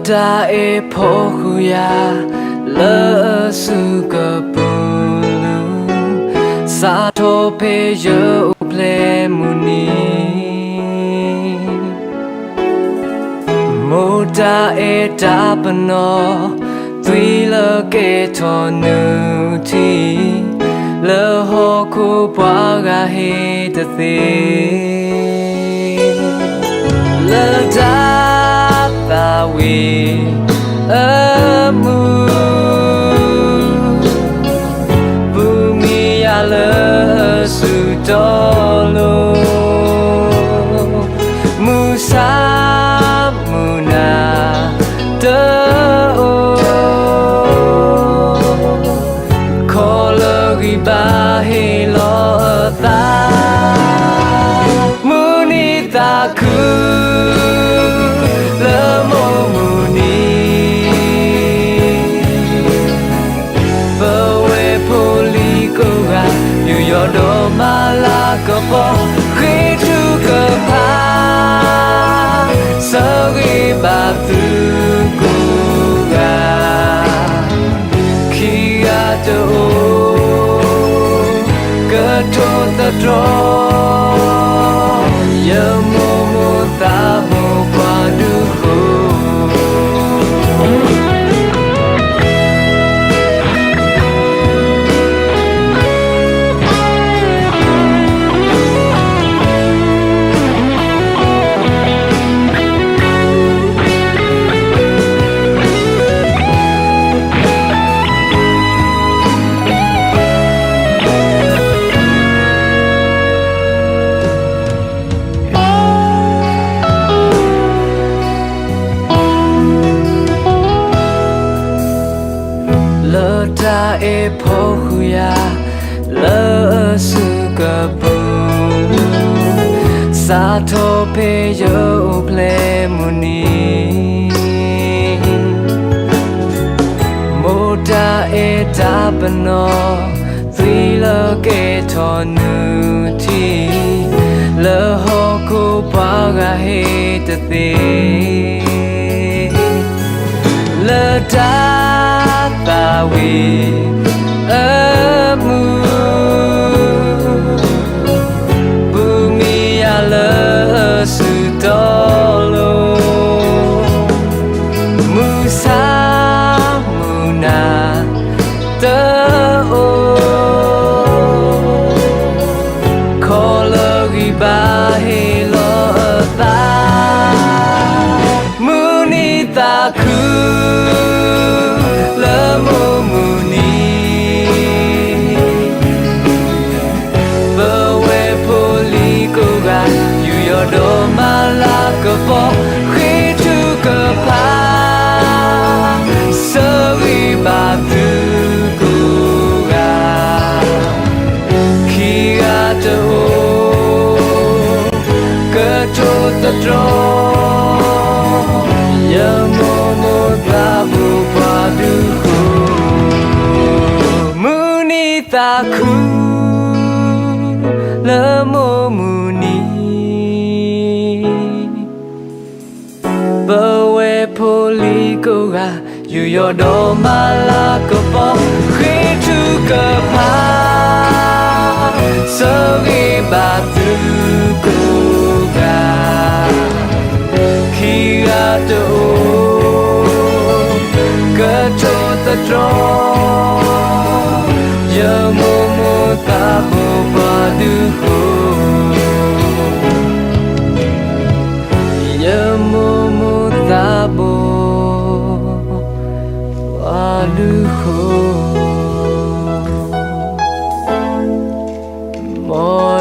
မိၢ်တၢ်အဲၣ်ဖီၣ်ဃုာ်ယၤ လၢအစုကပူၤလူၤ, စးထီၣ်ဖဲယအိၣ်ဖျဲၣ်မုၢ်နံၤ မိၢ်တၢ်အဲၣ်တၢ်ပနီၣ် သွံၣ်လၢကဲထီၣ်နုၢ်ထံ လၢဟီၣ်ခိၣ်ပှၤဂၤဟ့ၣ်တသ့ လၢတၢ်သးဝံၣ်အမုၢ် ပူၤမံယၤလၢစုတီလိၤ မုၢ်ဆါမုၢ်နၤတအိၣ် ခီလၢဂံၢ်ဘါဟ့ၣ်လီၤအသး မုၢ်နံၤသးခု လၢမိၢ်မုၢ်နံၤ ပဝဲဖိလံၤကိးဂၤ ယူးယီၣ်ဒီးမၤလၤကပီၤ ဃ့ထုကဖၣ် ဆၢဂ့ၤဘၣ်သုကိးဂၤ ခံဂၤတအိၣ် ကထိသတြီ ယမိၢ်မိၢ်သးဘိပှၤဒုးဃိ လၢတၢ်အဲၣ်ဖီၣ်ဃုာ်ယၤ လၢအစုကပူၤ စးထီၣ်ဖဲယအိၣ်ဖျဲၣ်မုၢ်နံၤ မိၢ်တၢ်အဲၣ်တၢ်ပနီၣ် သွံၣ်လၢကဲထီၣ်နုၢ်ထံ လၢဟီၣ်ခိၣ်ပှၤဂၤဟ့ၣ်တသ့ လၢတၢ်သးဝံၣ်အမုၢ် ပူၤမံယၤလၢစုတီလိၤ မုၢ်ဆါမုၢ်နၤ တအိၣ် ခီလၢဂံၢ်ဘါဟ့ၣ်လီၤအသး မုၢ်နံၤသးခု လၢမိၢ်မုၢ်နံၤ ပဝဲဖိလံၤကိးဂၤ ယူးယီၣ်ဒီးမၤလၤကပီၤ ဃ့ထုကဖၣ် ဆၢဂ့ၤဘၣ်သုကိးဂၤ ခံဂၤတအိၣ် ကထိသတြီ ယမိၢ်မိၢ်သးဘိပှၤဒုးဃိ မုၢ်နံၤသးခု လၢမိၢ်မုၢ်နံၤ ပဝဲဖိလံၤကိးဂၤ ယူးယီၣ်ဒီးမၤလၤကပီၤ ဃ့ထုကဖၣ် ဆၢဂ့ၤဘၣ်သုကိးဂၤ ခံဂၤတအိၣ် ကထိသတြီ ယမိၢ်မိၢ်သးဘိပှၤဒုးဃိ ယမိၢ်မိၢ်သးဘိ ပှၤဒုးဃိ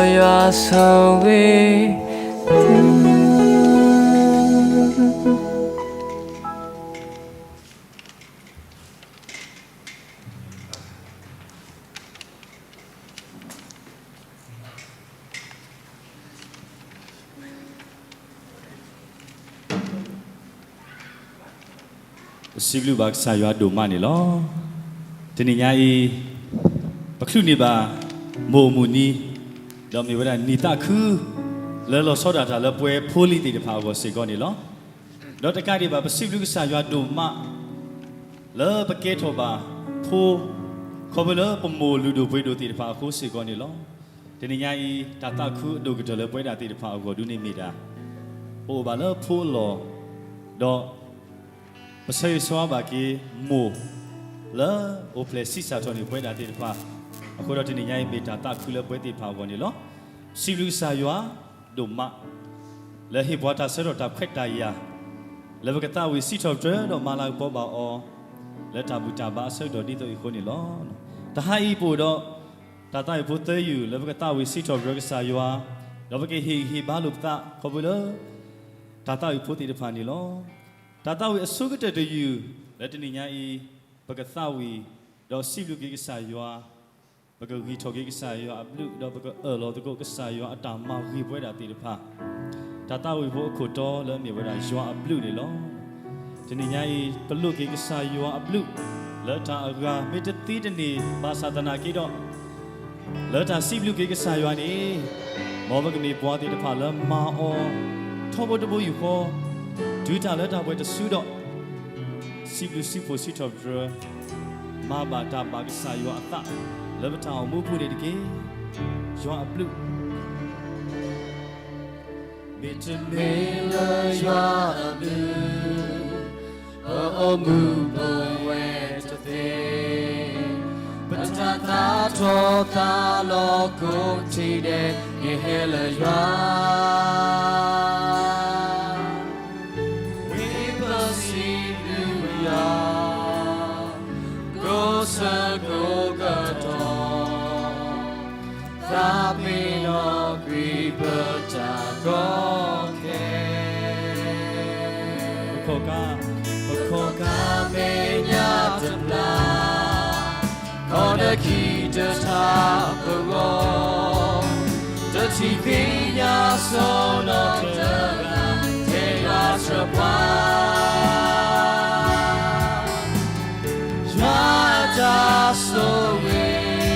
မ်ယွၤဆိၣ်ဂ့ၤသု ပစံးဘျုးဘၣ်ကစၢ်ယွၤဒိၣ်မးန့ၣ်လီၤ. တနံၤညါအံၤ ပချုးန့ၢ်ဘၣ် မိၢ်မုၢ်နံၤ ဒီးမ့ၢ်ဝဲဒၣ်နံၤသးခု လၢလီၤဆီဒၣ်တၢ်လၢပဝဲဖိလံၤသ့ၣ်တဖၣ်အဂီၢ်စ့ၢ်ကီးန့ၣ်လီၤ. ဒီးတကးဒံးဘၣ် ပစံးဘျုးကစၢ်ယွၤဒိၣ်မး လၢပကဲထီၣ်ဘၣ်ဖိ ခီဖျိလၢပမိၢ်လုၢ်ဒိၣ်ပှ့ၤဒိၣ်သ့ၣ်တဖၣ်အဃိစ့ၢ်ကီးန့ၣ်လီၤ. တနံၤညါအံၤ တၢ်သးခုအဒိၣ်ကတၢၢ်လၢပဝဲဒၣ်သ့ၣ်တဖၣ်အဂီၢ်ဒုန့ၣ်မ့ၢ်ဒၣ် ပအိၣ်ဘၣ်လၢဖိအလီၢ် ဒီး ပဆၢဂ့ၤဆၢဝါဘၣ်က့ၤမိၢ် လၢအိၣ်ဖျဲၣ်ဆံးစၢ်ထီၣ်န့ၢ်ပဝဲဒၣ်သ့ၣ်တဖၣ်, အဃိဒီးတနံၤညါအံၤမ့ၢ်တၢ်သးခုလၢပဝဲသ့ၣ်တဖၣ်အဂီၢ်န့ၣ်လီၤ. စံးဘျုးကစၢ်ယွၤဒိၣ်မး လၢဟ့ၣ်ပှၤတၢ်ဆၢထီၣ်တၢ်ခွဲးတၢ်ယာ် လၢပကသးဝံၣ်စံးထီၣ်ပတြၢၤဒီးမၤလၤကပီၤဘၣ်အီၤ လၢတၢ်ဘူၣ်တၢ်ဘါအဆၢကတီၢ်ဒ်သိးအံၤအဃိန့ၣ်လီၤ. တဟါအံၤပအိၣ်ဒီး တၢ်သးဝံၣ်ဖိသၢယုၢ် လၢပကသးဝံၣ်စံးထီၣ်ပတြၢၤကစၢ်ယွၤ, ဒီးပကဟ့ၣ်ဂံၢ်ဟ့ၣ်ဘါလိာ်ပသးခီဖျိလၢ တၢ်သးဝံၣ်ဖိသ့ၣ်တဖၣ်န့ၣ်လီၤ. တၢ်သးဝံၣ်အဆိကတၢၢ်တယုၢ် လၢတနံၤညါအံၤ ပကသးဝံၣ် ဒီးစံးဘျုးက့ၤကစၢ်ယွၤ, ပကဂံၢ်ထီၣ်က့ၤကစၢ်ယွၤအဘျုး ဒီးပကအၢၣ်လီၤသကိးကစၢ်ယွၤအတၢ်မၤဂ့ၤပဝဲဒၣ်သ့ၣ်တဖၣ်, တၢ်သးဝံၣ်ဖိအခိၣ်တီလၢအမ့ၢ်ဝဲဒၣ်ယွၤအဘျုးန့ၣ်လီၤ. တနံၤညါအံၤ ပလိးက့ၤကစၢ်ယွၤအဘျုး လၢတၢ်အဂၤမ့ၢ်တသ့တန့ၢ်ဘၣ်ဆၣ်သနာ်က့ဒီး လၢတၢ်စံးဘျုးက့ၤကစၢ်ယွၤန့ၣ် မ်ပကမ့ၢ်ပှၤသ့ၣ်တဖၣ်လၢမၤအီၤ ထီဘိတဘိယူၢ်ဃီ တုၤတၢ်လၢတၢ်ပှဲၤတစုဒီး စံးဘျုးစံးဖှိၣ်စံးထီၣ်ပတြၢၤ မၤဘၣ်တၢ်ဘၣ်ကစၢ်ယွၤအသး လၢပတၢ်အိၣ်မူအပူၤန့ၣ်တက့ၢ်. ယွၤအဘျုး မ့တမ့ၢ်လၢယွၤအဘျုး ပအိၣ်မူပဝဲတသ့, ပတၢ်သးထီၣ်သးလီၤကိးထံးဒဲး မ့ၢ်ဟဲလၢယွၤ ဝံပစံးဘျုးယွၤ ကိးဆၢကိးကတီၢ် သးပ့ၤနီၣ်ကွံာ်ပတၢ်ကီခဲ ပခီၣ်ကါ ပခီၣ်ကါမဲာ်ညါတဘျါ ခီၣ်နခံတထါပဂီၢ် တထံၣ်သ့ၣ်ညါစီၤနီၤတဂၤ ထဲယွၤဆှၢပှၤ ယွၤအတၢ်ဆိၣ်ဂ့ၤ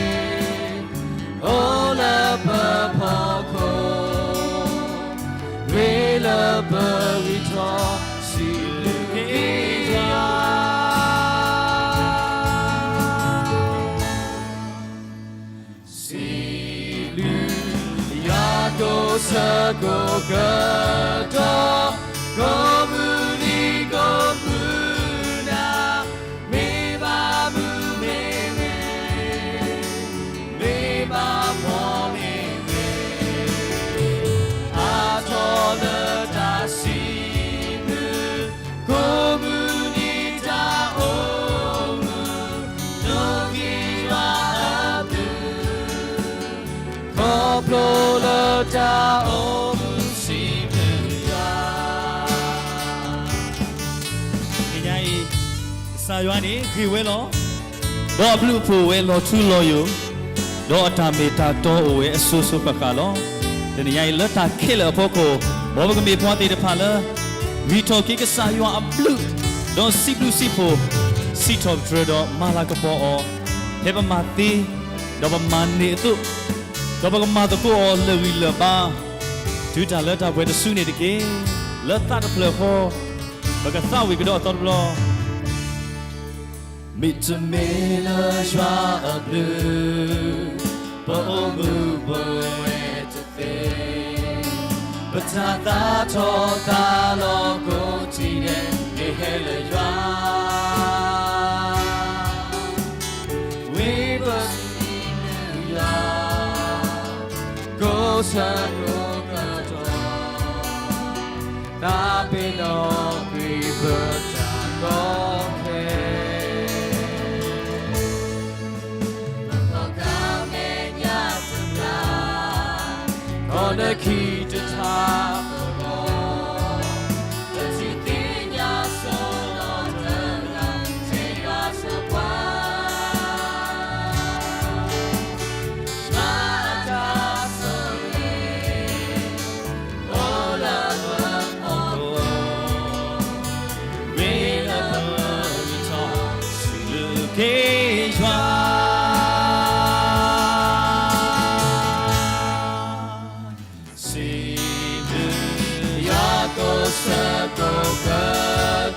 အိၣ်လၢပဖီခိၣ် ဂ့ၤလၢပဂံၢ်ထီၣ် စံးဘျုးက့ၤယွၤ စံးဘျုးယွၤကိးဆၢကိးကတီၢ် ကိးမုၢ်နံၤကိးမုၢ်နၤ မ့ၢ်ဘၣ်မုာ်မ့ၢ်ဂ့ၤ မ့ၢ်ဘၣ်ဖှီၣ်မ့ၢ်ဂ့ၤ အါထီၣ်လၢတၢ်စံးဘျုး ကိးမုၢ်နံၤတၢ်အိၣ်မုာ် ဒိးက့ၤယွၤအဘျုး ခီဖျိလၢတၢ်အိၣ်မုာ်စံးဘျုးယွၤ တနံၤညါအံၤ ကစၢ်ယွၤန့ၣ်ဂ့ၤဝဲလီၤ. ဒီးအဘျုးအဖှိၣ်အိၣ်ဝဲလီၤထူလီၤယိာ်, ဒီးအတၢ်မ့ၢ်တၢ်တီအိၣ်ဝဲအစိၤစိၤဃၣ်ဃၣ်လီၤ. တနံၤညါအံၤလၢတၢ်ခဲလၢာ်အဖီခိၣ် မ်ပကမ့ၢ်ပှၤသ့ၣ်တဖၣ်လၢ ဂံၢ်ထီၣ်က့ၤကစၢ်ယွၤအဘျုး, ဒီးစံးဘျုးစံးဖှိၣ်, စံးထီၣ်ပတြၢၤဒီးမၤလၤကပီၤအီၤ, ဖဲပမၤသ့, ဒီးပမၤန့ၢ်အသိး, ဒီးပကမၤသကိးအီၤလၢာ်ဂံၢ်လၢာ်ဘါ, တုၤတၢ်လၢတၢ်ပှဲၤတစုန့ၣ်တက့ၢ်. လၢသးတဖျၢၣ်ဃီ, ပကသးဝံၣ်ကဒီးအသီတဘျီ မ့တမ့ၢ်လၢယွၤအဘျုး, ပအိၣ်မုာ်ပဝဲတသ့, ပတၢ်သးထီၣ်သးလီၤကိးထံးဒဲး မ့ၢ်ဟဲလၢယွၤ ဝံပစံးဘျုးယွၤ ကိးဆၢကိးကတီၢ် သးပ့ၤနီၣ်ကွံာ်ပတၢ်ကီခဲ ပခီၣ်ကါမဲာ်ညါတဘျါ ခီၣ်နခံတထါပဂီၢ် တထံၣ်သ့ၣ်ညါစီၤနီၤတဂၤ ထဲယွၤဆှၢပှၤ ယွၤအတၢ်ဆိၣ်ဂ့ၤ အိၣ်လၢပဖီခိၣ် မ့ၢ်လၢပဂံၢ်ထီၣ် စံးဘျုးက့ၤယွၤ စံးဘျုးယွၤကိးဆၢကိး က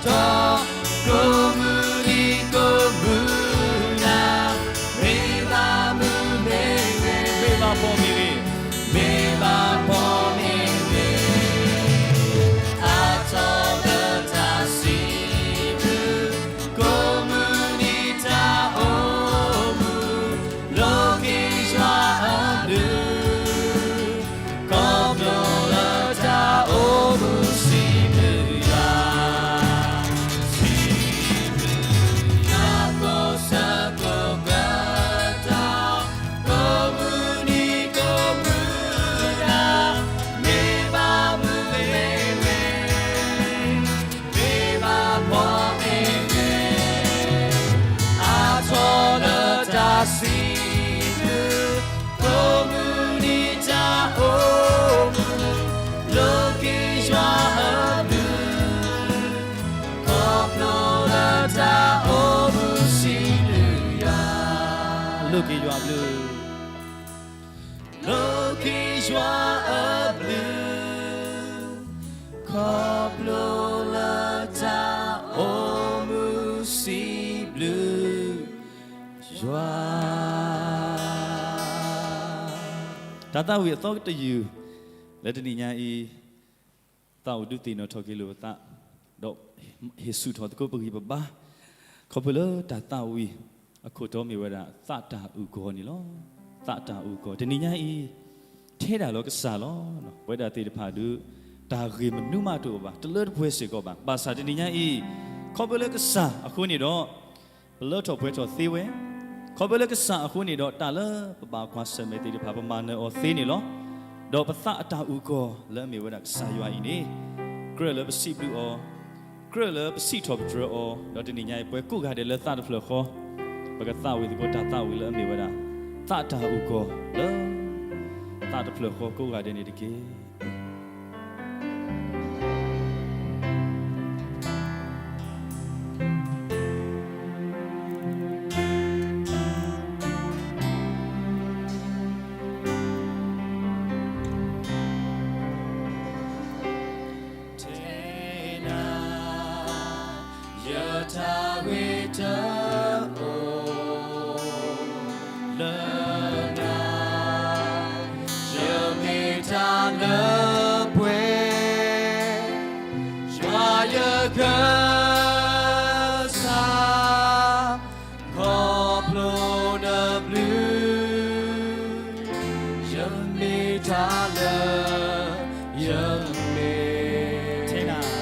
တီၢ် ကိးမုၢ်နံၤကိးမုၢ်နၤ, မ့ၢ်ဘၣ်မုာ်မ့ၢ်ဂ့ၤ, မ့ၢ်ဘၣ်ဖှီၣ်မ့ၢ်ဂ့ၤ, မ့ၢ်ဘၣ်ဖှီၣ်မ့ၢ်ဂ့ၤ, အါထီၣ်လၢတၢ်စံးဘျုး, ကိးမုၢ်နံၤတၢ်အိၣ်မူ, လိးက့ၤယွၤအဘျုး ခီဖျိလၢတၢ်အိၣ်မူစံးဘျုးယွၤ, စံးဘျုးယွၤကိးဆၢကိးကတီၢ်, ကိးမုၢ်နံၤကိးမုၢ်နၤ, မ့ၢ်ဘၣ်မုာ်မ့ၢ်ဂ့ၤ, မ့ၢ်ဘၣ်ဖှီၣ်မ့ၢ်ဂ့ၤ, အါထီၣ်လၢတၢ်စံးဘျုး, ကိးမုၢ်နံၤတၢ်အိၣ်မူ, လိးက့ၤယွၤအဘျုး, ခီဖျိလၢတၢ်အိၣ်မူစံးဘျုးယွၤ, လိးက့ၤယွၤအဘျုး လိးက့ၤယွၤအဘျုး, ခီဖျိလၢတၢ်အိၣ်မူစံးဘျုးယွၤ. တၢ်သးဝံၣ်အသီတယုၢ် လၢတနံၤညါအံၤ သးအိၣ်ဒုးသ့ၣ်နီၣ်ထီၣ်က့ၤလိာ်ပသး, ဒီးဟ့ၣ်ဆူၣ်ထီၣ်သကိးပဂံၢ်ပဘါ, ခီဖျိလၢတၢ်သးဝံၣ်အခိၣ်တီမ့ၢ်ဝဲဒၣ် သးတၢ်အုၣ်ကီၤန့ၣ်လီၤ. သးတၢ်အုၣ်ကီၤ တနံၤညါအံၤ ထဲဒၣ်လီၤကစၢ်လီၤ. ပဝဲဒၣ်သ့ၣ်တဖၣ်ဒုး တၢ်ဂ့ၢ်မနုၤမးတအိၣ်ဘၣ်, တလၢတပှဲၤစ့ၢ်ကီးဘၣ်. ဘၣ်ဆၣ်တနံၤညါအံၤ ခီဖျိလၢကစၢ်အဃိန့ၣ်ဒီး ပလၢထီၣ်ပှဲၤထီၣ်သ့ဝဲ, ခီဖျိလၢကစၢ်အဃိန့ၣ်ဒီး တၢ်လၢပဘၣ်ကွၢ်ဆၢၣ်မဲာ်သ့ၣ်တဖၣ် ပမၤနၢၤအီၤသ့န့ၣ်လီၤ. ဒီးပသးအတၢ်အုၣ်ကီၤလၢအမ့ၢ်ဝဲဒၣ်ကစၢ်ယွၤအံၤန့ၣ် ကြၢးလၢပစံးဘျုးအီၤ, ကြၢးလၢပစံးထီၣ်ပတြၢၤအီၤ, ဒီးတနံၤညါအံၤ ပဝဲကိးဂၤဒဲးလၢသးတဖျၢၣ်ဃီ ပကသးဝံၣ်သကိးတၢ်သးဝံၣ်လၢအမ့ၢ်ဝဲဒၣ် သးတၢ်အုၣ်ကီၤလၢ သးတဖျၢၣ်ဃီကိးဂၤဒဲးန့ၣ်တက့ၢ်. ထဲနၤ ယတၢ်ဂ့ၤတအိၣ်လၢနၤ, ယမ့ၢ်တၢ်လၢပှဲၤ, ယွၤယကစၢ်, ခီဖျိနဘျုး, ယမ့ၢ်တၢ်လၢ ယမ့ၢ် ထဲနၤ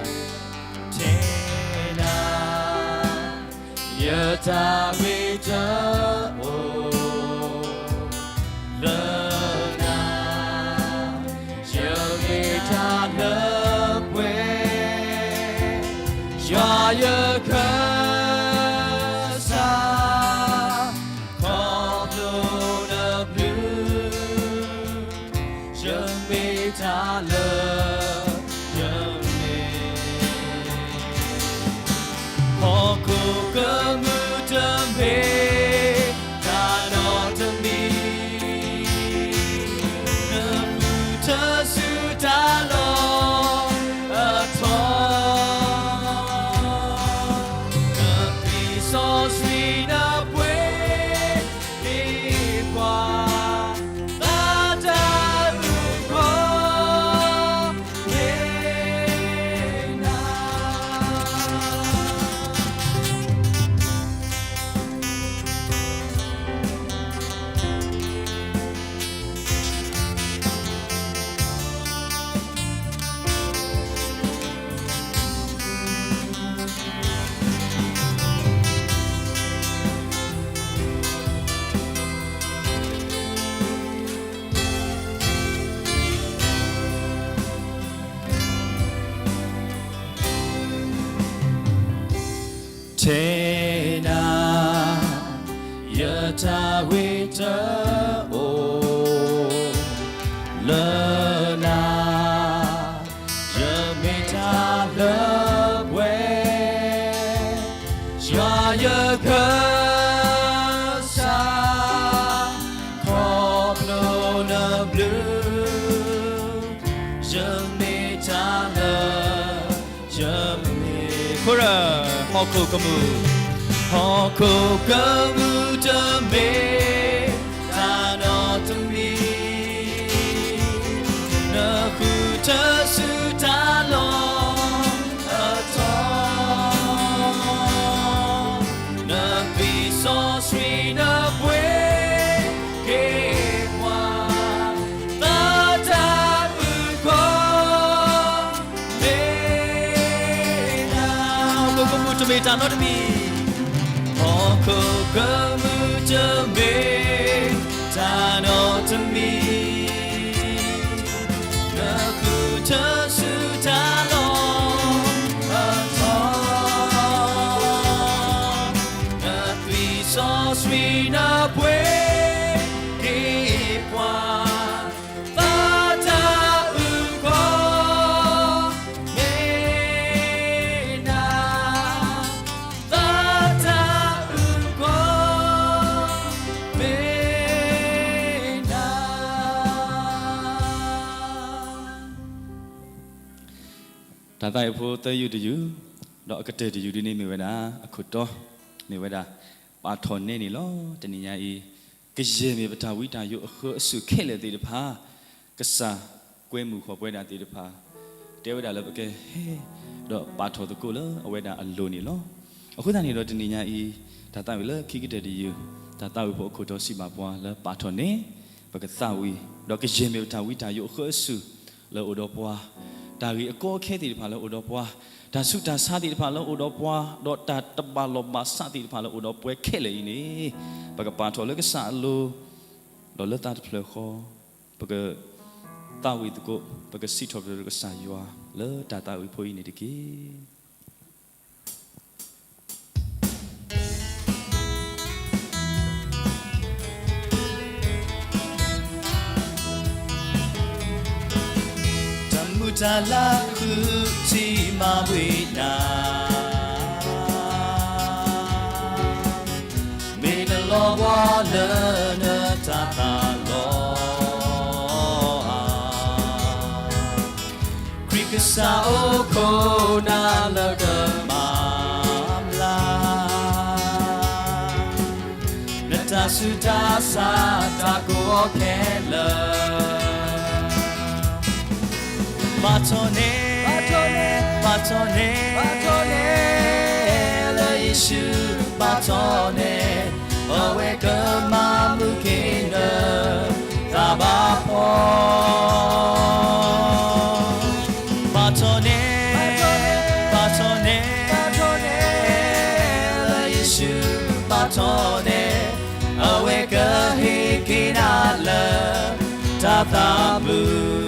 ထဲနၤ ယတၢ်ဂ့ၤတအိၣ်လၢနၤ, ယမ့ၢ်တၢ်လၢပှဲၤ, ယွၤယကစၢ်, ခီဖျိနဘျုး ယမ့ၢ်တၢ်လၢ ယမ့ၢ် ဟီၣ်ခိၣ်ကမူၣ်တမ့ၢ် တၢ်နီတမံၤ နမူတစူၢ်တၢ်လီၢ်အထီ, နသွံၣ်စီဆှံနပှ့ၤ သးတၢ်အုၣ်ကီၤ မ့ၢ်နၤ. ထဲနၤ ယတၢ်ဂ့ၤတအိၣ်လၢနၤ, ယမ့ၢ်တၢ်လၢပှဲၤ, ယွၤယကစၢ်, ခီဖျိနဘျုး, ယမ့ၢ်တၢ်လၢ ယမ့ၢ် ဟီၣ်ခိၣ်ကမူၣ်, ဟီၣ်ခိၣ်ကမူၣ်တမ့ၢ်တၢ်နီတမံၤ, နဃုထၢဆူတၢ်လီၢ်အတီၢ်, နသွံၣ်စီဆှံနဘှ့က့ၤပှၤ သးတၢ်အုၣ်ကီၤ မ့ၢ်နၤ, ဟီၣ်ခိၣ်ကမူၣ်တမ့ၢ်တၢ်နီတမံၤ, ဟီၣ်ခိၣ်ကမူၣ်တမ့ၢ်တၢ်နီတမံၤ, နဃုထၢဆူတၢ်လီၢ်အတီၢ်, နသွံၣ်စီဆှံနဘှ့က့ၤပှၤ သးတၢ်အုၣ်ကီၤ မ့ၢ်နၤ, သးတၢ်အုၣ်ကီၤ မ့ၢ်နၤ. တၢ်သးဝံၣ်ဖိသၢယုၢ်တယုၢ်, ဒီးအကတၢၢ်တယုၢ်ဒ်န့ၣ်မ့ၢ်ဝဲဒၣ် အခိၣ်တီ, မ့ၢ်ဝဲဒၣ် ပာ်ထီၣ်နဲန့ၣ်လီၤ. တနံၤညါအံၤ ကယဲၢ်မ့ၢ်ပတၢ်ဝံတၢ်ယိးအဃၢအဆူၣ်ခဲလၢာ်သ့ၣ်တဖၣ်, ကစၢ်ကွဲမုာ်ဃီၤပဝဲဒၣ်သ့ၣ်တဖၣ်, တဲဝဲဒၣ်လၢပကဟဲ ဒီးပာ်ထီၣ်သကိးလၢအဝဲဒၣ်အလိၤန့ၣ်လီၤ. အဃိသတးန့ၣ်ဒီးတနံၤညါအံၤ, တၢ်သးဝံၣ်လၢခံကတၢၢ်တယုၢ်, တၢ်သးဝံၣ်ဖိအခိၣ်တီစံးဘၣ်ပှၤလၢပာ်ထီၣ်နဲ, ပကသးဝံၣ်, ဒီးကယဲၢ်မ့ၢ်ပတၢ်ဝံတၢ်ယိးအဃၢအဆူၣ် လၢအိၣ်ဒီးပှၤ, တၢ်ဂ့ၢ်အကီအခဲသ့ၣ်တဖၣ်လၢအိၣ်ဒီးပှၤ, တၢ်ဆူးတၢ်ဆါသ့ၣ်တဖၣ်လၢအိၣ်ဒီးပှၤ, ဒီးတၢ်တဘၣ်လီၢ်ဘၣ်စးသ့ၣ်တဖၣ်လၢအိၣ်ဒီးပှၤခဲလၢာ်အံၤန့ၣ်, ပကပာ်ထီၣ်လၢကစၢ်အလိၤ, ဒီးလၢသးတဖျၢၣ်ဃီ, ပကသးဝံၣ်သကိး, ပကစံးထီၣ်ပတြၢၤကစၢ်ယွၤလၢတၢ်သးဝံၣ်ဖိအံၤန့ၣ်တက့ၢ်. တၢ်မုာ်တၢ်လၤဃုထံၣ်မၤဝံၤနၤ, မ့ၢ်နလီၤဘှီလၢနတၢ်သးလီၤဧါ. ခရံာ်ကစၢ်အိၣ်ခိးနၤလၢကမၤအမျး, နတၢ်ဆူးတၢ်ဆါတၢ်ကိးအီၤခဲလၢာ်, ပာ်ထီၣ်န့ၣ်, ပာ်ထီၣ်န့ၣ်, ပာ်ထီၣ်န့ၣ်, လၢယ့ၣ်ၡူးပာ်ထီၣ်န့ၣ်, အဝဲကမၤမုာ်က့ၤနသးဘၣ်ဖှီၣ်. ပာ်ထီၣ်န့ၣ်, ပာ်ထီၣ်န့ၣ်, လၢယ့ၣ်ၡူးပာ်ထီၣ်န့ၣ်, အဝဲကဟ့ၣ်က့ၤနၤလၢတၢ်သးမုာ်.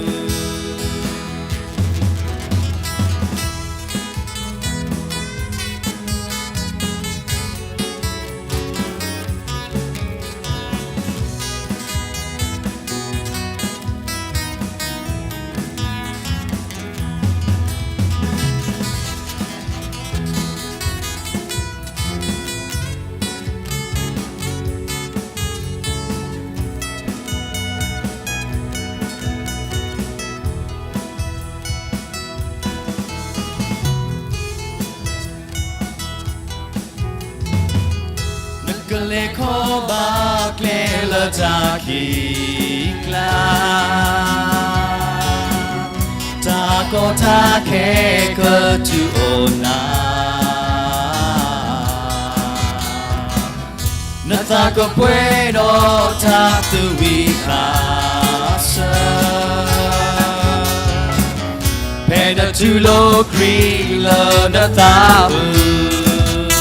နကလဲၤခီဘၣ်ကျဲလၢတၢ်ခံးကျါ, တၢ်ကီတၢ်ခဲကတုၤအိၣ်နၤ, နသးကပှဲၤဒီးတၢ်သူၣ်ဝံၤသးဆၢ, ဖဲနတူၢ်လိာ်ခရံာ်လၢနသးပူၤ,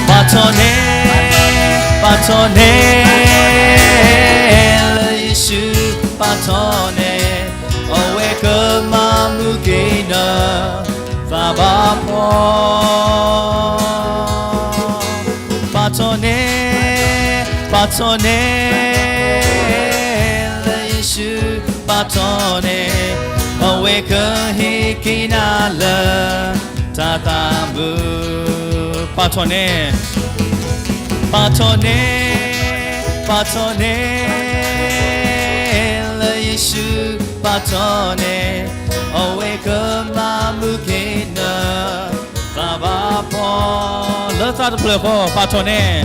ပာ်ထီၣ်န့ၣ်, ပာ်ထီၣ်န့ၣ်, လၢယ့ၣ်ၡူးပာ်ထီၣ်န့ၣ်, အဝဲကမၤမုာ်က့ၤနသးဘၣ်ဖှီၣ်. ပာ်ထီၣ်န့ၣ်, ပာ်ထီၣ်န့ၣ်, လၢယ့ၣ်ၡူးပာ်ထီၣ်န့ၣ်, အဝဲကဟ့ၣ်က့ၤနၤလၢတၢ်သးမုာ်. ပာ်ထီၣ်န့ၣ်, ပာ်ထီၣ်န့ၣ်, ပာ်ထီၣ်န့ၣ်, လၢယ့ၣ်ၡူးပာ်ထီၣ်န့ၣ်, အဝဲကမၤမုာ်က့ၤန သးဘၣ်ဖှီၣ်. သၣ်တဖျၢၣ်ဃီ ပာ်ထီၣ်န့ၣ်,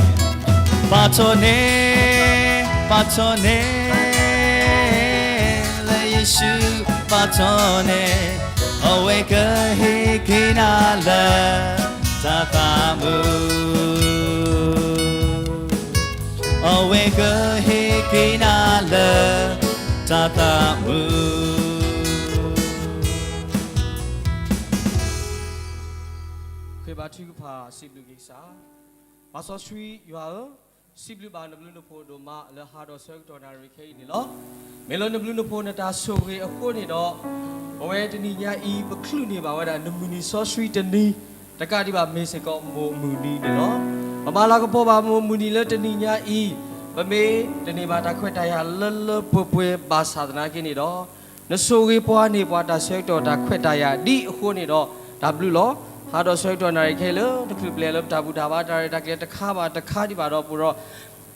ပာ်ထီၣ်န့ၣ်, ပာ်ထီၣ်န့ၣ်, လၢယ့ၣ်ၡူးပာ်ထီၣ်န့ၣ်, အဝဲကဟ့ၣ်က့ၤနၤလၢ တၢ်သးမုာ်, အဝဲကဟ့ၣ်က့ၤနၤလၢ တၢ်သးမုာ်. ဃ့ဘါထုကဖၣ် စံးဘျုးက့ၤကစၢ်, ပၢ်စီဆှံယွၤဧၢ, စံးဘျုးဘၣ်နဘျုးနဖှိၣ်ဒိၣ်မးလၢဟါဒီးဆၢကတီၢ်နၣ်ရံၣ်ခဲအံၤန့ၣ်လီၤ. မ့ၢ်လၢနဘျုးနဖှိၣ်နတၢ်ဆိၣ်ဂ့ၤအဃိန့ၣ်ဒီး, ပဝဲတနံၤညါအံၤ ပချုးန့ၢ်ဘၣ်ဝဲဒၣ်နမုၢ်နံၤစီဆှံတနံၤ, တကးဒံးဘၣ်မ့ၢ်စ့ၢ်ကီးမိၢ်မုၢ်နံၤန့ၣ်လီၤ. ပမၤလၤကပီၤဘၣ်မိၢ်မုၢ်နံၤလၢတနံၤညါအံၤ, ပမ့ၢ်တန့ၢ်ဘၣ်တၢ်ခွဲးတၢ်ယာ်လၢလၢပှဲၤပှဲၤဘၣ်ဆၣ်သနာ်က့န့ၣ်ဒီး, နဆိၣ်ဂ့ၤပှၤန့ၢ်ပှၤတၢ်ဆၢကတီၢ်တၢ်ခွဲးတၢ်ယာ်ဒ်အဃိန့ၣ်ဒီး, တၢ်ဘျုးလီၤ. ဟါဒီးဆၢကတီၢ်နၣ်ရံၣ်ခဲအံၤလၢ တချုးပျဲလၢပတၢ်ဘူၣ်တၢ်ဘါတၢ်ရဲၣ်တၢ်ကျဲၤတခါဘၣ်တခါဒံးဘၣ်ဒီးပူၤဒီး,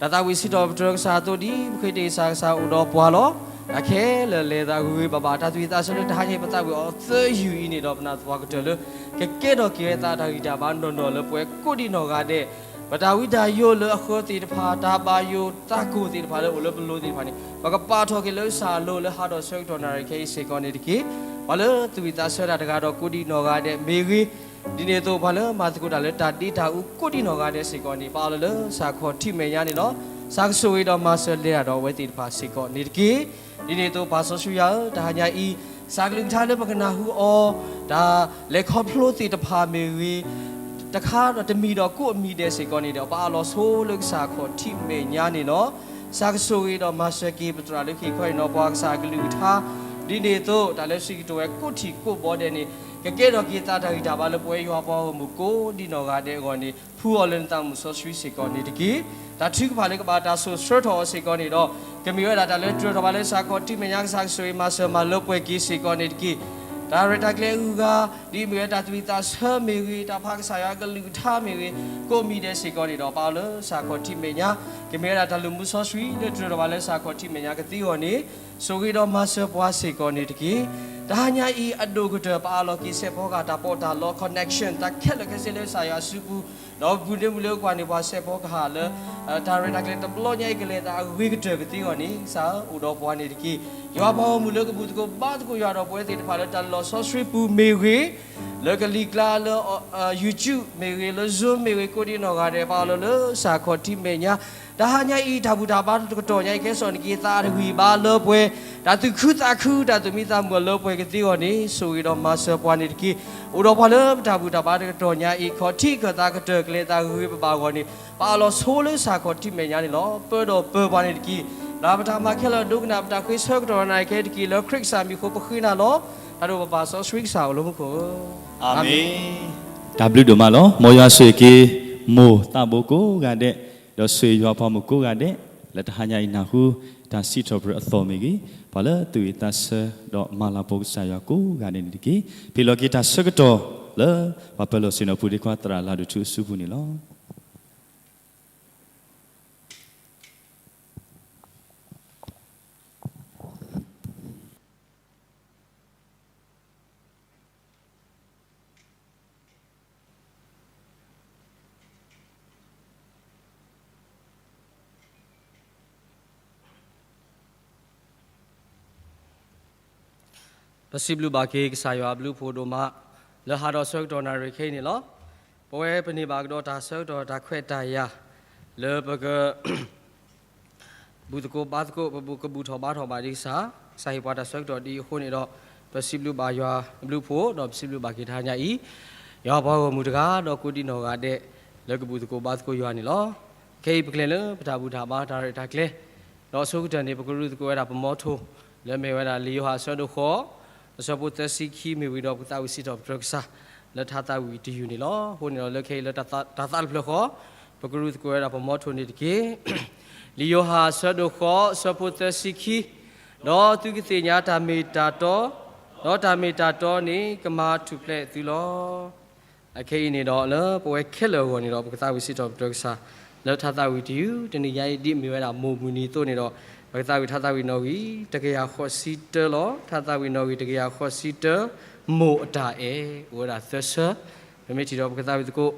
တၢ်သးဝံၣ်စံးထီၣ်ပတြၢၤကစၢ်အသိးဒ် ပဃ့တ့ၢ်ကစၢ် ကစၢ်အိၣ်ဒီးပှၤလီၤ. တၢ်ခဲလၢာ်လဲၤသးဂ့ၤဂ့ၤဘၣ်ဘၣ် တၢ်သူၣ်ဝံၣ်သးဆၢလၢတဟါညါအံၤ ပသးဝံၣ်အီၤသၢယုၢ်အံၤန့ၣ်ဒီး ပနာ်သပှၢ်ကတၢၢ်လၢ ကကဲထီၣ်က့ၤဝဲသးတၢ်ဂံၢ်တၢ်ဘါနီၢ်နီၢ်လၢပှၤကိးဒံးနီၢ်ဂၤဒဲး, ပတၢ်ဝံတၢ်ယိးလၢအဃၢသ့ၣ်တဖၣ် တၢ်ဘၣ်ယိၣ်သးကိၢ်သ့ၣ်တဖၣ်လၢအိၣ်လၢပလိၤသ့ၣ်တဖၣ်န့ၣ် ပကပာ်ထီၣ်က့ၤလၢကစၢ်အလိၤလၢဟါဒီးဆၢကတီၢ်နၣ်ရံၣ်ခဲအံၤစ့ၢ်ကီးန့ၣ်တက့ၢ်. ပှၤလၢသူၣ်ဝံၣ်သးဆၢတၢ်တဂၤဒီးကိးဒံးနီၢ်ဂၤဒဲးမ့ၢ်ဂ့ၤ, ဒ်န့ၣ်အသိးပှၤလၢမၤသကိးတၢ်လၢတၢ်ဒ့တၢ်အူကိးဒံးနီၢ်ဂၤဒဲးစ့ၢ်ကီးန့ၣ် ပအးလီၤလၢစၢ်ခီၣ်ထံးမဲာ်ညါန့ၣ်လီၤ. စၢ်ကဆိၣ်ဂ့ၤဒီးမၤစၢၤလဲၤတၢ်ဒီးအဝဲသ့ၣ်တဖၣ်စ့ၢ်ကီးန့ၣ်တက့ၢ်. ဒ်န့ၣ်အသိးပၢ်စီဆှံယွၤဧၢ, တဟါညါအံၤ စၢ်ကလုၢ်ကထါလၢပကနၢ်ဟူအီၤ, တၢ်လဲၤခီဖျိသ့ၣ်တဖၣ်မ့ၢ်ဂ့ၤ, တခါဒီးတမံၤဒီးကိးအမံၤဒဲးစ့ၢ်ကီးန့ၣ်ဒီး ပအးလီၤဆိလၢကစၢ်ခီၣ်ထံးမဲာ်ညါန့ၣ်လီၤ. စၢ်ကဆိၣ်ဂ့ၤဒီးမၤစၢၤက့ၤပသရၣ်လၢခံခီအံၤနီၢ်ပှၤကစၢ်အကလုၢ်ကထါ, ဒ်န့ၣ်အသိး တၢ်လၢစံးကတိၤဝဲကိးထံၣ်ကိးဘီဒဲးန့ၣ် ကကဲထီၣ်က့ၤသးတၢ်ဂံၢ်တၢ်ဘါလၢပဝဲယွၤပှၤဂီၢ်မုၢ်ကိးဒံးနီၢ်ဂၤဒဲးအဂီၢ်န့ၣ် ဖှူအီၤလၢနသးမုၣ်စီဆှံစ့ၢ်ကီးန့ၣ်တက့ၢ်. တၢ်ထုကဖၣ်လၢကဘၣ်တၢ်စိာ်ဆှၢထီၣ်အီၤစ့ၢ်ကီးန့ၣ်ဒီး ကမ့ၢ်ဝဲဒၣ်တၢ်လၢတြၢၤထီၣ်ဘၣ်လၢစၢ်ခီၣ်ထံးမဲာ်ညါ ကစၢ်ကဆိၣ်ဂ့ၤမၤစၢၤမၤလၢပှဲၤက့ၤစ့ၢ်ကီးန့ၣ်တက့ၢ်. တၢ်ရဲၣ်တၢ်ကျဲၤအဂုၤအဂၤ ဒ်အမ့ၢ်ဝဲတၢ်သူၣ်ဝံၣ်သးဆၢမ့ၢ်ဂ့ၤ, တၢ်ဖးကစၢ်ယွၤအကလုၢ်ကထါမ့ၢ်ဂ့ၤ, ကိးမံၤဒဲးစ့ၢ်ကီးန့ၣ်ဒီး ပအးလီၤလၢစၢ်ခီၣ်ထံးမဲာ်ညါ, ကမ့ၢ်ဝဲဒၣ်တၢ်လုၢ်မူစီဆှံလၢတြၢၤထီၣ်ဘၣ်လၢစၢ်ခီၣ်ထံးမဲာ်ညါကသ့အဂီၢ်န့ၣ် ဆိၣ်ဂ့ၤဒီးမၤစၢၤပှၤစ့ၢ်ကီးန့ၣ်တက့ၢ်. တဟါညါအံၤအဒိၣ်ကတၢၢ် ပအးလီၤက့ၤစဲးဖီကဟၣ်တၢ်ပီးတၢ်လီ connection တၢ်ခဲလၢာ်ခဲဆ့လၢကစၢ်ယွၤအစုပူၤ, ဒီးပူၤဒ့မုၢ်လၢကွၢ်န့ၢ်ပှၤစဲးဖီကဟၣ်လၢ တၢ်ရဲၣ်တၢ်ကျဲၤတဘျီညါအံၤကလဲၤသးအဂ့ၤကတၢၢ်ကသ့အဂီၢ်န့ၣ် ကစၢ်ဧၢ အိၣ်ဒီးပှၤန့ၣ်တက့ၢ်. ယွၤပှၤဂီၢ်မုၢ်လၢကဘူၣ်သကိးဘါသကိးယွၤဒီးပဝဲသ့ၣ်တဖၣ်လၢတၢ်လီၢ်စီဆှံပူၤမ့ၢ်ဂ့ၤ, လၢကလံၤကျါလၢ YouTube မ့ၢ်ဂ့ၤ, လၢ Zoom မ့ၢ်ဂ့ၤ, ကိးဒံးနီၢ်ဂၤဒဲး ပအးလီၤလၢစၢ်ခီၣ်ထံးမဲာ်ညါ, တဟါညါအံၤ တၢ်ဘူၣ်တၢ်ဘါတကတီၢ်ညါအံၤ ကဲစိာ်န့ၢ်က့ၤသးတဂံၢ်ဘါလၢပှဲၤ, တၢ်သူၣ်ခုသးခု တၢ်သူၣ်မံသးမုာ်လၢပှဲၤကသ့အဂီၢ်န့ၣ် ဆိၣ်ဂ့ၤဒီးမၤစၢၤပှၤန့ၣ်တက့ၢ်. အိၣ်ဒီးပှၤလၢပတၢ်ဘူၣ်တၢ်ဘါတကတီၢ်ညါအံၤ ခီၣ်ထံးခၢၣ်သးကတၢၢ်ကလဲၤသးဂ့ၤဂ့ၤဘၣ်ဘၣ်အဂီၢ်န့ၣ် ပအးလီၤဆိလၢစၢ်ခီၣ်ထံးမဲာ်ညါန့ၣ်လီၤ. ပၢဒီးပၢပှၤန့ၣ်တက့ၢ်. လၢပတၢ်မၤခဲလၢာ်ဒိကနၣ် ပတၢ်ဃ့ဆၢကတီၢ်နၣ်ရံၣ်ခဲအံၤတက့ၢ်. လၢခရံာ်ကစၢ်မံၤအဃိပဃ့နၤလီၤ. တၢ်ဒိၣ်ပပၢ်စီဆှံကစၢ်အိၣ်လၢမူခိၣ်ဧၢ, အၤမ့ၣ်. တၢ်ဘျုးဒိၣ်မးလီၤ. မ်ယွၤဆိၣ်ဂ့ၤက့ၤ မိၢ်သးဘိကိးဂၤဒဲး, ဒီးဆိၣ်ဂ့ၤယွၤပှၤဂီၢ်မုၢ်ကိးဂၤဒဲး, လၢတဟါညါအံၤနၢ်ဟူ တၢ်စံးထီၣ်ပတြၢၤအသီၣ်မ့ၢ်ဂ့ၤ, ပှၤလၢသူၣ်ဝံၣ်သးဆၢ ဒီးမၤလၤကပီၤကစၢ်ယွၤကိးဂၤဒဲးန့ၣ်တက့ၢ်. ပဟ့ၣ်လီၤက့ၤတၢ်ဆၢကတီၢ်လၢ ပှၤပၢၤလီၢ်ဆ့ၣ်နီၤ ပူၤဒ့ခွါသရၣ်လၢ်ဒိၣ်ထူအစုပူၤန့ၣ်လီၤ. ပစံးဘျုးဘၣ်က့ၤကစၢ်ယွၤအဘျုးအဖှိၣ်ဒိၣ်မး လၢဟါဒီးဆၢကတီၢ်နၣ်ရံၣ်ခဲအံၤန့ၣ်လီၤ. ပဝဲပန့ၢ်ဘၣ်ကဒီးတၢ်ဆၢကတီၢ်တၢ်ခွဲးတၢ်ယာ် လၢပက ဘူၣ်သကိးဘါသကိး ပကဘူၣ်ထီၣ်ဘါထီၣ်ဘၣ်ဒံးကစၢ်, ကစၢ်ဟ့ၣ်ပှၤတၢ်ဆၢကတီၢ်ဒ်အံၤအဃိန့ၣ်ဒီး ပစံးဘျုးဘၣ်ယွၤအဘျုးအဖှိၣ် ဒီးပစံးဘျုးဘၣ်က့ၤတဟါညါအံၤ ယွၤပှၤဂီၢ်မုၢ်တဂၤ ဒီးကိးဒံးနီၢ်ဂၤဒဲး လၢကဘူၣ်သကိးဘါသကိးယွၤန့ၣ်လီၤ. ခဲအံၤပကလဲၤလၢပတၢ်ဘူၣ်တၢ်ဘါတၢ်ရဲၣ်တၢ်ကျဲၤ ဒီးအဆိကတၢၢ်န့ၣ် ပကရုၢ်သကိးဝဲဒၣ်ပမီထိၣ် လၢမ့ၢ်ဝဲဒၣ်လံာ်ယိၤဟၣ်အဆၢဒိၣ်ဃိး အဆၢဖိသၢဆံခံမ့ၢ်ဝံၤဒီး ပကသးဝံၣ်စံးထီၣ်ပတြၢၤကစၢ် လၢထါသးဝံၣ်တယုၢ်န့ၣ်လီၤ. အဃိန့ၣ်ဒီးလၢခဲအံၤလၢ တၢ်သးတဖျၢၣ်ဃီ ပကရုၢ်သကိးဝဲဒၣ်ပမီထိၣ်န့ၣ်တက့ၢ်. လံာ်ယိၤဟၣ်အဆၢဒိၣ်ဃိး အဆၢဖိသၢဆံခံ, ဒီးသုကသ့ၣ်ညါတၢ်မ့ၢ်တၢ်တီ, ဒီးတၢ်မ့ၢ်တၢ်တီန့ၣ် ကမၤထူၣ်ဖျဲးသုလီၤ. အခဲအံၤန့ၣ်ဒီးလၢပဝဲခဲလၢာ်အဂီၢ်န့ၣ်ဒီး ပကသးဝံၣ်စံးထီၣ်ပတြၢၤကစၢ် လၢထါသးဝံၣ်တယုၢ် တနံၤညါအံၤဒ်အမ့ၢ်ဝဲဒၣ်မိၢ်မုၢ်နံၤအသိးန့ၣ်ဒီး ပကသးဝံၣ်ထါသးဝံၣ်နီၣ်ဂံၢ်တကယၤဃိးဆံတၢလီၤ. ထါသးဝံၣ်နီၣ်ဂံၢ်တကယၤဃိးဆံတၢ မိၢ်အတၢ်အဲၣ် အိၣ်ဝဲဒၣ်သၢဆၢ, ပမ့ၢ်ထံၣ်ဒီးပကသးဝံၣ်သကိး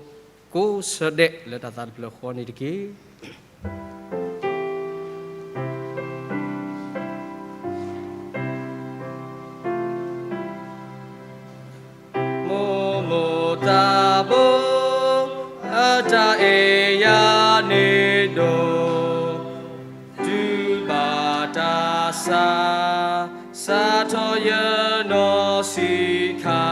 ကိးဆၢဒဲးလၢတၢ်သးတဖျၢၣ်ဃီန့ၣ်တက့ၢ်. မိၢ်မိၢ်သးဘိ အတၢ်အဲၣ်ယၤန့ၣ်ဒိၣ်, တုၤဘၣ်တၢ်ဆါ, စးထီၣ်ယနီၢ်ဆံးခါ,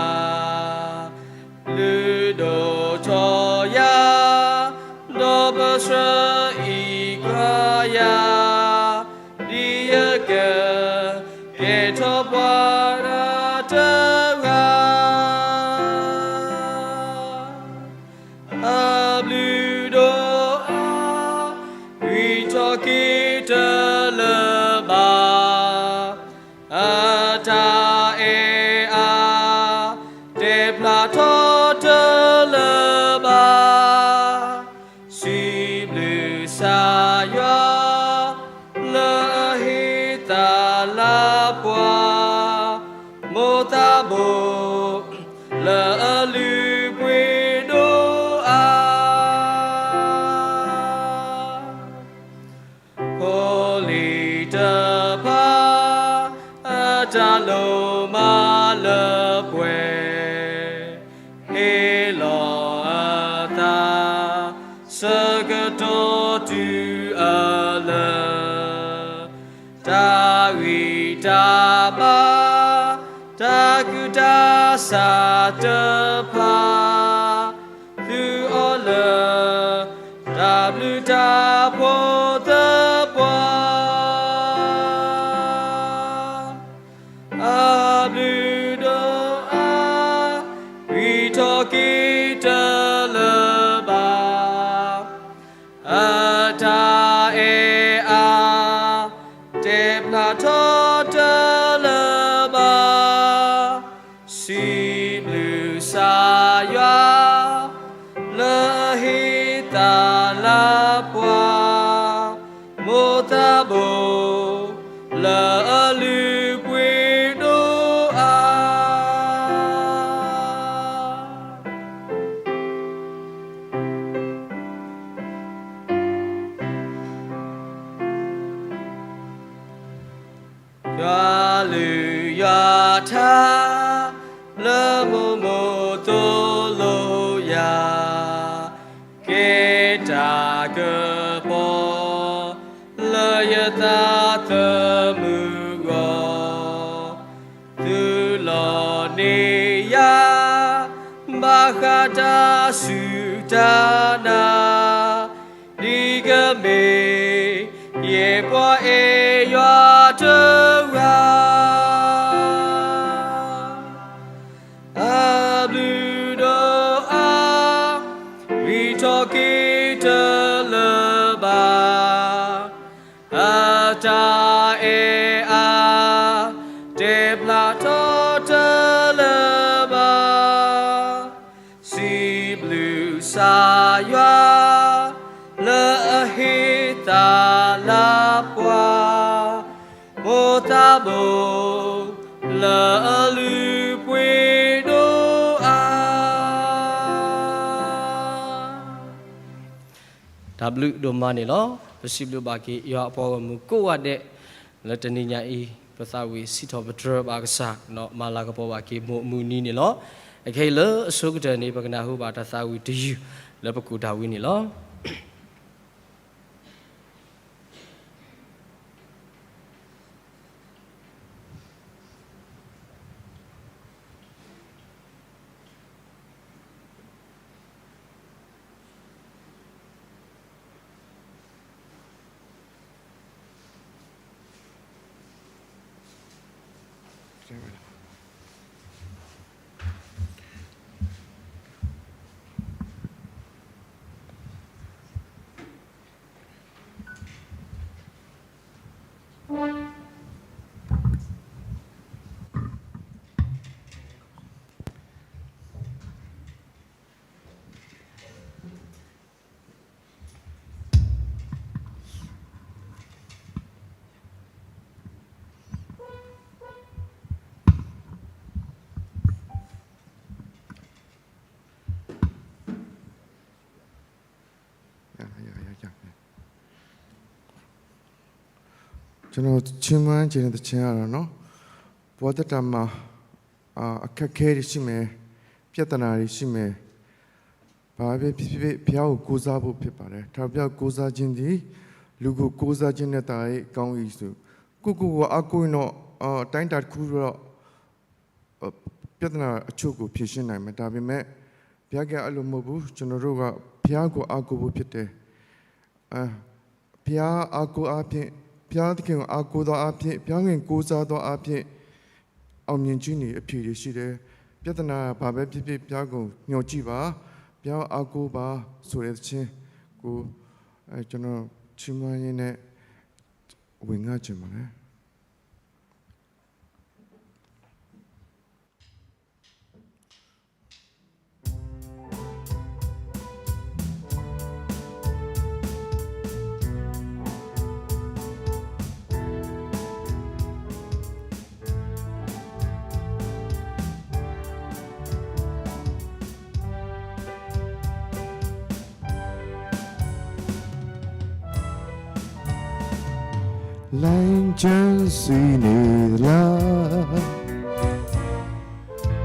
လုၢ်ဒိၣ်ထီၣ်ယၤ, ဒီးပဆှၢအံၤကွၢ်ယၤ, ဒ်ယက ကဲထီၣ်ပှၤတဂၤ, အဘျုးဒိၣ်အါ, ဂံၢ်ထီၣ်က့ၤတလၢၤဘၣ်, အတၢ်အဲၣ်အါ, တဲဖျါထီၣ်တလၢၤဘၣ်, စံးဘျုးကစၢ်ယွၤ လၢအဟ့ၣ်သးလၢပှၤ, မိၢ်သးဘိ လၢအလုၢ်ပှ့ၤဒိၣ်အါ, ဖိလံၤတဖၣ် အတၢ်လိၣ်မၤလၢပှဲၤ, ဟ့ၣ်လီၤအသး ဆၢကတီၢ်တုၤအလၢာ်, တၢ်ဂံၢ်တၢ်ဘါ တၢ်ကူၣ်တၢ်ဆးတဖၣ်, သုအီၤလၢ တၢ်ဘျုးတၢ်ဖှိၣ်သပှၢ်, အဘျုးဒိၣ်အါ, ဂံၢ်ထီၣ်က့ၤတလၢၤဘၣ်, အတၢ်အဲၣ်အါ, တဲဖျါထီၣ်တလၢၤဘၣ်, စံးဘျုးကစၢ်ယွၤ လၢအဟ့ၣ်သးလၢပှၤ, မိၢ်သးဘိ လၢအလုၢ်ပှ့ၤဒိၣ်အါ. ယွၤလုၢ်ယွၤထါ လၢမိၢ်မိၢ်သိၣ်လိယၤ, ကဲတၢ်ကပီၤ လၢယသးသမူအဂီၢ်, သူၣ်လီၤန့ၢ်ယၤ ဘၣ်ဃးတၢ်စူၢ်တၢ်နာ်, ဒ်ကမ့ၢ်ယဲၢ်ပှၤအဲၣ်ယွၤတဂၤ အဘျုးဒိၣ်အါ, ဂံၢ်ထီၣ်က့ၤတလၢၤဘၣ်, အတၢ်အဲၣ်အါ, တဲဖျါထီၣ်တလၢၤဘၣ်, စံးဘျုးကစၢ်ယွၤ လၢအဟ့ၣ်သးလၢပှၤ, မိၢ်သးဘိ လၢအလုၢ်ပှ့ၤဒိၣ်အါ. တၢ်ဘျုးဒိၣ်မးန့ၣ်လီၤ. ပစံးဘျုးဘၣ်က့ၤယွၤအပှၤဂီၢ်မုၢ်ကိးဂၤဒဲး လၢတနံၤညါအံၤ ပသးဝံၣ်စံးထီၣ်ပတြၢၤဘၣ်ကစၢ် ဒီးမၤလၤကပီၤဘၣ်က့ၤမိၢ်မုၢ်နံၤန့ၣ်လီၤ. အခဲအံၤလၢအဆိကတၢၢ်န့ၣ် ပကနၢ်ဟူဘၣ်တၢ်သးဝံၣ်တယုၢ် လၢပကူၣ်တၢ်ဝံၤန့ၣ်လီၤ. ကျွန်တော်ချီးမွမ်းချင်တဲ့သီချင်းကတော့နော်, ပှၤသက်တာမှာ အာ, အခက်အခဲတွေရှိမယ်, ပြဿနာတွေရှိမယ်, ဘာပဲဖြစ်ဖြစ် ဘုရားကိုကိုးစားဖို့ဖြစ်ပါတယ်။ ထာဝရဘုရားကိုကိုးစားခြင်းသည် လူကိုကိုးစားခြင်းထက်သာ၍ ကောင်း၏ဆို, ကိုယ့်ကိုယ်ကိုအားကိုးရင်တော့ အာ, အတိုင်းအတာတစ်ခုတော့ ပြဿနာအချို့ကိုဖြေရှင်းနိုင်မယ်။ ဒါပေမဲ့ ဘုရားကအဲ့လိုမဟုတ်ဘူး။ ကျွန်တော်တို့ကဘုရားကိုအားကိုးဖို့ဖြစ်တယ်။ အာ, ဘုရားအားကိုးအားဖြင့်, ဘုရားသခင်ကိုအားကိုးသောအားဖြင့်, ဘုရားသခင်ကိုးစားသောအားဖြင့် အောင်မြင်ခြင်းတွေ အဖြေတွေရှိတယ်။ ပြဿနာဘာပဲဖြစ်ဖြစ် ဘုရားကိုမျှော်ကြည့်ပါ, ဘုရားကိုအားကိုးပါဆိုတဲ့သီချင်းကို အဲ, ကျွန်တော်ချီးမွမ်းရင်းနဲ့ ဝေငှချင်ပါတယ်။ Lane Jones စံးန့ၣ်လၢ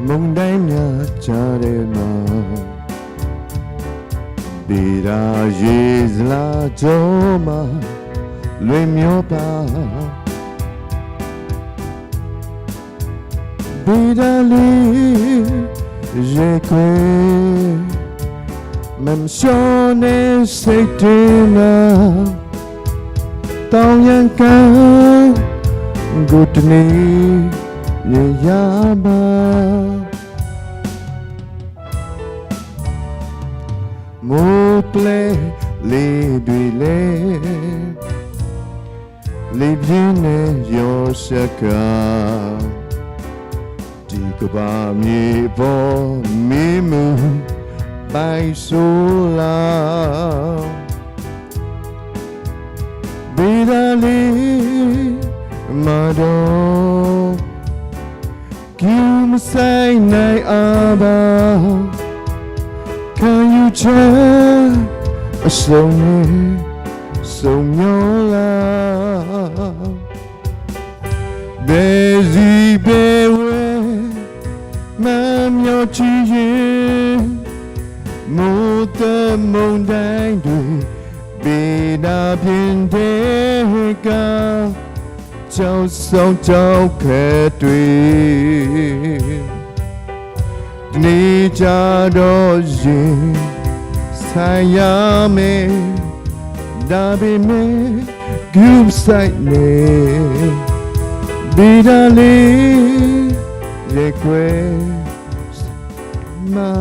မုန်တိုင်းများကြားထဲမှာ ဗေဒရေစလါကြောမှာ လွင်မြော်ပါ ဗေဒလီ ရေခွဲ မမ်ရှောနဲ့စိတ်ထဲမှာ တောင်းရန်ကန်း ကိုတနေ့ရရပါ မိုးပျဲလေတွေလဲ လေပြင်းနဲ့ရော်ရှက်ခါ ဒီကမ္ဘာမြေပေါ်မင်းမူပိုင်ဆိုးလာ ဗေဒလီမတော် ဂရုမစိုက်နိုင်အဘၣ် ခံယူချက်အစုံနဲ့ စုံမျောလာ ဘယ်စီဘယ်ဝဲ မှမျောချီရင် မိုးသက်မုန်တိုင်းတွေ ဗေဒပြင်းတဲ့က ကြောက်ဆောင်ကြောက်ခဲတွေ့ တနေ့ကျတော့ရင် ဆိုင်ရမယ် ဒါပေမဲ့ ဂရုမစိုက်နဲ့ ဗေဒလီ ရေခွဲမှာ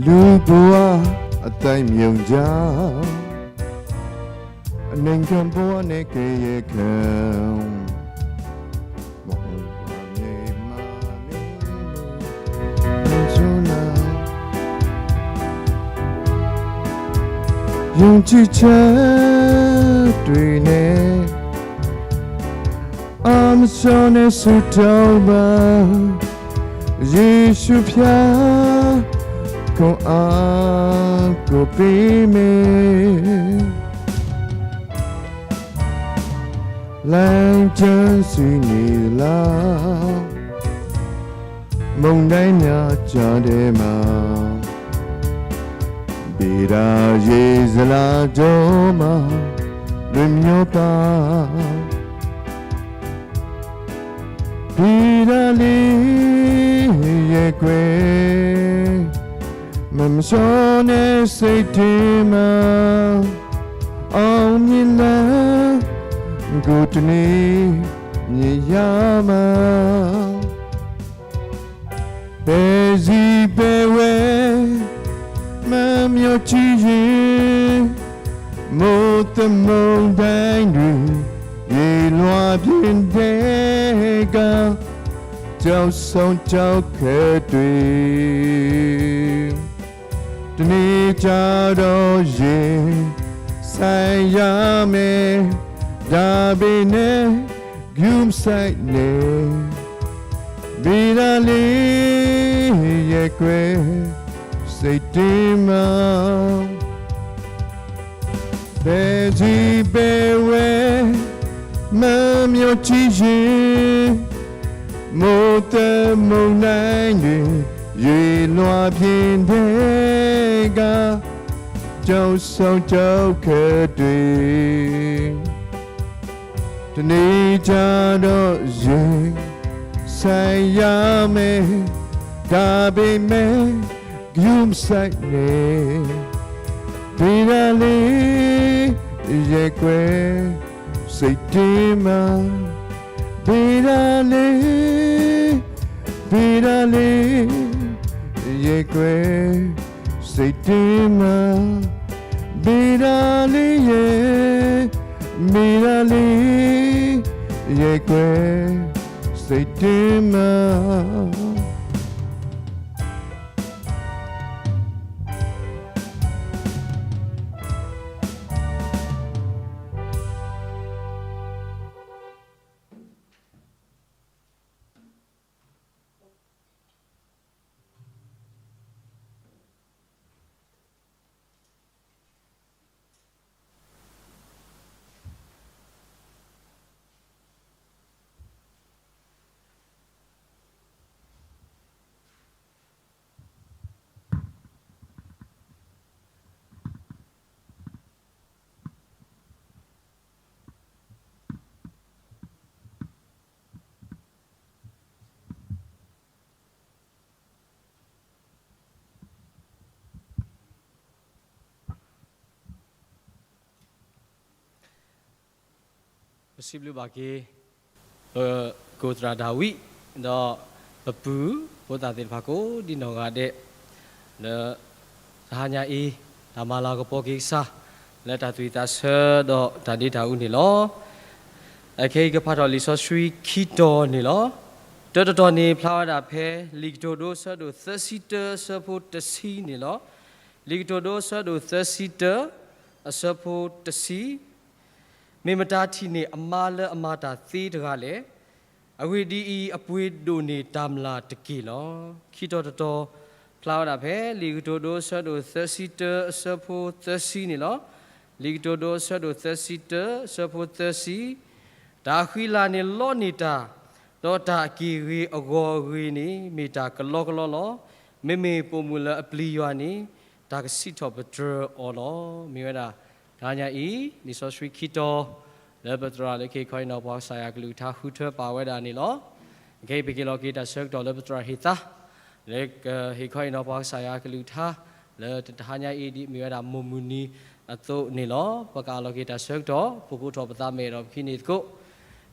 လူ့ဘဝအသိုက်မြုံကြောင့် အနှိမ်ခံဘဝနဲ့ကယ်ရခံ ယုံကြည်ချက်တွေနဲ့ အမစောနဲ့ဆုတောင်းပါ ယေရှုဖျားခွန်အားကိုပေးမယ် လမ်းကြမ်းစီနေလား မုန်တိုင်းများကြားထဲမှာ ဗေဒရေစလါကြောမှာ လွင်မျောပါ ဗေဒလီရေခွဲ မမ်ရှောနဲ့စိတ်ထဲမှာ အောင်မြင်လမ်းကို တစ်နေ့မြင်ရမှာ ပဲဇီးပဲဝဲ မမျော်ကြည့်ရင် မိုးသမုန်တိုင်းတွေ ရေလွှမ်းပြင်တဲ့အခါ ကျောက်ဆုံးကျောက်ခဲတွေ တစ်နေ့ကျတော့ ရင်ဆိုင်ရမယ် ဒါပေမဲ့ ဂရုမစိုက်နဲ့ ဗီဒါလေးရဲ့ကွယ် စိတ်တင်းမာ ပဲဇီးပဲဝဲ မမျော်ကြည့်ရင် မိုးသမုန်တိုင်းတွေ ရေလွှမ်းပြင်တဲ့အခါ ကျောက်ဆုံးကျောက်ခဲတွေ တစ်နေ့ကျတော့ ရင်ဆိုင်ရမယ် ဒါပေမဲ့ ဂရုမစိုက်နဲ့ ဗီဒါလေးရဲ့ကွယ် စိတ်တင်းမာ ဗီဒါလေး ဗီဒါလေးရဲ့ကွယ် စိတ်တင်းမာ ဗီဒါလေးရဲ့ ဗီဒါလေးရဲ့ကွယ် စိတ်တင်းမာပစံးဘျုးဘၣ်က့ၤ ပကိးသရၣ်ဒၤဝံး ဒီးပပုၢ်ဖိသၣ်သ့ၣ်တဖၣ်ကိးဒံနီၢ်ဂၤဒဲး လၢတဟါညါအံၤ တၢ်မၤလၤကပီၤက့ၤကစၢ် လၢတၢ်သွံၣ်သးဆၢဒီးတၢ်ဒ့တၢ်အူန့ၣ်လီၤ. အခဲအံၤကဖးထီၣ်လံာ်စီဆှံခံတီၤန့ၣ်လီၤ. တၢတတီၤန့ၣ် ဖျါဝဲဒၣ်ဖဲ လံာ်ကတိၤဒိ အဆၢဒိၣ်သၢဆံတၢ အဆၢဖိတဆံန့ၣ်လီၤ. လံာ်ကတိၤဒိ အဆၢဒိၣ်သၢဆံတၢ အဆၢဖိတဆံ မ့ၢ်မတၤထံၣ်န့ၢ်အမါလၢအမၤတၢ်သ့တဂၤလဲၣ်. အဂ့ၢ်ဒ်အံၤ, အပှ့ၤဒိၣ်န့ၢ်တၢ်မျၢ်တက့ၢ်လီၤ. ခံတီၤတတီၤ ဖျါဝဲဒၣ်ဖဲ လံာ်ကတိၤဒိ အဆၢဒိၣ်သၢဆံတၢ အဆၢဖိသၢဆံန့ၣ်လီၤ. လံာ်ကတိၤဒိ အဆၢဒိၣ်သၢဆံတၢ အဆၢဖိသၢဆံ တၢ်ဃံလၤန့ၣ်လီန့ၢ်တၢ်, ဒီးတၢ်အက့ၢ်ဂ့ၤအဂီၤအဂ့ၤန့ၣ် မ့ၢ်တၢ်ကလီကလီလီၤ. မ့မ့ၢ်ပိာ်မုၣ်လၢအပျံၤယွၤန့ၣ် တၢ်ကစံးထီၣ်ပတြၢၤအီၤလီၤ. မ့ၢ်ဝဲဒၣ် တဟါညါအံၤ လံာ်စီဆှံခံတီၤ လၢပသရၣ်လၢကဟ့ၣ်ခီဟ့ၣ်နီၤပှၤကစၢ်ယွၤကလုၢ်ကထါ ဃုထၢပာ်ဝဲဒၣ်န့ၣ်လီၤ. အခဲအံၤ ပက့ၤလီၤက့ၤတၢ်ဆၢကတီၢ်လၢပသရၣ်ဟ့ၣ်သါ လၢကဟ့ၣ်ခီဟ့ၣ်နီၤပှၤကစၢ်ယွၤကလုၢ်ကထါ လၢတဟါညါအံၤ ဒ်မ့ၢ်ဝဲဒၣ်မိၢ်မုၢ်နံၤအသိးန့ၣ်လီၤ. ပကအးလီၤက့ၤတၢ်ဆၢကတီၢ် ပကအိးထီၣ်ပသးမဲာ်ဒီးပခံန့ၣ်သကိး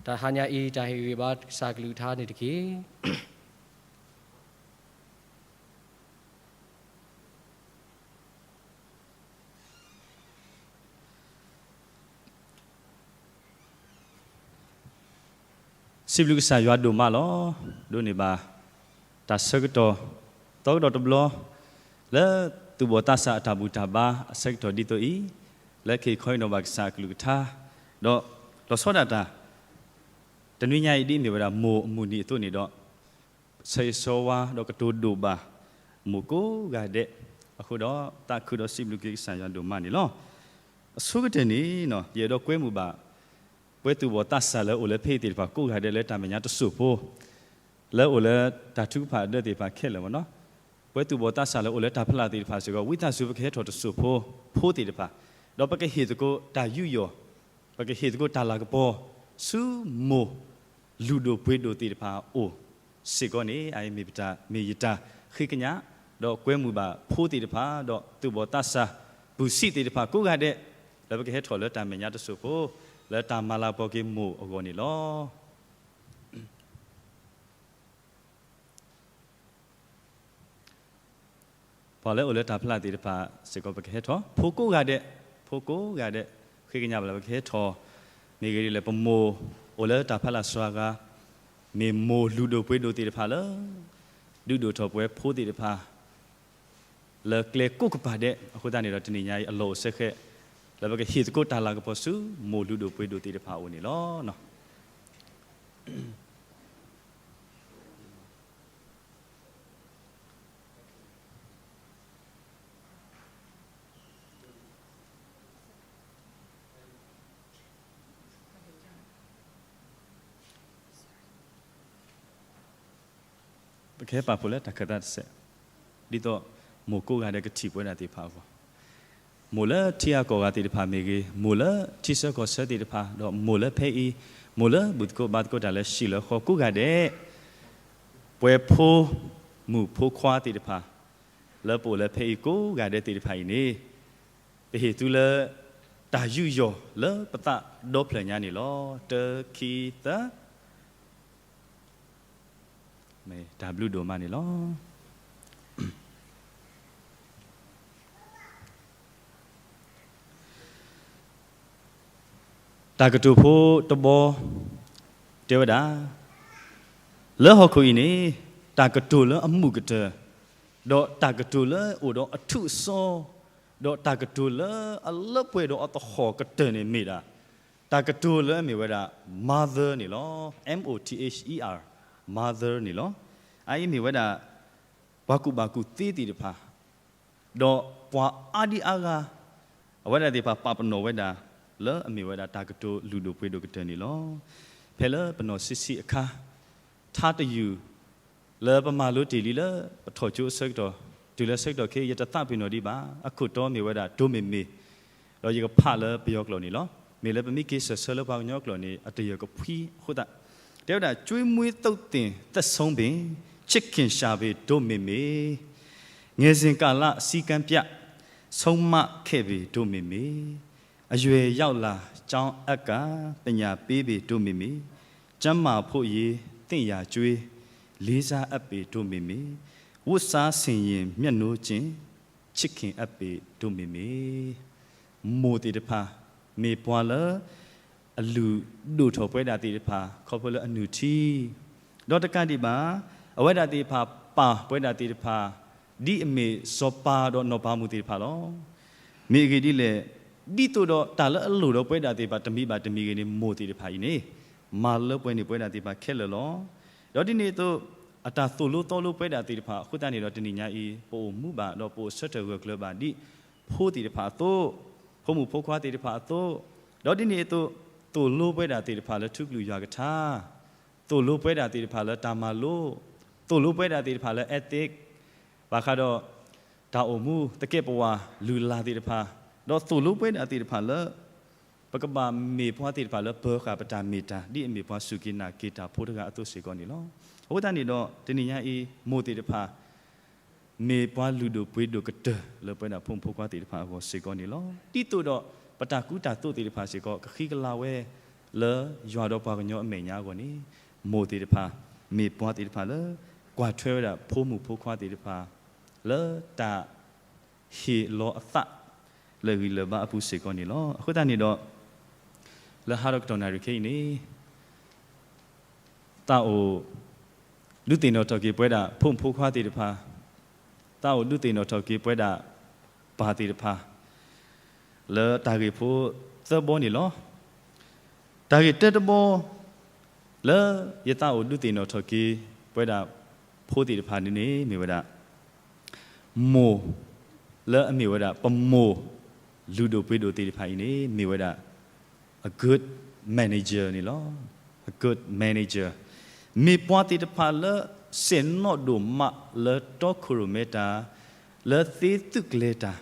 တဟါညါအံၤ တၢ်ဟ့ၣ်ဂံၢ်ဟ့ၣ်ဘါကစၢ်ကလုၢ်ကထါန့ၣ်တက့ၢ်. စံးဘျုးကစၢ်ယွၤဒိၣ်မးလီၤ. ဒိးန့ၢ်ဘၣ် တၢ်ဆၢကတီၢ် သီကဒီးတဘျီ လၢသူၣ်ဘီၣ်သးစၢ်အတၢ်ဘူၣ်တၢ်ဘါအဆၢကတီၢ်ဒ်သိးအံၤ လၢကဟ့ၣ်ခီဟ့ၣ်နီၤဘၣ်ကစၢ်အကလုၢ်ကထါ ဒီးလီၤဆီဒၣ်တၢ် တနွံညါအံၤ ဒ်မ့ၢ်ဝဲဒၣ်မိၢ်အမုၢ်နံၤအသိးန့ၣ်ဒီး ဆၢဂ့ၤဆၢဝါဒီးကတိၤဒိၣ်ဘၣ်မိၢ်ကိးဂၤဒဲးအဃိဒီး သးခုဒီးစံးဘျုးက့ၤကစၢ်ယွၤဒိၣ်မးန့ၣ်လီၤ. အဆိကတၢၢ်န့ၣ် ယအဲၣ်ဒိးကွဲမုာ်ဘၣ် ပှၤသူၣ်ဘီၣ်သးစၢ်လၢအိၣ်လၢဖဲအံၤသ့ၣ်တဖၣ်ကိးဂၤဒဲးလၢတၢ်မဲာ်ညါတစိၢ်ဖိ လၢအိၣ်လၢတၢ်ထုကဖၣ်အဒၢးသ့ၣ်တဖၣ်ခဲလၢာ်မ့ၢ်နီၤ, ပှၤသူၣ်ဘီၣ်သးစၢ်လၢအိၣ်လၢတၢ်ဖီလာ်သ့ၣ်တဖၣ်စ့ၢ်ကီး ဝံသးစူၤပကဟဲထီၣ်တစိၢ်ဖိ ဖိသ့ၣ်တဖၣ်, ဒီးပကဟ့ၣ်သကိးတၢ်ယူးယီၣ်, ပကဟ့ၣ်သကိးတၢ်လၤကပီၤ ဆူမိၢ် လုၢ်ဒိၣ်ပှ့ၤဒိၣ်သ့ၣ်တဖၣ်အအိၣ်စ့ၢ်ကီးန့ၣ် အအံၤမ့ၢ်ပတၢ် မ့ၢ်ယတၢ်ဃ့ကညး, ဒီးကွဲမုာ်ဘၣ်ဖိသ့ၣ်တဖၣ် ဒီးသူၣ်ဘီၣ်သးစၢ် ပုၢ်ဆံးသ့ၣ်တဖၣ်ကိးဂၤဒဲး, ဒီး လၢပကဟဲထီၣ်လၢတၢ်မဲာ်ညါတစိၢ်ဖိ လၢတၢ်မၤလၤကပီၤက့ၤမိၢ်အဂီၢ်န့ၣ်လီၤ. ပှၤလၢအိၣ်လၢတၢ်ဖီလာ်သ့ၣ်တဖၣ်စ့ၢ်ကီး ပကဟဲထီၣ်, ဖိကိးဂၤဒဲး, ဖိကိးဂၤဒဲး, ဃ့ကညးဘၣ်လၢပကဟဲထီၣ်, မ့ၢ်ဂ့ၤဒ်လဲၣ် ပမိၢ်အိၣ်လၢတၢ်ဖီလာ်စှၤဂၤ, မ့ၢ်မိၢ်လုၢ်ဒိၣ်ပှ့ၤဒိၣ်သ့ၣ်တဖၣ်လၢ ဒုးဒိၣ်ထီၣ်ပဝဲဖိသ့ၣ်တဖၣ် လၢကျဲကိးကပၤဒဲး, အဃိသတးန့ၣ်ဒီး တနံၤညါအံၤအလီၢ်အိၣ်စဲဃဲး လၢပကဟ့ၣ်သကိးတၢ်လၤကပီၤဆူ မိၢ်လုၢ်ဒိၣ်ပှ့ၤဒိၣ်သ့ၣ်တဖၣ်အအိၣ်န့ၣ်လီၤ. ပကဟဲပာ်ဖှိၣ်လၢတၢ်ခၢၣ်သးတစဲး, ဒ်သိးမိၢ်ကိးဂၤဒဲးကထံၣ်ပဝဲဒၣ်သ့ၣ်တဖၣ်အဂီၢ်, မိၢ်လၢထံဂၤကီၢ်ဂၤသ့ၣ်တဖၣ်မ့ၢ်ဂ့ၤ, မိၢ်လၢထံဆၢကီၢ်ဆၢသ့ၣ်တဖၣ်, ဒီးမိၢ်လၢဖဲအံၤ, မိၢ်လၢဘူၣ်သကိးဘါသကိးတၢ်လၢဟံၣ်လၢဃီကိးဂၤဒဲး, ပဝဲဖိမုၣ်ဖိခွါသ့ၣ်တဖၣ် လၢပအိၣ်လၢဖဲအံၤကိးဂၤဒဲးသ့ၣ်တဖၣ်အံၤန့ၣ်, ပဟ့ၣ်သုလၢ တၢ်ယူးယီၣ်လၢပသးဒီဖျၢၣ်ညါန့ၣ်လီၤ. တၢ ခံ သၢ, တၢ်ဘျုးဒိၣ်မးန့ၣ်လီၤ. တၢ်ကတိၤဖိတဘီ တဲဝဲဒၣ်, လၢဟီၣ်ခိၣ်အံၤန့ၣ်, တၢ်ကတိၤလၢအမုာ်ကတၢၢ်, ဒီးတၢ်ကတိၤလၢအိၣ်ဒီးအထူးအစီ, ဒီးတၢ်ကတိၤလၢအလၢပှဲၤဒီးအသဟီၣ်ကတၢၢ်န့ၣ်မ့ၢ်ဒၣ်, တၢ်ကတိၤလၢအမ့ၢ်ဝဲဒၣ် mother န့ၣ်လီၤ. M O T H E R, mother န့ၣ်လီၤ. အအံၤမ့ၢ်ဝဲဒၣ် ပှၤကူၣ်ဘၣ်ကူၣ်သ့သ့ၣ်တဖၣ် ဒီးပှၤအါဒံအါဂၤ အဝဲဒၣ်သ့ၣ်တဖၣ်ပာ်ပနီၣ်ဝဲဒၣ် လၢအမ့ၢ်ဝဲဒၣ်တၢ်ကတိၤလုၢ်ဒိၣ်ပှ့ၤဒိၣ်ကတၢၢ်န့ၣ်လီၤ. ဖဲလၢပနီၢ်ဆံးဆံးအခါ ထါတယုၢ် လၢပမၤလိတ့ၢ်လံလၢ ပထီၣ်ကၠိအဆၢကတီၢ် တုၤလၢဆၢကတီၢ်ခဲအံၤ ယတသးပ့ၤနီၣ်ဒံးဘၣ်. အခိၣ်တီမ့ၢ်ဝဲဒၣ် ဒိမ့ၢ်မ့ၢ်, ဒီးယကဖးလၢပယီၤကျိာ်န့ၣ်လီၤ. မ့ၢ်လၢပမ့ၢ်က့ၤစၢၢ်ဆၢလၢပှၤကညီကျိာ်န့ၣ် အတယၢၢ်ကဖှံအဃိသတး, တဲဝဲဒၣ် ကျွေးမွေးသုတ်သင်သက်ဆုံးပင်, ချစ်ခင်ရှာပေ ဒိမ့ၢ်မ့ၢ်, ငယ်စဉ်ကာလစည်းကမ်းပြ ဆုံးမခဲ့ပေ ဒိမ့ၢ်မ့ၢ်, အရွယ်ရောက်လာကြောင်းအက်က ပညာပေးပေ ဒိမ့ၢ်မ့ၢ်, ကျန်းမာဖို့ရေးသင့်ရာကျွေး, လေးစားအပ်ပေ ဒိမ့ၢ်မ့ၢ်, ဝတ်စားဆင်ရင်မျက်နှာကျင်, ချစ်ခင်အပ်ပေ ဒိမ့ၢ်မ့ၢ်. မိၢ်သ့ၣ်တဖၣ် မ့ၢ်ပှၤလၢ အလုၢ်ဒိၣ်ထီၣ်ပဝဲဒၣ်သ့ၣ်တဖၣ် ခီဖျိလၢအနုၢ်ထံ, ဒီးတကးဒံးဘၣ် အဝဲဒၣ်သ့ၣ်တဖၣ်ပာ်ပဝဲဒၣ်သ့ၣ်တဖၣ် ဒ်အမ့ၢ်စီၤပၤဒီးနီၢ်ပၤမုၣ်သ့ၣ်တဖၣ်လီၤ. မ့ၢ်အဂ့ၢ်ဒ်လဲၣ်, ဒ်သိးဒီးတၢ်လၢအလိၣ်ဒီးပဝဲဒၣ်သ့ၣ်တဖၣ်တမံၤဘၣ်တမံၤဂ့ၤန့ၣ် မိၢ်သ့ၣ်တဖၣ်အံၤန့ၣ် မၤလၢပှဲၤန့ၢ်ပဝဲဒၣ်သ့ၣ်တဖၣ်ခဲလၢာ်လီၤ. ဒီးဒ်န့ၣ်အသိး အတၢ်သိၣ်လိသီလိပဝဲဒၣ်သ့ၣ်တဖၣ်အဃိသတးန့ၣ်ဒီး တနံၤညါအံၤ ပအိၣ်မူဘၣ် ဒီးပအိၣ်ဆၢထၢၣ်ဂၢၢ်ကျၢၤဘၣ်ဒ် ဖိသ့ၣ်တဖၣ်အသိး, ဖိမုၣ်ဖိခွါသ့ၣ်တဖၣ်အသိး, ဒီးဒ်န့ၣ်အသိး သိၣ်လိပဝဲဒၣ်သ့ၣ်တဖၣ်လၢထူကလုၢ်ယွၤကထါ, သိၣ်လိပဝဲဒၣ်သ့ၣ်တဖၣ်လၢတၢ်မၤလိ, သိၣ်လိပဝဲဒၣ်သ့ၣ်တဖၣ်လၢ ethic, ဘၣ်ဃးဒီး တၢ်အိၣ်မူသကဲးပဝးလုၢ်လၢ်သ့ၣ်တဖၣ်, ဒီးသိၣ်လိပဝဲဒၣ်သ့ၣ်တဖၣ်လၢ ပကဘၣ်မ့ၢ်ပှၤသ့ၣ်တဖၣ်လၢပၢၤဃာ်ပတၢ်မ့ၢ်တၢ် ဒ်အမ့ၢ်ပှၤစူၢ်က့ၤနာ်က့ၤတၢ်ဖိတဂၤအသိးစ့ၢ်ကီးန့ၣ်လီၤ. အဃိသတးန့ၣ်ဒီး တနံၤညါအံၤ မိၢ်သ့ၣ်တဖၣ် မ့ၢ်ပှၤလုၢ်ဒိၣ်ပှ့ၤဒိၣ်ကတၢၢ်လၢပဝဲဒၣ်ဖိမုၣ်ဖိခွါသ့ၣ်တဖၣ်အဂီၢ်စ့ၢ်ကီးန့ၣ်လီၤ. ဒ်သိးဒီး ပတၢ်ကူတၢ်သိးသ့ၣ်တဖၣ်စ့ၢ်ကီး ကဃံကလၤဝဲ လၢယွၤဒီးပှၤကညီအမဲာ်ညါအဂီၢ်န့ၣ် မိၢ်သ့ၣ်တဖၣ် မ့ၢ်ပှၤသ့ၣ်တဖၣ်လၢ ကွၢ်ထွဲဝဲဒၣ်ဖိမုၣ်ဖိခွါသ့ၣ်တဖၣ် လၢတၢ် ဟ့ၣ်လီၤအသး လၢဂံၢ်လၢဘါအပူၤစ့ၢ်ကီးန့ၣ်လီၤ. အဃိသတးန့ၣ်ဒီး လၢဟါဒီးကတီၢ်နၣ်ရံၣ်ခဲအံၤန့ၣ် သးအိၣ် ဒုးသ့ၣ်နီၣ်ထီၣ်က့ၤပဝဲဒၣ် ဖိမုၣ်ဖိခွါသ့ၣ်တဖၣ်, သးအိၣ်ဒုးသ့ၣ်နီၣ်ထီၣ်က့ၤပဝဲဒၣ် ပၢ်သ့ၣ်တဖၣ် လၢတၢ်ဂ့ၢ်ဖိသၢဘီန့ၣ်လီၤ. တၢ်ဂ့ၢ်တၢတဘီ လၢယသးအိၣ်ဒုးသ့ၣ်နီၣ်ထီၣ်က့ၤ ပဝဲဒၣ်ဖိသ့ၣ်တဖၣ်န့ၣ်န့ၣ် မ့ၢ်ဝဲဒၣ် မိၢ် လၢအမ့ၢ်ဝဲဒၣ် ပမိၢ် လုၢ်ဒိၣ်ပှ့ၤဒိၣ်သ့ၣ်တဖၣ်အံၤန့ၣ် မ့ၢ်ဝဲဒၣ် a good manager န့ၣ်လီၤ. a good manager မ့ၢ်ပှၤသ့ၣ်တဖၣ်လၢ ဆဲးနီၣ်ဒိၣ်မးလၢတီခိၣ်ရိၣ်မဲတၢ် လၢသ့သုးကျဲၤတၢ်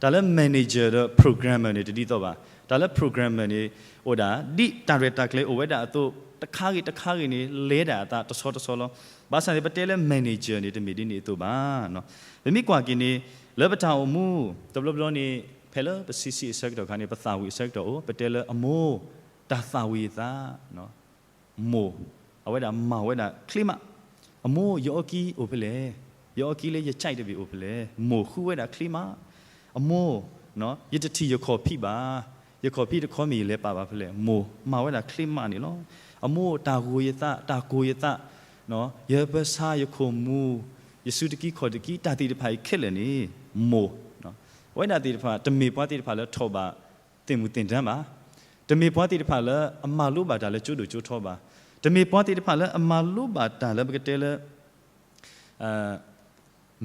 တၢ်လၢ manager ဒီး programmer န့ၣ် တဒ်သိးဘၣ်. တၢ်လၢ programmer န့ၣ် အိၣ်ဒၣ် ဒ်တၢ်ရဲၣ်တၢ်ကျဲၤအိၣ်ဝဲဒၣ်အသိး တခါဂ့ၤတခါဂ့ၤန့ၣ် လဲၤဒၣ်အသးတဆီတဆီလီၤ. ဘၣ်ဆၣ်န့ၣ် ပတဲလၢ manager န့ၣ် တမ့ၢ်ဒ်န့ၣ်အသိးဘၣ်. ပမ့ၢ်ကွၢ်က့ၤန့ၣ် လၢပတၢ်အိၣ်မူ တဘျီဘျီန့ၣ် ဖဲလၢပဆံးဆံးအဆၢကတီၢ်ခါန့ၣ် ပသးဝံၣ်အဆၢကတီၢ်အိၣ် ပတဲလၢအမိၢ် တၢ်သးဝံၣ်အသး မိၢ် အဝဲဒၣ်မၤဝဲဒၣ်ချ့မး, အမိၢ် ယအီကံအိၣ်ဖဲလဲၣ်, ယအီကံလၢယကၠဲးတဘ့ၣ်အိၣ်ဖဲလဲၣ်, မိၢ်ဃုဝဲဒၣ်ချ့မး, အမိၢ် ယတထံၣ်ယခီၣ်ဖံးဘၣ်, ယခီၣ်ဖံးတခီမ့ၢ်ယလဲၤပာ်ဘၣ်ဖဲလဲၣ်, မိၢ်မၤဝဲဒၣ်ချ့မးန့ၣ်လီၤ. အမိၢ်တၢ်ဂိၢ်ယသး တၢ်ကိၢ်ယသး ယပဆါယခိၣ်မူၤ ယစုတကံခီၣ်တကံ တၢ်သ့ၣ်တဖၣ်အံၤခဲလၢာ်န့ၣ် မိၢ် အဝဲဒၣ်သ့ၣ်တဖၣ် တမ့ၢ်ပှၤသ့ၣ်တဖၣ်လၢထီၣ်ဘၣ်သ့ၣ်မုၢ်သ့ၣ်ဒၢဘၣ်, တမ့ၢ်ပှၤသ့ၣ်တဖၣ်လၢအမၤလိဘၣ်တၢ်လၢကၠိဒိၣ်ကၠိထီဘၣ်, တမ့ၢ်ပှၤသ့ၣ်တဖၣ်လၢအမၤလိဘၣ်တၢ်လၢပကတဲလၢ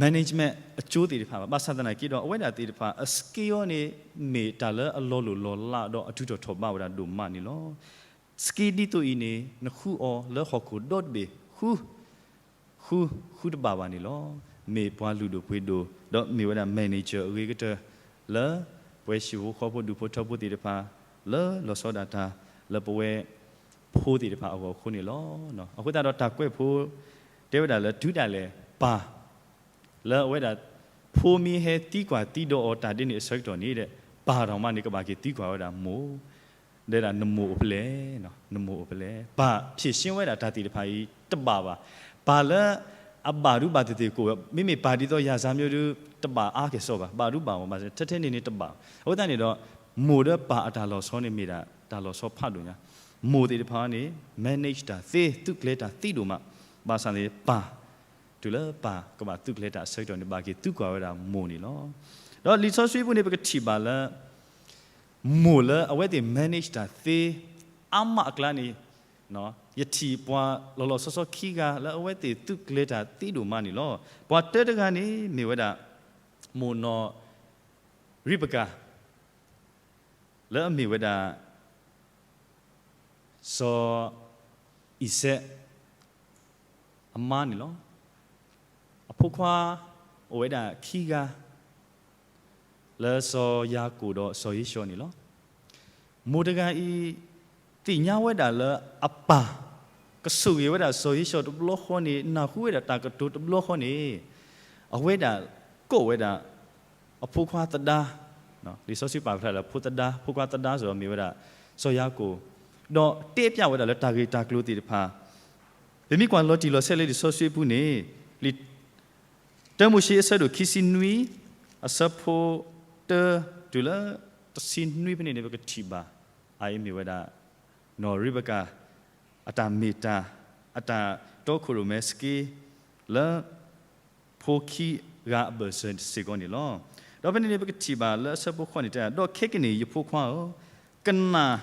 management အကၠိသ့ၣ်တဖၣ်ဘၣ်. ဘၣ်ဆၣ်သနာ်က့ဒီး အဝဲဒၣ်သ့ၣ်တဖၣ် အ skill အံၤန့ၣ် မ့ၢ်တၢ်လၢအလီၤလိၢ်လီၤလးဒီးအတုၤထီၣ်ထီၣ်ဘးဝဲဒၣ်ဒိၣ်မးန့ၣ်လီၤ. skill ဒ်သိးအံၤန့ၣ် နဃုအီၤလၢဟီၣ်ခိၣ်ဒီတဘ့ၣ် ဃု ဃု ဃုတဘၣ်ဘၣ်န့ၣ်လီၤ. မ့ၢ်ပှၤလုၢ်ဒိၣ်ပှ့ၤဒိၣ် ဒီးမ့ၢ်ဝဲဒၣ် manager အဂ့ၤကတၢၢ် လၢပဝဲဟံၣ်ဖိဃီဖိဒူၣ်ဖိထၢဖိသ့ၣ်တဖၣ် လၢလီၤဆီဒၣ်တၢ် လၢပဝဲဖိသ့ၣ်တဖၣ်အဂီၢ်အဃိန့ၣ်လီၤ. အဃိသတးဒီးတၢ်ကွဲးဖိ တဲဝဲဒၣ်လၢတုၤဒၣ်လဲာ် ပၢ် လၢအဝဲဒၣ် ဖိမ့ၢ်ဟဲသံကွၢ်သံဒိးအီၤတၢ်ဒ်န့ၣ်အဆၢကတီၢ်န့ၣ်ဒီး ပၢ်တၢ်မၤန့ၣ် ကဘၣ်က့ၤသံကွၢ်ဝဲဒၣ်မိၢ် ဒီးဒၣ်နမိၢ်အိၣ်ဖဲလဲၣ်, နမိၢ်အိၣ်ဖဲလဲၣ်. ပၢ် ဖြေရှင်း ဝဲဒၣ်တၢ်သ့ၣ်တဖၣ်အံၤတဘၣ်ဘၣ်. ပၢ်လၢအဘၣ်ဒူဘၣ်သ့ၣ်သ့ၣ်ကိးဝဲ မ့မ့ၢ်ပၢ်ဒ်သိးယၤစၢ်မၠိဒု တဘၣ်အါကဲၣ်ဆိးဘၣ်, ဘၣ်ဒူဘၣ်ဝဲ ထဲထဲန့ၣ်န့ၣ်တဘၣ်. အဃိသတးန့ၣ်ဒီး မိၢ်ဒီးပၢ်အတၢ်လီၤဆီန့ၣ်မ့ၢ်ဒၣ်တၢ်လီၤဆီဖးဒိၣ်ညါ. မိၢ်သ့ၣ်တဖၣ်န့ၣ် manage တၢ်သ့ သုးကျဲၤတၢ်သ့ဒိၣ်မး, ဘၣ်ဆၣ်န့ၣ်ပၢ် တုၤလၢပၢ်ကဘၣ်သုးကျဲၤတၢ်အဆၢကတီၢ်န့ၣ် ဘၣ်က့ၤသံကွၢ်ဝဲဒၣ်မိၢ်န့ၣ်လီၤ. ဒီးလံာ်စီဆှံပူၤန့ၣ် ပကထံၣ်ဘၣ်လၢ မိၢ်လၢအဝဲသ့ၣ် manage တၢ်သ့ အါမးအကျါန့ၣ် ယထံၣ်ပှၤလီၤလီၤဆီဆီခံဂၤလၢအဝဲသ့ၣ်သုးကျဲၤတၢ်သ့ဒိၣ်မးန့ၣ်လီၤ. ပှၤတၢတဂၤန့ၣ် မ့ၢ်ဝဲဒၣ် မိၢ်နီၢ်ရံးပကၤ လၢအမ့ၢ်ဝဲဒၣ် စီၤအံၤစဲး အမါန့ၣ်လီၤ. အဖိခွါအိၣ်ဝဲဒၣ်ခံဂၤ လၢစီၤယၤကိာ်ဒီးစီၤဧ့ၡီၤန့ၣ်လီၤ. မိၢ်တဂၤအံၤ သ့ၣ်ညါဝဲဒၣ်လၢအပၢ် ကဆိၣ်ဂ့ၤဝဲဒၣ်စီၤဧ့ၡီၤတဘျီဃီန့ၣ် နၢ်ဟူဝဲဒၣ်တၢ်ကတိၤတဘျီဃီန့ၣ် အဝဲဒၣ်ကိးဝဲဒၣ် အဖိခွါသဒါ လံာ်စီဆှံပာ်ဖျါလၢဖိသဒါ ဖိခွါသဒါစ့ၢ်ကီးမ့ၢ်ဝဲဒၣ် စီၤယၤကိာ် ဒီးတဲပျးဝဲဒၣ်လၢတၢ်ဂ့ၢ်တၢ်ကျိၤသ့ၣ်တဖၣ် ပမ့ၢ်ကွၢ်လီၤတံၢ်လီၤဆဲးလၢလံာ်စီဆှံပူၤန့ၣ် လံာ် တၢမိၤၡ့အဆၢဒိၣ်ခံဆံနွံ အဆၢဖိတၢ တုၤလၢတဆံနွံဖဲန့ၣ်န့ၣ် ပကထံၣ်ဘၣ် အအံၤမ့ၢ်ဝဲဒၣ် နီၢ်ရံးဘကၤ အတၢ်မ့ၢ်တၢ် အတၢ်တီခိၣ်ရိၣ်မဲစ့ၢ်ကီး လၢ ဖိခံဂၤအဘၢၣ်စၢၤစ့ၢ်ကီးန့ၣ်လီၤ. ဒီးဖဲန့ၣ်န့ၣ် ပကထံၣ်ဘၣ်လၢအဆၢဖိဃိးန့ၣ်တဲ ဒီးခဲကနံၣ်အံၤ ယဖိခွါဧၢ, ကနၣ်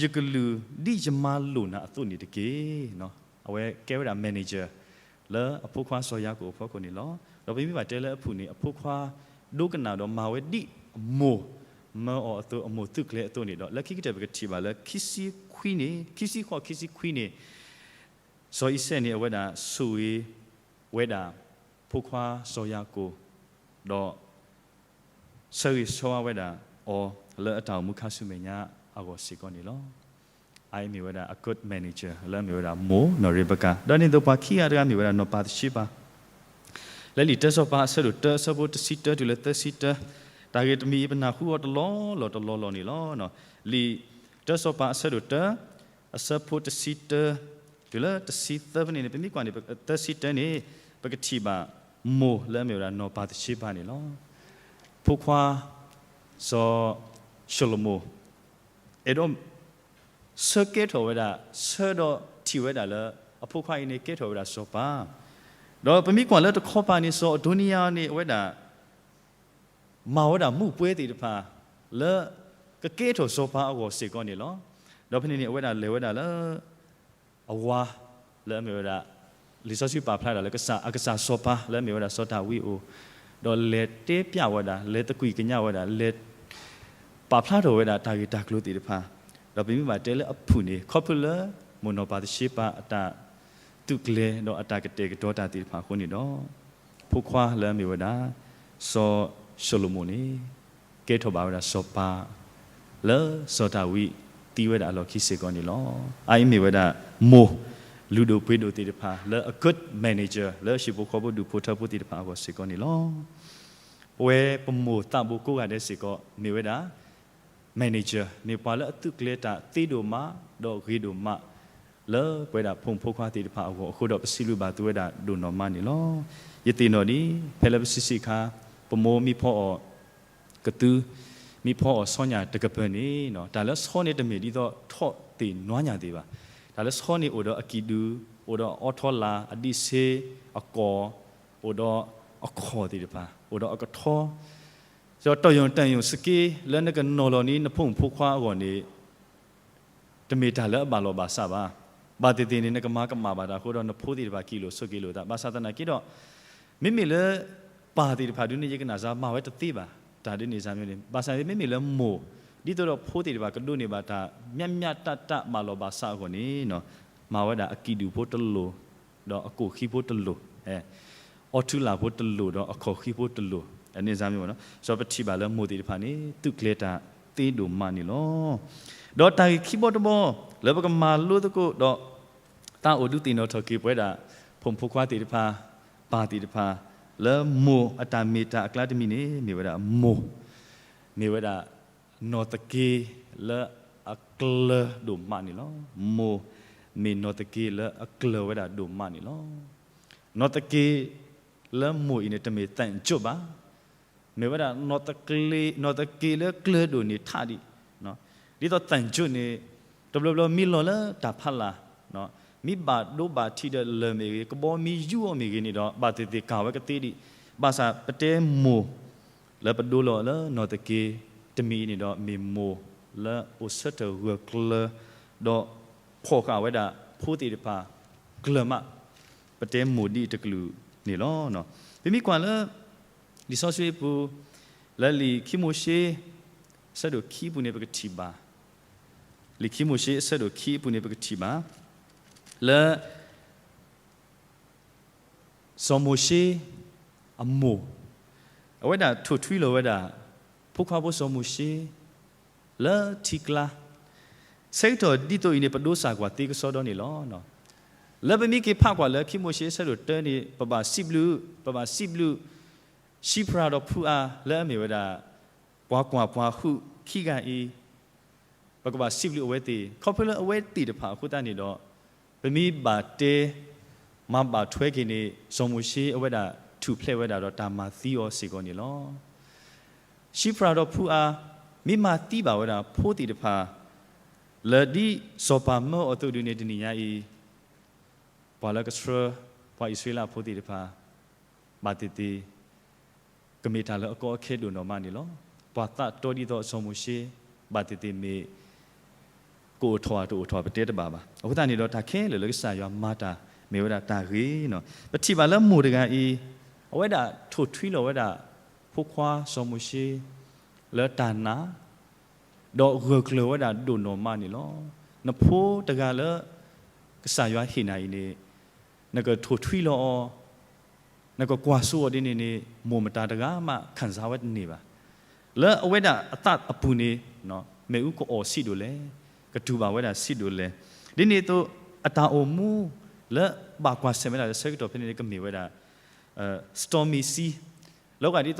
ယကလုၢ်ဒ်ယမၤလိာ်နၤအသိးန့ၣ်တက့ၢ်. အဝဲကဲဝဲဒၣ် manager လၢအဖိခွါစီၤယၤကိာ်အဖီခိၣ်န့ၣ်လီၤ. ဒီးပမ့ၢ်ဘၣ်တဲလၢအဖုၣ်န့ၣ် အဖိခွါဒိကနၣ်ဒီးမၤဝဲဒ်အမိၢ်မၢအီၤအသိး အမိၢ်သုးကျဲၤအသိးန့ၣ်ဒီး လၢခံကတၢၢ်ပကထံၣ်ဘၣ်လၢခံဆံခွံန့ၣ် ခံဆံဃိး ခံဆံခွံန့ၣ် စီၤအံၤစဲးန့ၣ် အဝဲဒၣ်ဆိၣ်ဂ့ၤဝဲဒၣ် ဖိခွါစီၤယၤကိာ် ဒီး ဆၢဂ့ၤဆၢဝါဝဲဒၣ်အီၤ လၢအတၢ်အိၣ်မူခါဆူမဲာ်ညါအဂီၢ်စ့ၢ်ကီးန့ၣ်လီၤ. အအံၤမ့ၢ်ဝဲဒၣ် အ good manager လၢအမ့ၢ်ဝဲဒၣ်မိၢ်နီၢ်ရံးဘကၤ ဒီးန့ၣ်သိးပှၤခံဂၤတဂၤမ့ၢ်ဝဲဒၣ်နီၢ်ပၤသရှ့ပၤ လၢလံာ်တၢစီၤပၤအဆၢဒိၣ်တၢ အဆၢဖိတဆံတၢတုၤလၢသၢဆံတၢ တၢ်ဂ့ၢ်တမံၤအံၤပနၢ်ဟူအီၤတလီၢ်လီၢ်တလီၢ်လီၢ်န့ၣ်လီၤ. လံာ်တၢစီၤပၤအဆၢဒိၣ်တၢ အဆၢဖိတဆံတၢ တုၤလၢတဆံသၢဖဲန့ၣ်န့ၣ် ပမ့ၢ်ကွၢ်န့ၣ် သၢဆံတၢန့ၣ် ပကထံၣ်ဘၣ်မိၢ်လၢအမ့ၢ်ဝဲဒၣ်နီၢ်ပၤသရှ့ပၤန့ၣ်လီၤ. ဖိခွါ စီၤၡလိၤမိၣ် အဲၣ်ဒိး ဆၢကဲထီၣ်ဝဲဒၣ် ဆၢဒီးထံၣ်ဝဲဒၣ်လၢ အဖိခွါအံၤန့ၣ်ကဲထီၣ်ဝဲဒၣ်စီၤပၤ ဒီးပမ့ၢ်ကွၢ်လၢတခီပၤန့ၣ် စီၤအဒိနံယၤန့ၣ် အဝဲဒၣ် မၤဝဲဒၣ်မူးပွဲသ့ၣ်တဖၣ် လၢကကဲထီၣ်စီၤပၤအဂီၢ်စ့ၢ်ကီးန့ၣ်လီၤ. ဒီးဖဲန့ၣ်န့ၣ် အဝဲဒၣ်လဲၤဝဲဒၣ်လၢ အဝၤ လၢအမ့ၢ်ဝဲဒၣ် လံာ်စီဆှံပာ်ဖျါဒၣ်လၢကစၢ် အကစၢ်စီၤပၤ လၢအမ့ၢ်ဝဲဒၣ်စီၤဒၤဝံးအအိၣ်, ဒီးလဲၤတဲပျးဝဲဒၣ် လဲၤသကွံာ်ကညးဝဲဒၣ် လဲၤပာ်ဖျါထီၣ်ဝဲဒၣ်တၢ်ဂ့ၢ်တၢ်ကျိၤသ့ၣ်တဖၣ်, ဒီးပမ့ၢ်ဘၣ်တဲလၢအဖုၣ်န့ၣ် ခီဖျိလၢ မိၢ်နီၢ်ပၤသရှ့ပၤအတၢ်သုးကျဲၤ ဒီးအတၢ်ကတဲာ်ကတီၤတၢ်သ့ၣ်တဖၣ်အဃိန့ၣ်ဒီး ဖိခွါလၢအမ့ၢ်ဝဲဒၣ် စီၤၡလိၤမိၣ်န့ၣ် ကဲထီၣ်ဘၣ်ဝဲဒၣ်စီၤပၤ လၢစီၤဒၤဝံးသံဝဲဒၣ်အလီၢ်ခံစ့ၢ်ကီးန့ၣ်လီၤ. အအံၤမ့ၢ်ဝဲဒၣ် မိၢ်လုၢ်ဒိၣ်ပှ့ၤဒိၣ်သ့ၣ်တဖၣ် လၢအ good manager လၢဟံၣ်ဖိဃီဖိဒူၣ်ဖိထၢဖိသ့ၣ်တဖၣ်အဂီၢ်စ့ၢ်ကီးန့ၣ်လီၤ. ပဝဲပမိၢ်သးဘိကိးဂၤဒဲးစ့ၢ်ကီး မ့ၢ်ဝဲဒၣ် manager မ့ၢ်ပှၤလၢအသုးကျဲၤတၢ်သ့ဒိၣ်မး ဒီးဂ့ၤဒိၣ်မး လၢပဝဲဒၣ်ဖိမုၣ်ဖိခွါသ့ၣ်တဖၣ်အဂီၢ်အဃိဒီး ပစံးဘျုးဘၣ်သုဝဲဒၣ်ဒိၣ်နီၢ်မးန့ၣ်လီၤ. ယသ့ၣ်နီၣ်ဒ် ဖဲလၢပစံးဆံးခါ ပမိၢ်မံဖီအီၣ်ကသူ မံဖီအီၣ်ဆီညၣ်တကပၤန့ၣ် တၢ်လၢဆီန့ၣ်တမ့ၢ်ဒ်သိးထီၣ်သ့ၣ်နွါညၣ်သ့ၣ်ဘၣ်. တၢ်လၢဆီန့ၣ်အိၣ်ဒီးအကံၣ်ဒူၣ်, အိၣ်ဒီးအီထီလာ်, အဒံးဆ့, အကီၢ်, အိၣ်ဒီးအခီၣ်သ့ၣ်တဖၣ်, အိၣ်ဒီးအကထီ, ဒီးတီၢ်ယိၣ်တၢ်ယိၣ်စက့ လၢနကနီၤလီၤန့ၢ်နဖိမုၣ်ဖိခွါအဂီၢ်န့ၣ် တမ့ၢ်တၢ်လၢအဘၣ်လီၢ်ဘၣ်စးဘၣ်. ဘၣ်သ့ၣ်သ့ၣ်န့ၣ် နကမၤကမၣ်ဘၣ်တၢ်အဃိဒီး နဖိသ့ၣ်တဖၣ်ကံၣ်လိာ်ဆိးက့လိာ်သး. ဘၣ်ဆၣ်သနာ်က့ဒီး မ့မ့ၢ်လၢပၢ်သ့ၣ်တဖၣ်ဒုန့ၣ် ယကနၣ်စၢ်မၤဝဲတသ့ဘၣ် တၢ်ဒ်န့ၣ်စၢ်မ့ၢ်န့ၣ်. ဘၣ်ဆၣ်မ့မ့ၢ်လၢမိၢ် ဒ်သိးဒီးဖိသ့ၣ်တဖၣ်ကဒိးန့ၢ်ဘၣ်တၢ် မျၣ်မျၣ်တၢ်တၢ်ဘၣ်လီၢ်ဘၣ်စးအဂီၢ်န့ၣ် မၤဝဲဒၣ်အကံၣ်ဒူၣ်ဖိတလိၤ ဒီးအကိၣ်ဃံဖိတလိၤ, အီထူလာ်ဖိတလိၤ ဒီးအခီၣ်ဃံဖိတလိၤန့ၣ်စၢ်မ့ၢ်န့ၣ်. စီၤပထံၣ်ဘၣ်လၢမိၢ်သ့ၣ်တဖၣ်န့ၣ် သုးကျဲၤတၢ်သ့ဒိၣ်မးန့ၣ်လီၤ. ဒီးတၢ်ဂ့ၢ်ခံဘီတဘီ လၢပကမၤလိသကိးဒီး သးအိၣ်ဒုးသ့ၣ်နီၣ်ထီၣ်က့ၤပဝဲဒၣ် ဖိမုၣ်ဖိခွါသ့ၣ်တဖၣ် ပၢ်သ့ၣ်တဖၣ် လၢမိၢ်အတၢ်မ့ၢ်တၢ်အကျါတမံၤန့ၣ် မ့ၢ်ဝဲဒၣ်မိၢ် မ့ၢ်ဝဲဒၣ် နီၢ်သက့လၢအကျၢၤဒိၣ်မးန့ၣ်လီၤ. မိၢ်မ့ၢ်နီၢ်သက့လၢအကျၢၤဝဲဒၣ်ဒိၣ်မးန့ၣ်လီၤ. နီၢ်သက့လၢမိၢ်အံၤန့ၣ် တမ့ၢ်သးစၢ်ဘၣ်. မ့ၢ်ဝဲဒၣ် နီၢ်သက့လၢကျၢၤဒိၣ်န့ၣ်ထးဒံး, ဒ်သိးသးစၢ်န့ၣ် တဘျီဘျီမ့ၢ်လီၤလၢတၢ်ဖးလၢ်, မ့ၢ်ဘၣ်ဒိဘၣ်ထံးဒီးလၢၢ်မ့ၢ်ဂ့ၤ, ကဘီမ့ၢ်ယူအီၤမ့ၢ်ဂ့ၤန့ၣ်ဒီး ဘၣ်သ့ၣ်သ့ၣ်ကၤဝဲကသ့ဒံး. ဘၣ်ဆၣ်ပတဲမိၢ် လၢပဒိလီၤလၢနီၢ်သက့ တမံၤအံၤန့ၣ်ဒီး မ့ၢ်မိၢ်လၢအိၣ်ဆၢထၢၣ်ဂၢၢ်ကျၢၤ ဒီးဖီၣ်ဃာ်ဝဲဒၣ်ဖိသ့ၣ်တဖၣ် ကျၢၤမး ပတဲမိၢ်ဒ်အံၤတကလုာ်န့ၣ်လီၤ. ပမ့ၢ်ကွၢ်လၢ လံာ်စီဆှံအပူၤ လၢလံာ်ခံမိၤၡ့ အဆၢဒိၣ်ခံအပူၤန့ၣ် ပကထံၣ်ဘၣ်, လံာ်ခံမိၤၡ့အဆၢဒိၣ်ခံအပူၤန့ၣ် ပကထံၣ်ဘၣ် လၢ စီၤမိၤၡ့အမိၢ် အဝဲဒၣ်ထိၣ်ထွံလီၤဝဲဒၣ် ဖိခွါဖိစီၤမိၤၡ့ လၢထံကျါ, ဆၢကတီၢ်ဒ်သိးအံၤန့ၣ် ပဒိစၢ်ကွၢ်သ့ကစီဒီန့ၣ်လီၤ. လၢပမ့ၢ်က့ၤဖးကွၢ်လၢခံမိၤၡ့အဆၢဒိၣ်တၢန့ၣ် ပဘၣ်စံးဘျုး, ပဘၣ်စံးဘျုး ဆံးဖရၣ်ဒီးဖုအါ လၢအမ့ၢ်ဝဲဒၣ် ပှၤကွၢ်ပှၤဟုၣ်ခံဂၤအံၤ ပကဘၣ်စံးဘျုးအဝဲသ့ၣ် ခီဖျိလၢအဝဲသ့ၣ်တဖၣ်အဃိသတးန့ၣ်ဒီး ပမ့ၢ်ဘၣ်တဲ မၤဘၣ်ထွဲက့ၤန့ၣ် စီၤမိၤၡ့အဝဲဒၣ်ထူၣ်ဖျဲးဝဲဒၣ်ဒီးတၢ်မၤသံအီၤစ့ၢ်ကီးန့ၣ်လီၤ. ဆံးဖရၣ်ဒီးဖုအါ မ့ၢ်မၤသံဘၣ်ဝဲဒၣ်ဖိသ့ၣ်တဖၣ် လၢဒ်စီၤပၤမၢအီၤအသိးဒုန့ၣ် တနံၤညါအံၤ ပှၤလၢကဆှၢ ပှၤအံၣ်စရ့လးဖိသ့ၣ်တဖၣ် ဘၣ်သ့ၣ်သ့ၣ် ကမ့ၢ်တၢ်လၢအကီအခဲဒိၣ်နီၢ်မးန့ၣ်လီၤ. ပှၤသးတီဒ်သိးစီၤမိၤၡ့ ဘၣ်သ့ၣ်သ့ၣ်မ့ၢ် ကအိၣ်ထီၣ်ဧါတအိၣ်ထီၣ်ပတဲတဘၣ်ဘၣ်. အဃိသတးန့ၣ်ဒီး တၢ်ခဲလၢာ်လၢကစၢ်ယွၤမၤတၢ် မ့ၢ်ဝဲဒၣ်တၢ်ဂ့ၤန့ၣ်. ပထံၣ်ဘၣ်လၢမိၢ်တဂၤအံၤ အဝဲဒၣ်ထိၣ်ထွံလီၤဝဲဒၣ် ဖိခွါစီၤမိၤၡ့ လၢတၢ်နာ် ဒီးဂၢၢ်ကျၢၤဝဲဒၣ်ဒိၣ်နီၢ်မးန့ၣ်လီၤ. နဖိတဂၤလၢ ကစၢ်ယွၤဟ့ၣ်နၤအံၤန့ၣ် နကထိၣ်ထွံလီၤအီၤ နကကွၢ်စိအီၤဒ်န့ၣ်န့ၣ် မိၢ်မတၤတဂၤမး ခံစားဝဲတန့ၢ်ဘၣ်. လၢအဝဲဒၣ်အသးအပူၤန့ၣ် မ့ၣ်အူကအီၣ်ဆံးဒိၣ်လဲၣ်, ကတူၢ်ဘၣ်ဝဲဒၣ်ဆံးဒိၣ်လဲၣ်. ဒ်န့ၣ်အသိး အတၢ်အိၣ်မူ လၢဘၣ်ကွၢ်ဆၢၣ်မဲာ်တၢ်လၢဆၢကတီၢ်ဖဲန့ၣ်န့ၣ် ကမ့ၢ်ဝဲဒၣ် stormy sea လီၤဂာ်ဒ်သိး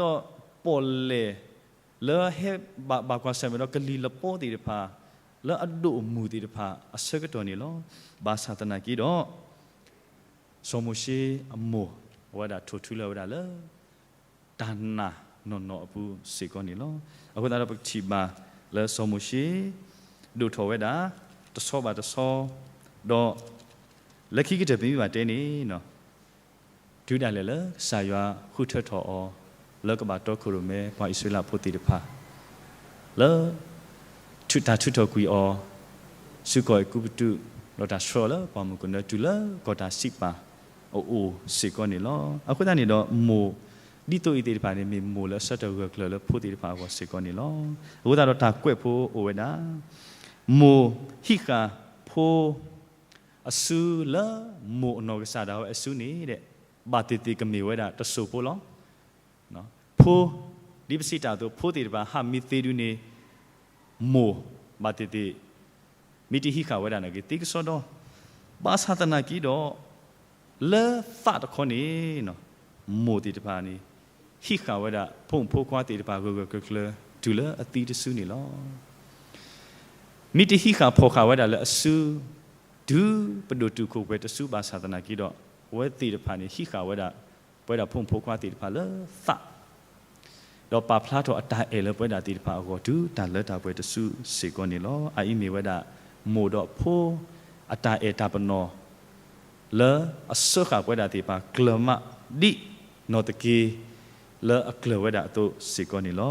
ပီၣ်လဲၣ် လၢဟဲဘၣ်ဘၣ်ကွၢ်ဆၢၣ်မဲာ်ဒီးကလံၤလပီသ့ၣ်တဖၣ် လၢအဒိၣ်အမုၢ်သ့ၣ်တဖၣ်အဆၢကတီၢ်န့ၣ်လီၤ. ဘၣ်ဆၣ်သနာ်က့ဒီး စီၤမိၤၡ့အမိၢ် အဝဲဒၣ်ထိၣ်ထွံလီၤဝဲဒၣ်လၢ တၢ်နာ်နီၢ်နီၢ်အပူၤစ့ၢ်ကီးန့ၣ်လီၤ. အဃိသတးဒီးပကထံၣ်ဘၣ်လၢစီၤမိၤၡ့ ဒိၣ်ထီၣ်ဝဲဒၣ် တဆီဘၣ်တဆီ ဒီး လၢခံကတၢၢ်ပမ့ၢ်ဘၣ်တဲန့ၣ် တုၤဒၣ်လဲာ်လၢကစၢ်ယွၤဃုထၢထီၣ်အီၤ လၢကဘၣ်တီခိၣ်ရိၣ်မဲပှၤအံၣ်စရ့လးဖိသ့ၣ်တဖၣ် လၢ တၢ်ထုးထီၣ်ကွံာ်အီၤ ဆူကီၢ်အဲၤကူပတူး ဒီးတၢ်ဆှၢအီၤလၢပှၢ်မုၢ်ကနၢ တုၤလၢကီၢ်တၢ်စံးပာ်အအိၣ်စ့ၢ်ကီးန့ၣ်လီၤ. အဃိသတးန့ၣ်ဒီး မိၢ်ဒ်သိးအံၤသ့ၣ်တဖၣ်န့ၣ် မ့ၢ်မိၢ်လၢအဆၢထၢၣ်ဂၢၢ်ကျၢၤလၢဖိသ့ၣ်တဖၣ်အဂီၢ်စ့ၢ်ကီးန့ၣ်လီၤ. အဃိသတးဒီးတၢ်ကွဲးဖိအိၣ်ဝဲဒၣ် မိၢ်ဟံးဃာ်ဖိ အစုလၢမိၢ်အနီၢ်ကစၢ်ဒၣ်ဝဲအစုန့ၣ်ဒီး ဘၣ်သ့ၣ်သ့ၣ်ကမ့ၢ်ဝဲဒၣ်တစိၢ်ဖိလီၤ. ဖိ ဒ်ပစံးတၢ်အသိး ဖိသ့ၣ်တဖၣ်ဟးမ့ၢ်သ့ဒုန့ၣ် မိၢ် ဘၣ်သ့ၣ်သ့ၣ် မ့ၢ်တဟံးဃာ်ဝဲဒၣ်န့ၣ်က့ၤသ့ကစီဒီ ဘၣ်ဆၣ်သနာ်က့ဒီး လၢသးတခီန့ၣ် မိၢ်သ့ၣ်တဖၣ်န့ၣ် ဟံးဃာ်ဝဲဒၣ်ဖိမုၣ်ဖိခွါသ့ၣ်တဖၣ်ဂၢၢ်ဂၢၢ်ကျၢၤကျၢၤ တုၤလၢအသံတစုန့ၣ်လီၤ. မ့ၢ်တဟံးဃာ်ဖီၣ်ဃာ်ဝဲဒၣ်လၢအစု, တုၤပဒိၣ်တုာ်ခိၣ်ပှဲၤတစုဘၣ်ဆၣ်သနာ်က့ဒီး, အဝဲသ့ၣ်တဖၣ်န့ၣ် ဟံးဃာ်ဝဲဒၣ်ပဝဲဒၣ်ဖိမုၣ်ဖိခွါသ့ၣ်တဖၣ်လၢသး ဒီးပာ်ဖျါထီၣ်အတၢ်အဲၣ်လၢပဝဲဒၣ်သ့ၣ်တဖၣ်အဂီၢ် တုၤတၢ်လၢတၢ်ပှဲၤတစုစ့ၢ်ကီးန့ၣ်လီၤ. အအံၤမ့ၢ်ဝဲဒၣ် မိၢ်ဒီးဖိအတၢ်အဲၣ်တၢ်ပနီၣ် လၢအစၢဃာ်ပဝဲဒၣ်သ့ၣ်တဖၣ် ကျၢၤမးဒ်နီၢ်သက့ လၢအကျၢၤဝဲဒၣ်အသိးစ့ၢ်ကီးန့ၣ်လီၤ.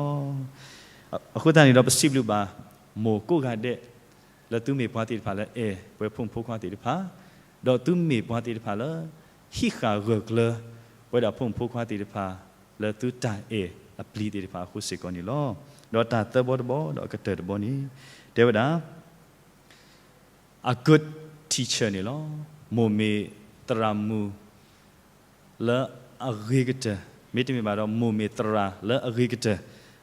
အဃိသတးန့ၣ်ဒီး ပစံးဘျုးဘၣ်မိၢ်ကိးဂၤဒဲး လၢသုမ့ၢ်ပှၤသ့ၣ်တဖၣ်လၢအဲၣ်ပဝဲဖိမုၣ်ဖိခွါသ့ၣ်တဖၣ်, ဒီးသုမ့ၢ်ပှၤသ့ၣ်တဖၣ်လၢ ဟံးဃာ်ဂၢၢ်ကျၢၤ ပဝဲဒၣ်ဖိမုၣ်ဖိခွါသ့ၣ်တဖၣ် လၢသုတၢ်အဲၣ်အပျံၤသ့ၣ်တဖၣ်အဃိစ့ၢ်ကီးန့ၣ်လီၤ. ဒီးတၢ်သၢဘီတဘီဒီးအကတၢၢ်တဘီန့ၣ် တဲဝဲဒၣ် a good teacher န့ၣ်လီၤ. မိၢ်မ့ၢ်သရၣ်မုၣ် လၢအဂ့ၤကတၢၢ်, မ့တမ့ၢ်ဘၣ်ဒီး မိၢ်မ့ၢ်သရၣ်လၢအဂ့ၤကတၢၢ်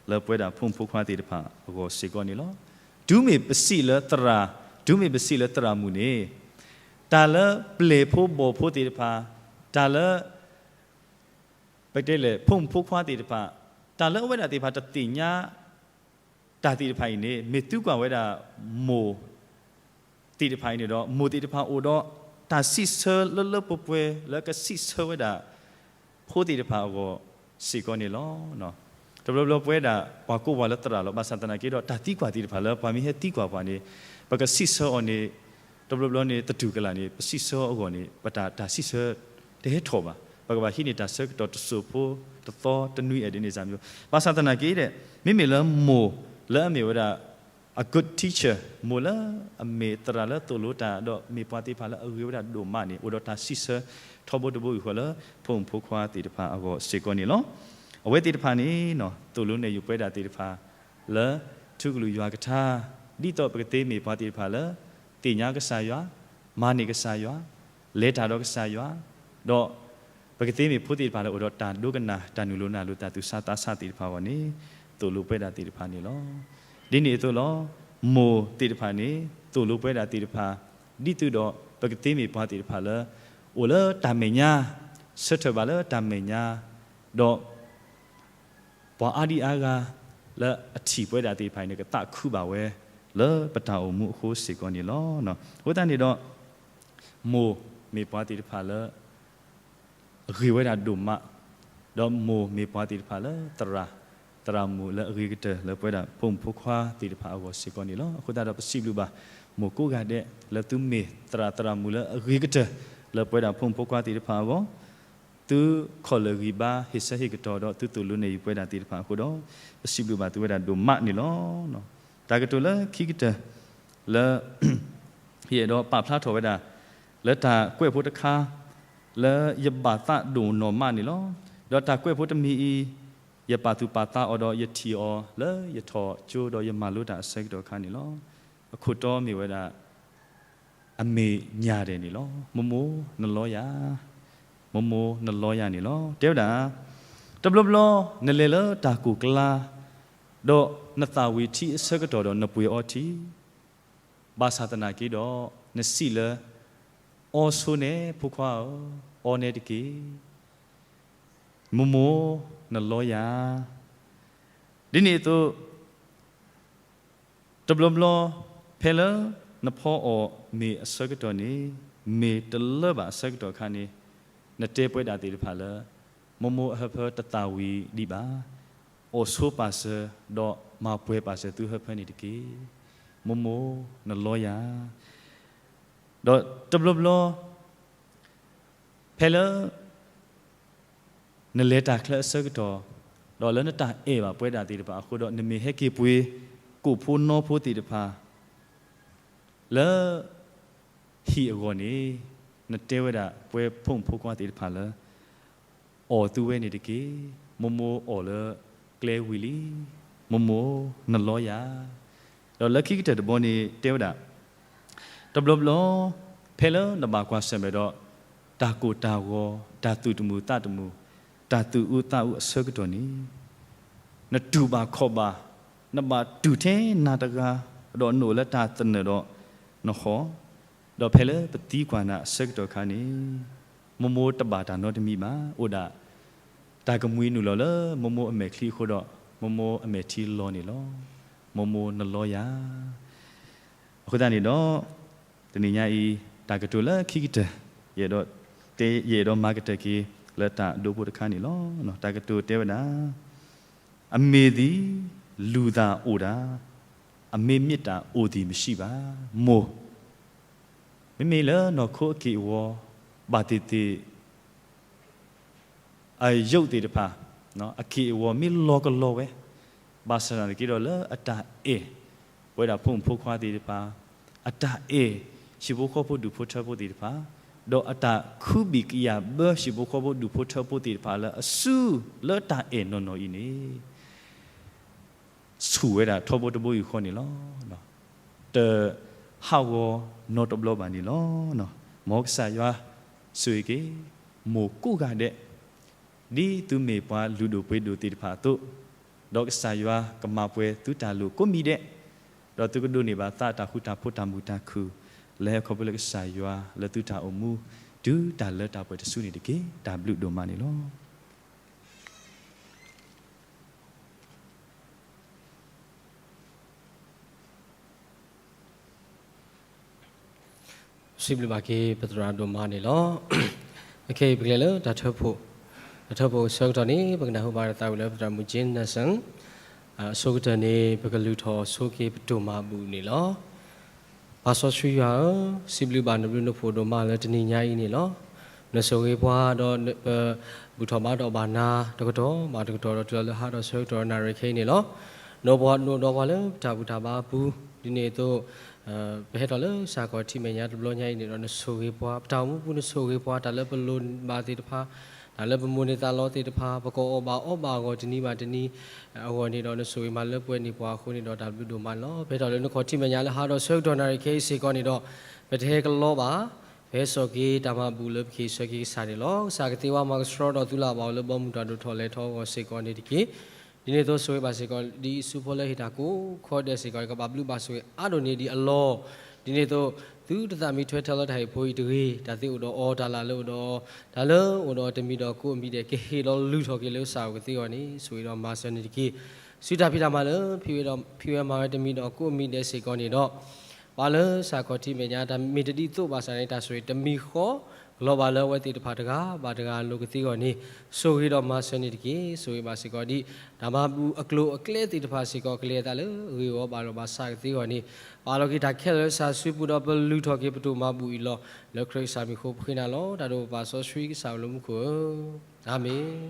လၢပဝဲဒၣ်ဖိမုၣ်ဖိခွါသ့ၣ်တဖၣ်အဂီၢ်စ့ၢ်ကီးန့ၣ်လီၤ. တုၤမ့ၢ်ပစံးလၢသရၣ်, တုၤမ့ၢ်ပစံးလၢသရၣ်မုၣ်န့ၣ်, တၢ်လၢပျဲၢ်ဖိဘီၣ်ဖိသ့ၣ်တဖၣ်, တၢ်လၢ ပကတဲလဲၣ် ဖိမုၣ်ဖိခွါသ့ၣ်တဖၣ်, တၢ်လၢအဝဲဒၣ်သ့ၣ်တဖၣ်တသ့ၣ်ညါ တၢ်သ့ၣ်တဖၣ်အံၤန့ၣ် မ့ၢ်သုကွၢ်ဝဲဒၣ်မိၢ်သ့ၣ်တဖၣ်အံၤန့ၣ်ဒီး မိၢ်သ့ၣ်တဖၣ်အိၣ်ဒီးတၢ်စံးဆၢလၢလၢပှဲၤပှဲၤ လၢကစံးဆၢဝဲဒၣ် ဖိသ့ၣ်တဖၣ်အဂီၢ်စ့ၢ်ကီးန့ၣ်လီၤ. တဘျီဘျီပဝဲဒၣ် ပှၤကိးပှၤလၢသရၣ်လီၤ. ဘၣ်ဆၣ်သနာ်က့ဒီး တၢ်သံကွၢ်သ့ၣ်တဖၣ်လၢပှၤမ့ၢ်ဟဲသံကွၢ်ပှၤန့ၣ် ပကစံးဆၢအီၤန့ၣ် တဘျီဘျီန့ၣ် သတူၢ်ကလာ်န့ၣ် ပစံးဆၢအဂီၢ်န့ၣ် ပတၢ် တၢ်စံးဆၢတဟဲထီၣ်ဘၣ်. ပကဘၣ်ဟံးန့ၢ်တၢ်ဆၢကတီၢ်တစိၢ်ဖိတသီတနွံ အဲၣ်ဒိးန့ၣ်စၢ်မံၤ, ဘၣ်ဆၣ်သနာ်က့ဒီး မ့မ့ၢ်လၢမိၢ်လၢအမ့ၢ်ဝဲဒၣ် a good teacher, မိၢ်လၢအမ့ၢ်သရၣ်လၢသိၣ်လိတၢ် ဒီးမ့ၢ်ပှၤသ့ၣ်တဖၣ်လၢအဂ့ၤဝဲဒၣ်ဒိၣ်မးန့ၣ် အိၣ်ဒီးတၢ်စံးဆၢထီဘိတဘိယူၢ်ဃီလၢ ဖိမုၣ်ဖိခွါသ့ၣ်တဖၣ်အဂီၢ်စ့ၢ်ကီးန့ၣ်လီၤ. အဝဲသ့ၣ်တဖၣ်န့ၣ် သိၣ်လိနဲၣ်ယုာ်ပဝဲဒၣ်သ့ၣ်တဖၣ် လၢထူကလုၢ်ယွၤကထါ ဒ်သိးပကသ့မ့ၢ်ပှၤသ့ၣ်တဖၣ်လၢ သ့ၣ်ညါကစၢ်ယွၤ, မၤန့ၢ်ကစၢ်ယွၤ, လဲၤတၢ်ဒီးကစၢ်ယွၤ, ဒီးပကသ့မ့ၢ်ဖိသ့ၣ်တဖၣ်လၢအိၣ်ဒီးတၢ်ဒိကနၣ် တၢ်နုာ်လီၤနၢ်လီၤ တၢ်သူၣ်ဆါသးဆါသ့ၣ်တဖၣ်အဂီၢ်န့ၣ် သိၣ်လိပဝဲဒၣ်သ့ၣ်တဖၣ်န့ၣ်လီၤ. ဒ်န့ၣ်အသိးလီၤ. မိၢ်သ့ၣ်တဖၣ်န့ၣ် သိၣ်လိပဝဲဒၣ်သ့ၣ်တဖၣ် ဒ်သိးဒီး ပကသ့မ့ၢ်ပှၤသ့ၣ်တဖၣ်လၢ အိၣ်လၢတၢ်မဲာ်ညါ, ဆၢထၢၣ်ဘၣ်လၢတၢ်မဲာ်ညါ, ဒီး ပှၤအါဒံအါဂၤလၢအထံၣ်ပဝဲဒၣ်သ့ၣ်တဖၣ်အံၤန့ၣ် ကသးခုဘၣ်ဝဲ လၢပတၢ်အိၣ်မူအဃိစ့ၢ်ကီးန့ၣ်လီၤ. အဃိသတးန့ၣ်ဒီး မိၢ်မ့ၢ်ပှၤသ့ၣ်တဖၣ်လၢ အဂ့ၤဝဲဒၣ်ဒိၣ်မး, ဒီးမိၢ်မ့ၢ်ပှၤသ့ၣ်တဖၣ်လၢသရၣ်, သရၣ်မုၣ်လၢအဂ့ၤကတၢၢ် လၢပဝဲဒၣ်ဖိမုၣ်ဖိခွါသ့ၣ်တဖၣ်အဂီၢ်စ့ၢ်ကီးန့ၣ်လီၤ. အဃိသတးဒီးပစံးဘျုးဘၣ် မိၢ်ကိးဂၤဒဲး လၢသုမ့ၢ်သရၣ်သရၣ်မုၣ်လၢအဂ့ၤကတၢၢ် လၢပဝဲဒၣ်ဖိမုၣ်ဖိခွါသ့ၣ်တဖၣ်အဂီၢ်, သုခီၣ်လၢာ်ဂံၢ်ဘါဟ့ၣ်ဆၢဟ့ၣ်ကတီၤဒီးသုသိၣ်လိနဲၣ်ယုာ်ပဝဲဒၣ်သ့ၣ်တဖၣ်အဃိဒီး ပစံးဘျုးဘၣ်သုဝဲဒၣ်ဒိၣ်မးန့ၣ်လီၤ. တၢ်ကတိၤလၢခံကတၢၢ် လၢ ယအဲၣ်ဒိးပာ်ဖျါထီၣ်ဝဲဒၣ် လၢတၢ်ကွဲးဖိတခါ လၢယဘၣ်သးဒိၣ်နီၢ်မးန့ၣ်လီၤ. ဒီးတၢ်ကွဲးဖိတမံၤအံၤ ယပာ်သူၣ်ပာ်သးအီၤဒီးယထံၣ်အီၤလၢယထီၣ်ကၠိဒီးယမၤလိတၢ်အဆၢကတီၢ်အခါန့ၣ်လီၤ. အခိၣ်တီမ့ၢ်ဝဲဒၣ် အမ့ၢ်ညၣ်ဒဲးန့ၣ်လီၤ. မိၢ်မိၢ်နလီယၤ, မိၢ်မိၢ်နလီယၤန့ၣ်လီၤ. တဲဝဲဒၣ် တဘျီဘျီ နလဲၤလၢတၢ်ကိၢ်ကျါ ဒီးနသၣ်ဝံၤထံအဆၢကတီၢ်ဒီးနပှ့ၤအီထံ, ဘၣ်ဆၣ်သနာ်က့ဒီး နစံးလၢ အီဆိနဲ ဖိခွါဧၢ, အီနဲတက့ၢ်. မိၢ်မိၢ်နလီယၤ. ဒ်န့ၣ်အသိး တဘျီဘျီ ဖဲလၢနဖီအီၣ်မ့ၤအဆၢကတီၢ်န့ၣ် မ့ၢ်တလၢဘၣ်အဆၢကတီၢ်အခါန့ၣ် နတဲပဝဲဒၣ်သ့ၣ်တဖၣ်လၢ မိၢ်မိၢ်အဟၢဖၢတသၣ်ဝံၤဒံးဘၣ်, အီၣ်ဆိပာ်စၢၤ ဒီးမၤပှဲၤပာ်စၢၤသုဟၢဖၢန့ၣ်တက့ၢ်. မိၢ်မိၢ်နလီယၤ. ဒီးတဘျီဘျီ ဖဲလၢ နလဲၤတၢ်ချၢအဆၢကတီၢ်, ဒီးလၢနတၢ်အဲၣ်ဘၣ်ပဝဲဒၣ်သ့ၣ်တဖၣ်အဃိဒီး နမ့ၢ်ဟဲက့ၤပှ့ၤ ကိၣ်ဖိနီဖိသ့ၣ်တဖၣ် လၢ ဟံၣ်အဂီၢ်န့ၣ် နတဲဝဲဒၣ်ပဝဲဖိမုၣ်ဖိခွါသ့ၣ်တဖၣ်လၢ အီၣ်သုဝဲန့ၣ်တက့ၢ်. မိၢ်မိၢ်အီၣ်လၢကျဲဝံၤလံ, မိၢ်မိၢ်နလီယၤ. ဒီးလၢခံကတၢၢ်တဘီန့ၣ်တဲဝဲဒၣ် တဘျီဘျီ ဖဲလၢနဘၣ်ကွၢ်ဆၢၣ်မဲာ်ဒီး တၢ်ကိၢ်တၢ်ဂီၤ, တၢ်သူၣ်တမုာ်သးတမုာ်, တၢ်သူၣ်အုးသးအုးအဆၢကတီၢ်န့ၣ် နတူၢ်ဘၣ်ခီၣ်ဘၣ်, နဘၣ်တူၢ်ထဲနၤတဂၤ, ဒီးနအိၣ်လၢတၢ်သနၢၣ်ဒီးနဟီၣ်, ဒီးဖဲလၢပသံကွၢ်နၤအဆၢကတီၢ်အခါန့ၣ် မိၢ်မိၢ်တဘၣ်တၢ်နီတမံၤဘၣ်, အိၣ်ဒၣ်တ တၢ်ကမှံနုာ်လီၤလၢမိၢ်မိၢ်အမဲာ်ချံအဃိဒီး မိၢ်မိၢ်အမဲာ်ထံလီၤန့ၣ်လီၤ. မိၢ်မိၢ်နလီယၤ. အဃိသတးန့ၣ်ဒီး တနံၤညါအံၤ တၢ်ကတိၤလၢခံကတၢၢ် ယအဲၣ်ဒိးတဲ ယအဲၣ်ဒိးမၤကတၢၢ်က့ၤလၢတၢ်ဒိဖိတခါန့ၣ်လီၤ. တၢ်ကတိၤတဲဝဲဒၣ် အမ့ၢ်သံ လူၤသးအိၣ်တၢ်, အမ့ၢ်မ့ၢ်တၢ်အိၣ်သံၣ်မံၣ်ဘၣ်. မိၢ်, မ့မ့ၢ်လၢနီၢ်ခိအက့ၢ်အဂီၤ ဘၣ်သ့ၣ်သ့ၣ် အယုၢ်သ့ၣ်တဖၣ် အက့ၢ်အဂီၤမ့ၢ်လီၤကလီဝဲ ဘၣ်ဆၣ်သနာ်က့ဒီးလၢအတၢ်အဲၣ် ပဝဲဒၣ်ဖိမုၣ်ဖိခွါသ့ၣ်တဖၣ်, အတၢ်အဲၣ် ဟံၣ်ဖိဃီဖိဒူၣ်ဖိထၢဖိသ့ၣ်တဖၣ်, ဒီးအတၢ်ခုဘံၣ်ကယာ်ဘၢဟံၣ်ဖိဃီဖိဒူၣ်ဖိထၢဖိသ့ၣ်တဖၣ်လၢအစုလၢတၢ်အဲၣ်နီၢ်နီၢ်အံၤန့ၣ် ဆူၣ်ဝဲဒၣ်ထီဘိတဘိယူၢ်ဃီန့ၣ်လီၤ. တဟးဂီၤနီတဘျီဘၣ်န့ၣ်လီၤ. မ်ကစၢ်ယွၤဆိၣ်ဂ့ၤက့ၤ မိၢ်ကိးဂၤဒဲး ဒ်သုမ့ၢ်ပှၤလုၢ်ဒိၣ်ပှ့ၤဒိၣ်သ့ၣ်တဖၣ်အသိး, ဒီးကစၢ်ယွၤကမၤပှဲၤသုတၢ်လိၣ်ကိးမံၤဒဲး, ဒီးသုကဒိးန့ၢ်ဘၣ်သးတၢ်ဃူတၢ်ဖိးတၢ်မုာ်တၢ်ခုၣ် လၢဟဲခီဖျိလၢကစၢ်ယွၤလၢသုတၢ်အိၣ်မူ တုၤတၢ်လၢတၢ်ပှဲၤတစုန့ၣ်တက့ၢ်. တၢ်ဘျုးဒိၣ်မးန့ၣ်လီၤ. စံးဘျုးဘၣ်က့ၤပသရၣ်ဒိၣ်မးန့ၣ်လီၤ. အခဲအံၤပကလဲၤလၢတၢ်ထၢဖှိၣ်, တၢ်ထၢဖှိၣ်အဆၢကတီၢ်န့ၣ် ပကနၢ်ဟူဘၣ်သးဝံၣ်လၢပသရၣ်မုၣ် Jane Nelson အဆိကတၢၢ်န့ၣ် ပကလုၢ်ထီၣ်ဆိက့ၤပတိၢ်မၤဘူၣ်န့ၣ်လီၤ. ပၢ်စီဆှံယွၤဧၢ, စံးဘျုးဘၣ်နဘျုးနဖှိၣ်ဒိၣ်မးလၢတနံၤညါအံၤန့ၣ်လီၤ. နဆိၣ်ဂ့ၤပှၤဒီးပဘူၣ်ထီၣ်ဘါထီၣ်ဘၣ်နၤ တကတီၢ်ဘၣ်တကတီၢ်ဒီးတုၤလီၤလၢဟါဒီးဆၢကတီၢ်နၣ်ရံၣ်ခဲအံၤန့ၣ်လီၤ. နအိၣ်ဒီးပှၤလၢပတၢ်ဘူၣ်တၢ်ဘါအပူၤ ဒ်န့ၣ်အသိး ပဟဲထီၣ်လၢစးကီၢ်ထံမဲာ်ညါတဘျီညါအံၤန့ၣ်ဒီး နဆိၣ်ဂ့ၤပှၤ ပတၢ်အိၣ်မူပူၤနဆိၣ်ဂ့ၤပှၤ တၢ်လၢပလိၣ်ဘၣ်သ့ၣ်တဖၣ်, တၢ်လၢပမိၢ်န့ၢ်သးလီသ့ၣ်တဖၣ် ပကအီၣ်ဘၣ်အီဘၣ်အဂီၢ်တနံၤဘၣ်တနံၤအဂီၢ်န့ၣ်ဒီး နဆိၣ်ဂ့ၤမၤလၢပှဲၤန့ၢ်ပှၤအဃိန့ၣ်ဒီး တၢ်ဘျုးဒိၣ်မးန့ၣ်လီၤ. ပဟဲထီၣ်လၢနခီၣ်ထံမဲာ်ညါလၢဟါဒီးဆၢကတီၢ်နၣ်ရံၣ်ခဲအံၤစ့ၢ်ကီးန့ၣ်ဒီး ပတဟဲကလီဘၣ် ပဟဲစိာ်က့ၤတၢ်မၤဘူၣ်လၢပကဟ့ၣ်ဆၢက့ၤကစၢ်န့ၣ်လီၤ. ကစၢ်ကသ့ဝါမၤကဆှီဒီးသုလၢ်ဘၣ်အီၤလၢဘီမုၢ်တၢ်ဒိၣ်ထီၣ်လဲၤထီၣ်အဂီၢ်စ့ၢ်ကီးန့ၣ်တက့ၢ်. ဒ်န့ၣ်အသိးဆိၣ်ဂ့ၤဘၣ်စ့ၢ်ကီး ဒ်အံၤဆူဖိလၢဟ့ၣ်တၢ်ကိးခီဒဲးစ့ၢ်ကီး ကဘၣ်ဘျုးဘၣ်ဆိၣ်ဂ့ၤအါဒိၣ်န့ၢ်ဒံးအလီၢ်, ဒ်န့ၣ်အသိး သုတသးမံထွဲထဲလီၤတၢ်ဟ့ၣ်ဖိအံၤတဂ့ၤ, တၢ်သ့အိၣ်ဒီးအီၤ တၢ်လၢ်လၢအိၣ်ဒီးအီၤ တၢ်လၢအိၣ်ဒီးတမံၤဒီးကိးအမံၤဒဲး ကဟ့ၣ်လီၤလုၢ်ထီၣ်က့ၤလၢကစၢ်အကသ့အဂီၢ်န့ၣ် ဆိၣ်ဂ့ၤဒီးမၤစၢၤန့ၣ်တက့ၢ်. ဆူတၢ်ဖံးတၢ်မၤလၢ ဖံဝဲမၤဝဲတမံၤဒီးကိးအမံၤဒဲးစ့ၢ်ကီးန့ၣ်ဒီး ပှၤလၢစးကီၢ်ထံမဲာ်ညါ တၢ်မ့ၢ်တဒ်သိးဘၣ်ဆၣ်န့ၣ် တၢ်ဆိၣ်ဂ့ၤတမံၤဃီ ကလီၤဘၣ်လၢအဝဲသ့ၣ်တဖၣ်တဂၤဘၣ်တဂၤအလိၤကသ့အဂီၢ်န့ၣ် ဆိၣ်ဂ့ၤဒီးမၤစၢၤန့ၣ်တက့ၢ်. ဆိၣ်ဂ့ၤဘၣ်စ့ၢ်ကီးဒ် တၢ်မၤဘူၣ်အကျိၤအကျဲသ့ၣ်တဖၣ်စ့ၢ်ကီး ကလဲၤအသးလၢဂ့ၢ်ဝီဘၣ်လီၤဘၣ်ဆၣ်ကသ့အဂီၢ်န့ၣ် ပာ်လီၤက့ၤတၢ်ခဲလၢာ်လၢစၢ်စုပူၤဒီးပလုၢ်ထီၣ်က့ၤပတိၢ်မၤဘူၣ်အံၤလီၤ. လၢခရံာ်ကစၢ်မံၤအဃိပဃ့နၤလီၤ. တၢ်ဒိၣ်ပပၢ်စီဆှံကစၢ်ဧၢ လၢမူခိၣ်ဧၢ, အၤမ့ၣ်.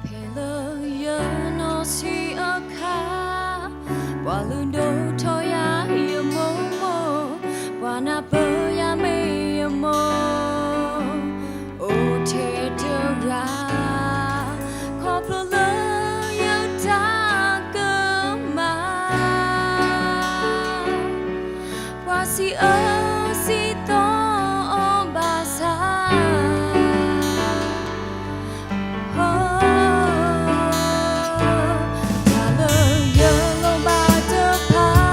ဖဲလၢယနီၢ်ဆံးအခါ, ပှၤလုၢ်ဒိၣ်ထီၣ်ယၤယမိၢ်မိၢ်, ပှၤနၢ်ပၢၢ်ယၤမ့ၢ်ယမိၢ်, အိၣ်ထဲတဂၤ, ခီဖျိလၢယတၢ်ကမၣ် ပှၤစံးအၢစံးသီအီၤဘၣ်ဆၣ်, တၢ်လၢယလိၣ်ဘၣ်တဖၣ်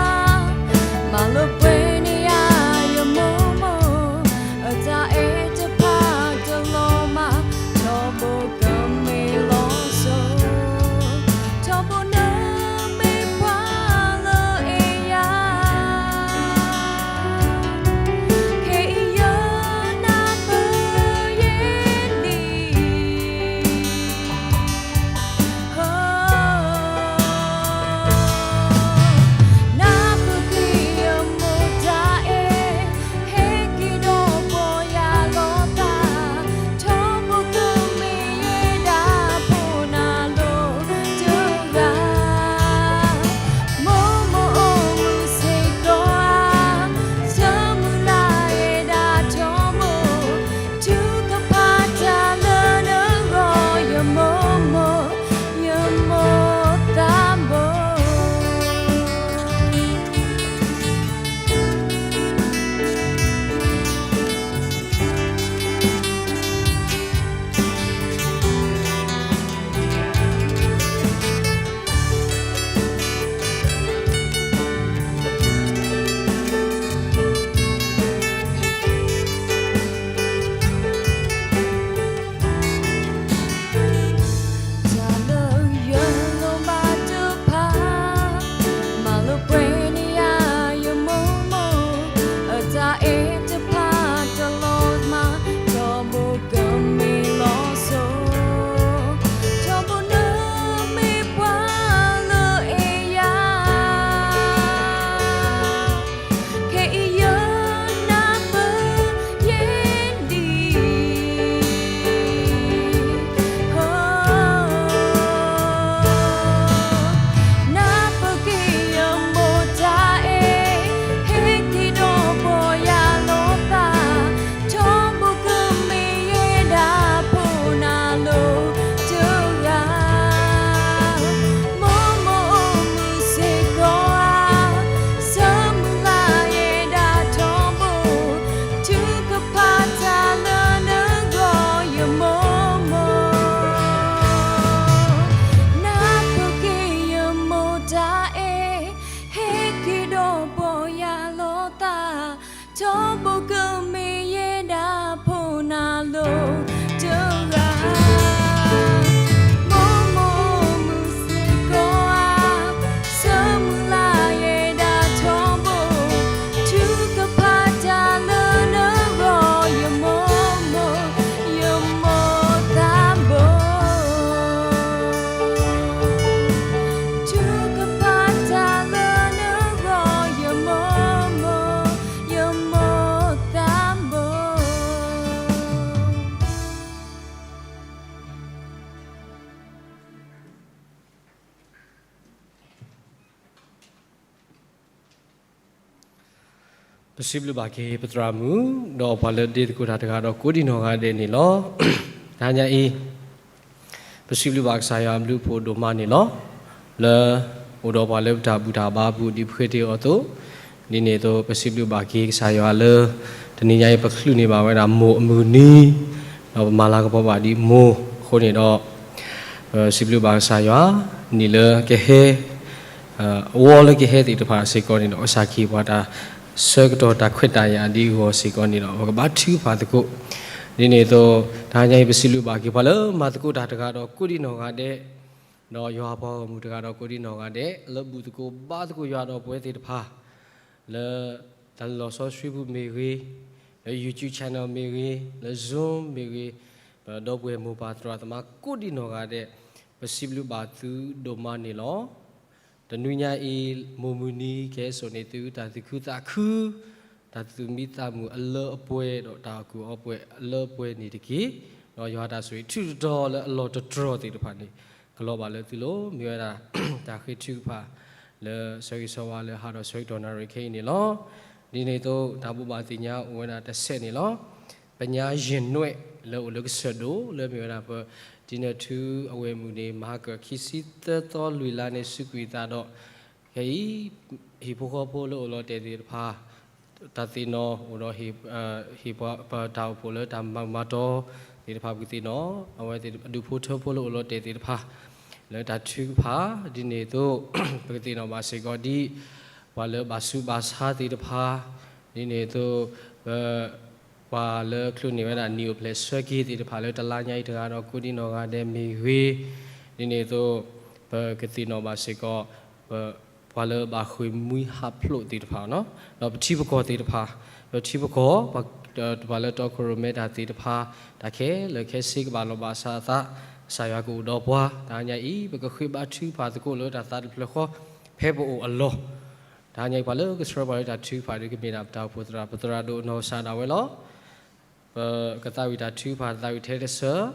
ပစံးဘျုးဘၣ်က့ၤပသရၣ်မုၣ် ဒီးပှၤလၢဒ့သကိးတၢ်တဂၤဒီးကိးဒံနီၢ်ဂၤဒဲးန့ၣ်လီၤ. တဟါညါအံၤ ပစံးဘျုးဘၣ်ကစၢ်ယွၤအဘျုးအဖှိၣ်ဒိၣ်မးန့ၣ်လီၤ. လၢအိၣ်ဒီးပှၤလၢပတၢ်ဘူၣ်တၢ်ဘါပူၤ ဒ်ပဃ့တ့ၢ်အီၤအသိး, ဒ်န့ၣ်အသိး ပစံးဘျုးဘၣ်က့ၤကစၢ်ယွၤလၢ တနံၤညါအံၤ ပချုးန့ၢ်ဘၣ်ဝဲဒၣ်မိၢ်အမုၢ်နံၤ, ဒီးပမၤလၤကပီၤဘၣ်ဒ်မိၢ်အဃိန့ၣ်ဒီး ပစံးဘျုးဘၣ်ကစၢ်ယွၤ, နံၣ်လၢကဟဲ အဝီလၢကဟဲသ့ၣ်တဖၣ်စ့ၢ်ကီးန့ၣ်ဒီး ကစၢ်ခရံာ်ပှၤတၢ်ဆၢကတီၢ်တၢ်ခွဲးတၢ်ယာ်ဒ်အဂီၢ်စ့ၢ်ကီးန့ၣ်ဒီး ပကဘါထုကဖၣ်သကိး, ဒ်န့ၣ်အသိး တဟါညါအံၤ ပစံးဘျုးဘၣ်က့ၤပှၤလၢမၤသကိးတၢ်တဂၤဒီးကိးဒံနီၢ်ဂၤဒဲး, ဒီးယွၤအပှၤဂီၢ်မုၢ်တဂၤဒီးကိးဒံနီၢ်ဂၤဒဲး လၢဘူၣ်သကိးဘါသကိးယွၤဒီးပဝဲသ့ၣ်တဖၣ် လၢတၢ်လီၢ်စီဆှံပူၤမ့ၢ်ဂ့ၤ, လၢ YouTube channel မ့ၢ်ဂ့ၤ, လၢ Zoom မ့ၢ်ဂ့ၤ, ပဒီပုၢ်ဝဲၢ်မိၢ်ပၢ်သရၣ်သမါကိးဒံနီၢ်ဂၤဒဲး, ပစံးဘျုးဘၣ်သုဒိၣ်မးန့ၣ်လီၤ. တနွံညါအံၤ မိၢ်မုၢ်နံၤကဟဲစိာ်န့ၢ်သုတၢ်သူၣ်ခုသးခု, တၢ်သူၣ်မံသးမုာ်အလၢအပှဲၤ ဒီးတၢ်အီၣ်ကူၣ်အီပှဲၤအလၢအပှဲၤန့ၣ်တက့ၢ်. ဒီးယွၤတၢ်ဆိၣ်ဂ့ၤထုးတတီၤလၢအလီၢ်တတြီၢ်သ့ၣ်တဖၣ်န့ၣ် ကလီၤဘၣ်လၢသုလိၤ, မ့ၢ်ဝဲဒၣ် တၢ်ဃ့ထုကဖၣ် လၢဆၢဂ့ၤဆၢဝါလၢဟါဒီးဆၢကတီၢ်နၣ်ရံၣ်ခဲအံၤန့ၣ်လီၤ. ဒ်န့ၣ်အသိး တၢ်ဘိးဘၣ်သ့ၣ်ညါအိၣ်ဝဲဒၣ်တစဲးန့ၣ်လီၤ. ပညါယနွဲၣ် လၢအိၣ်လၢကစၢၢ်ဒိၣ် လၢမ့ၢ်ဝဲဒၣ်ပ တံနၢ်ထူအဝဲၢ်မုၢ်န့ၣ် မၤဟါကၢၣ်ခံဆံသၢသီလွံၢ်လါန့ၣ် စူးကွံာ်သးဒီး ခဲအံၤ ဟံၣ်ဖိဃီဖိလၢအိၣ်လီၤတဲာ်သ့ၣ်တဖၣ် တၢ်သ့ၣ်နီၣ်အိၣ်ဒီး ဟ့ၣ်ပှၤပတၢ်အိၣ်ဖှိၣ်လၢတၢ်မၤမၤတီၤသ့ၣ်တဖၣ် ပကသ့ၣ်နီၣ် အဝဲသ့ၣ်အဒူၣ်ဖိထၢဖိလၢအိၣ်လီၤတဲာ်သ့ၣ်တဖၣ် လၢတၢ်ထုကဖၣ် ဒ်န့ၣ်အသိး ပကသ့ၣ်နီၣ်ဘၣ်စ့ၢ်ကီးဒ် ပှၤလၢဘၣ်ဆူးဘၣ်ဆါသ့ၣ်တဖၣ် ဒ်န့ၣ်အသိး ပ ပှၤလၢချုးန့ၢ်ဝဲဒၣ်နံၣ်အိၣ်ဖျဲၣ်ဆၢက့ၤသ့ၣ်တဖၣ်လၢတလါညါအံၤတဂၤဒီးကိးဒံနီၢ်ဂၤဒဲးမ့ၢ်ဂ့ၤ, ဒ်န့ၣ်အသိး ပကသ့ၣ်နီၣ်ဘၣ်စ့ၢ်ကီး ပ ပှၤလၢဘၣ်ဃ့ၢ်မှံဟးဖျိးသ့ၣ်တဖၣ်နီၤ, ဒီးပထံပကီၢ်သ့ၣ်တဖၣ်, ပထံပကီၢ် ပှၤလၢတီခိၣ်ရိၣ်မဲတၢ်သ့ၣ်တဖၣ် တၢ်ခဲလၢာ်ခဲဆ့ကဘၣ်လီၤဘၣ်စးအသး, ကစၢ်ယွၤကအိၣ်ဒီးပှၤ တဟါညါအံၤ ပကဃ့ဘါထုကဖၣ်သကိးလၢတၢ်သးတဖျၢၣ်ဃီ ဖဲပအိၣ်အလီၢ် တဟါညါအံၤ ပှၤလၢကဆှၢပှၤလၢတၢ်ထုကဖၣ်ဒီးကမ့ၢ်ဒၣ်ပတၢ်အိၣ်ဖှိၣ်သရၣ် ပသရၣ်ဒိၣ်အနီၢ်ကစၢ်ဒၣ်ဝဲလီၤ. ပကသးဝံၣ်တၢ်ထုကဖၣ် သးဝံၣ်ထဲတစၢၤ,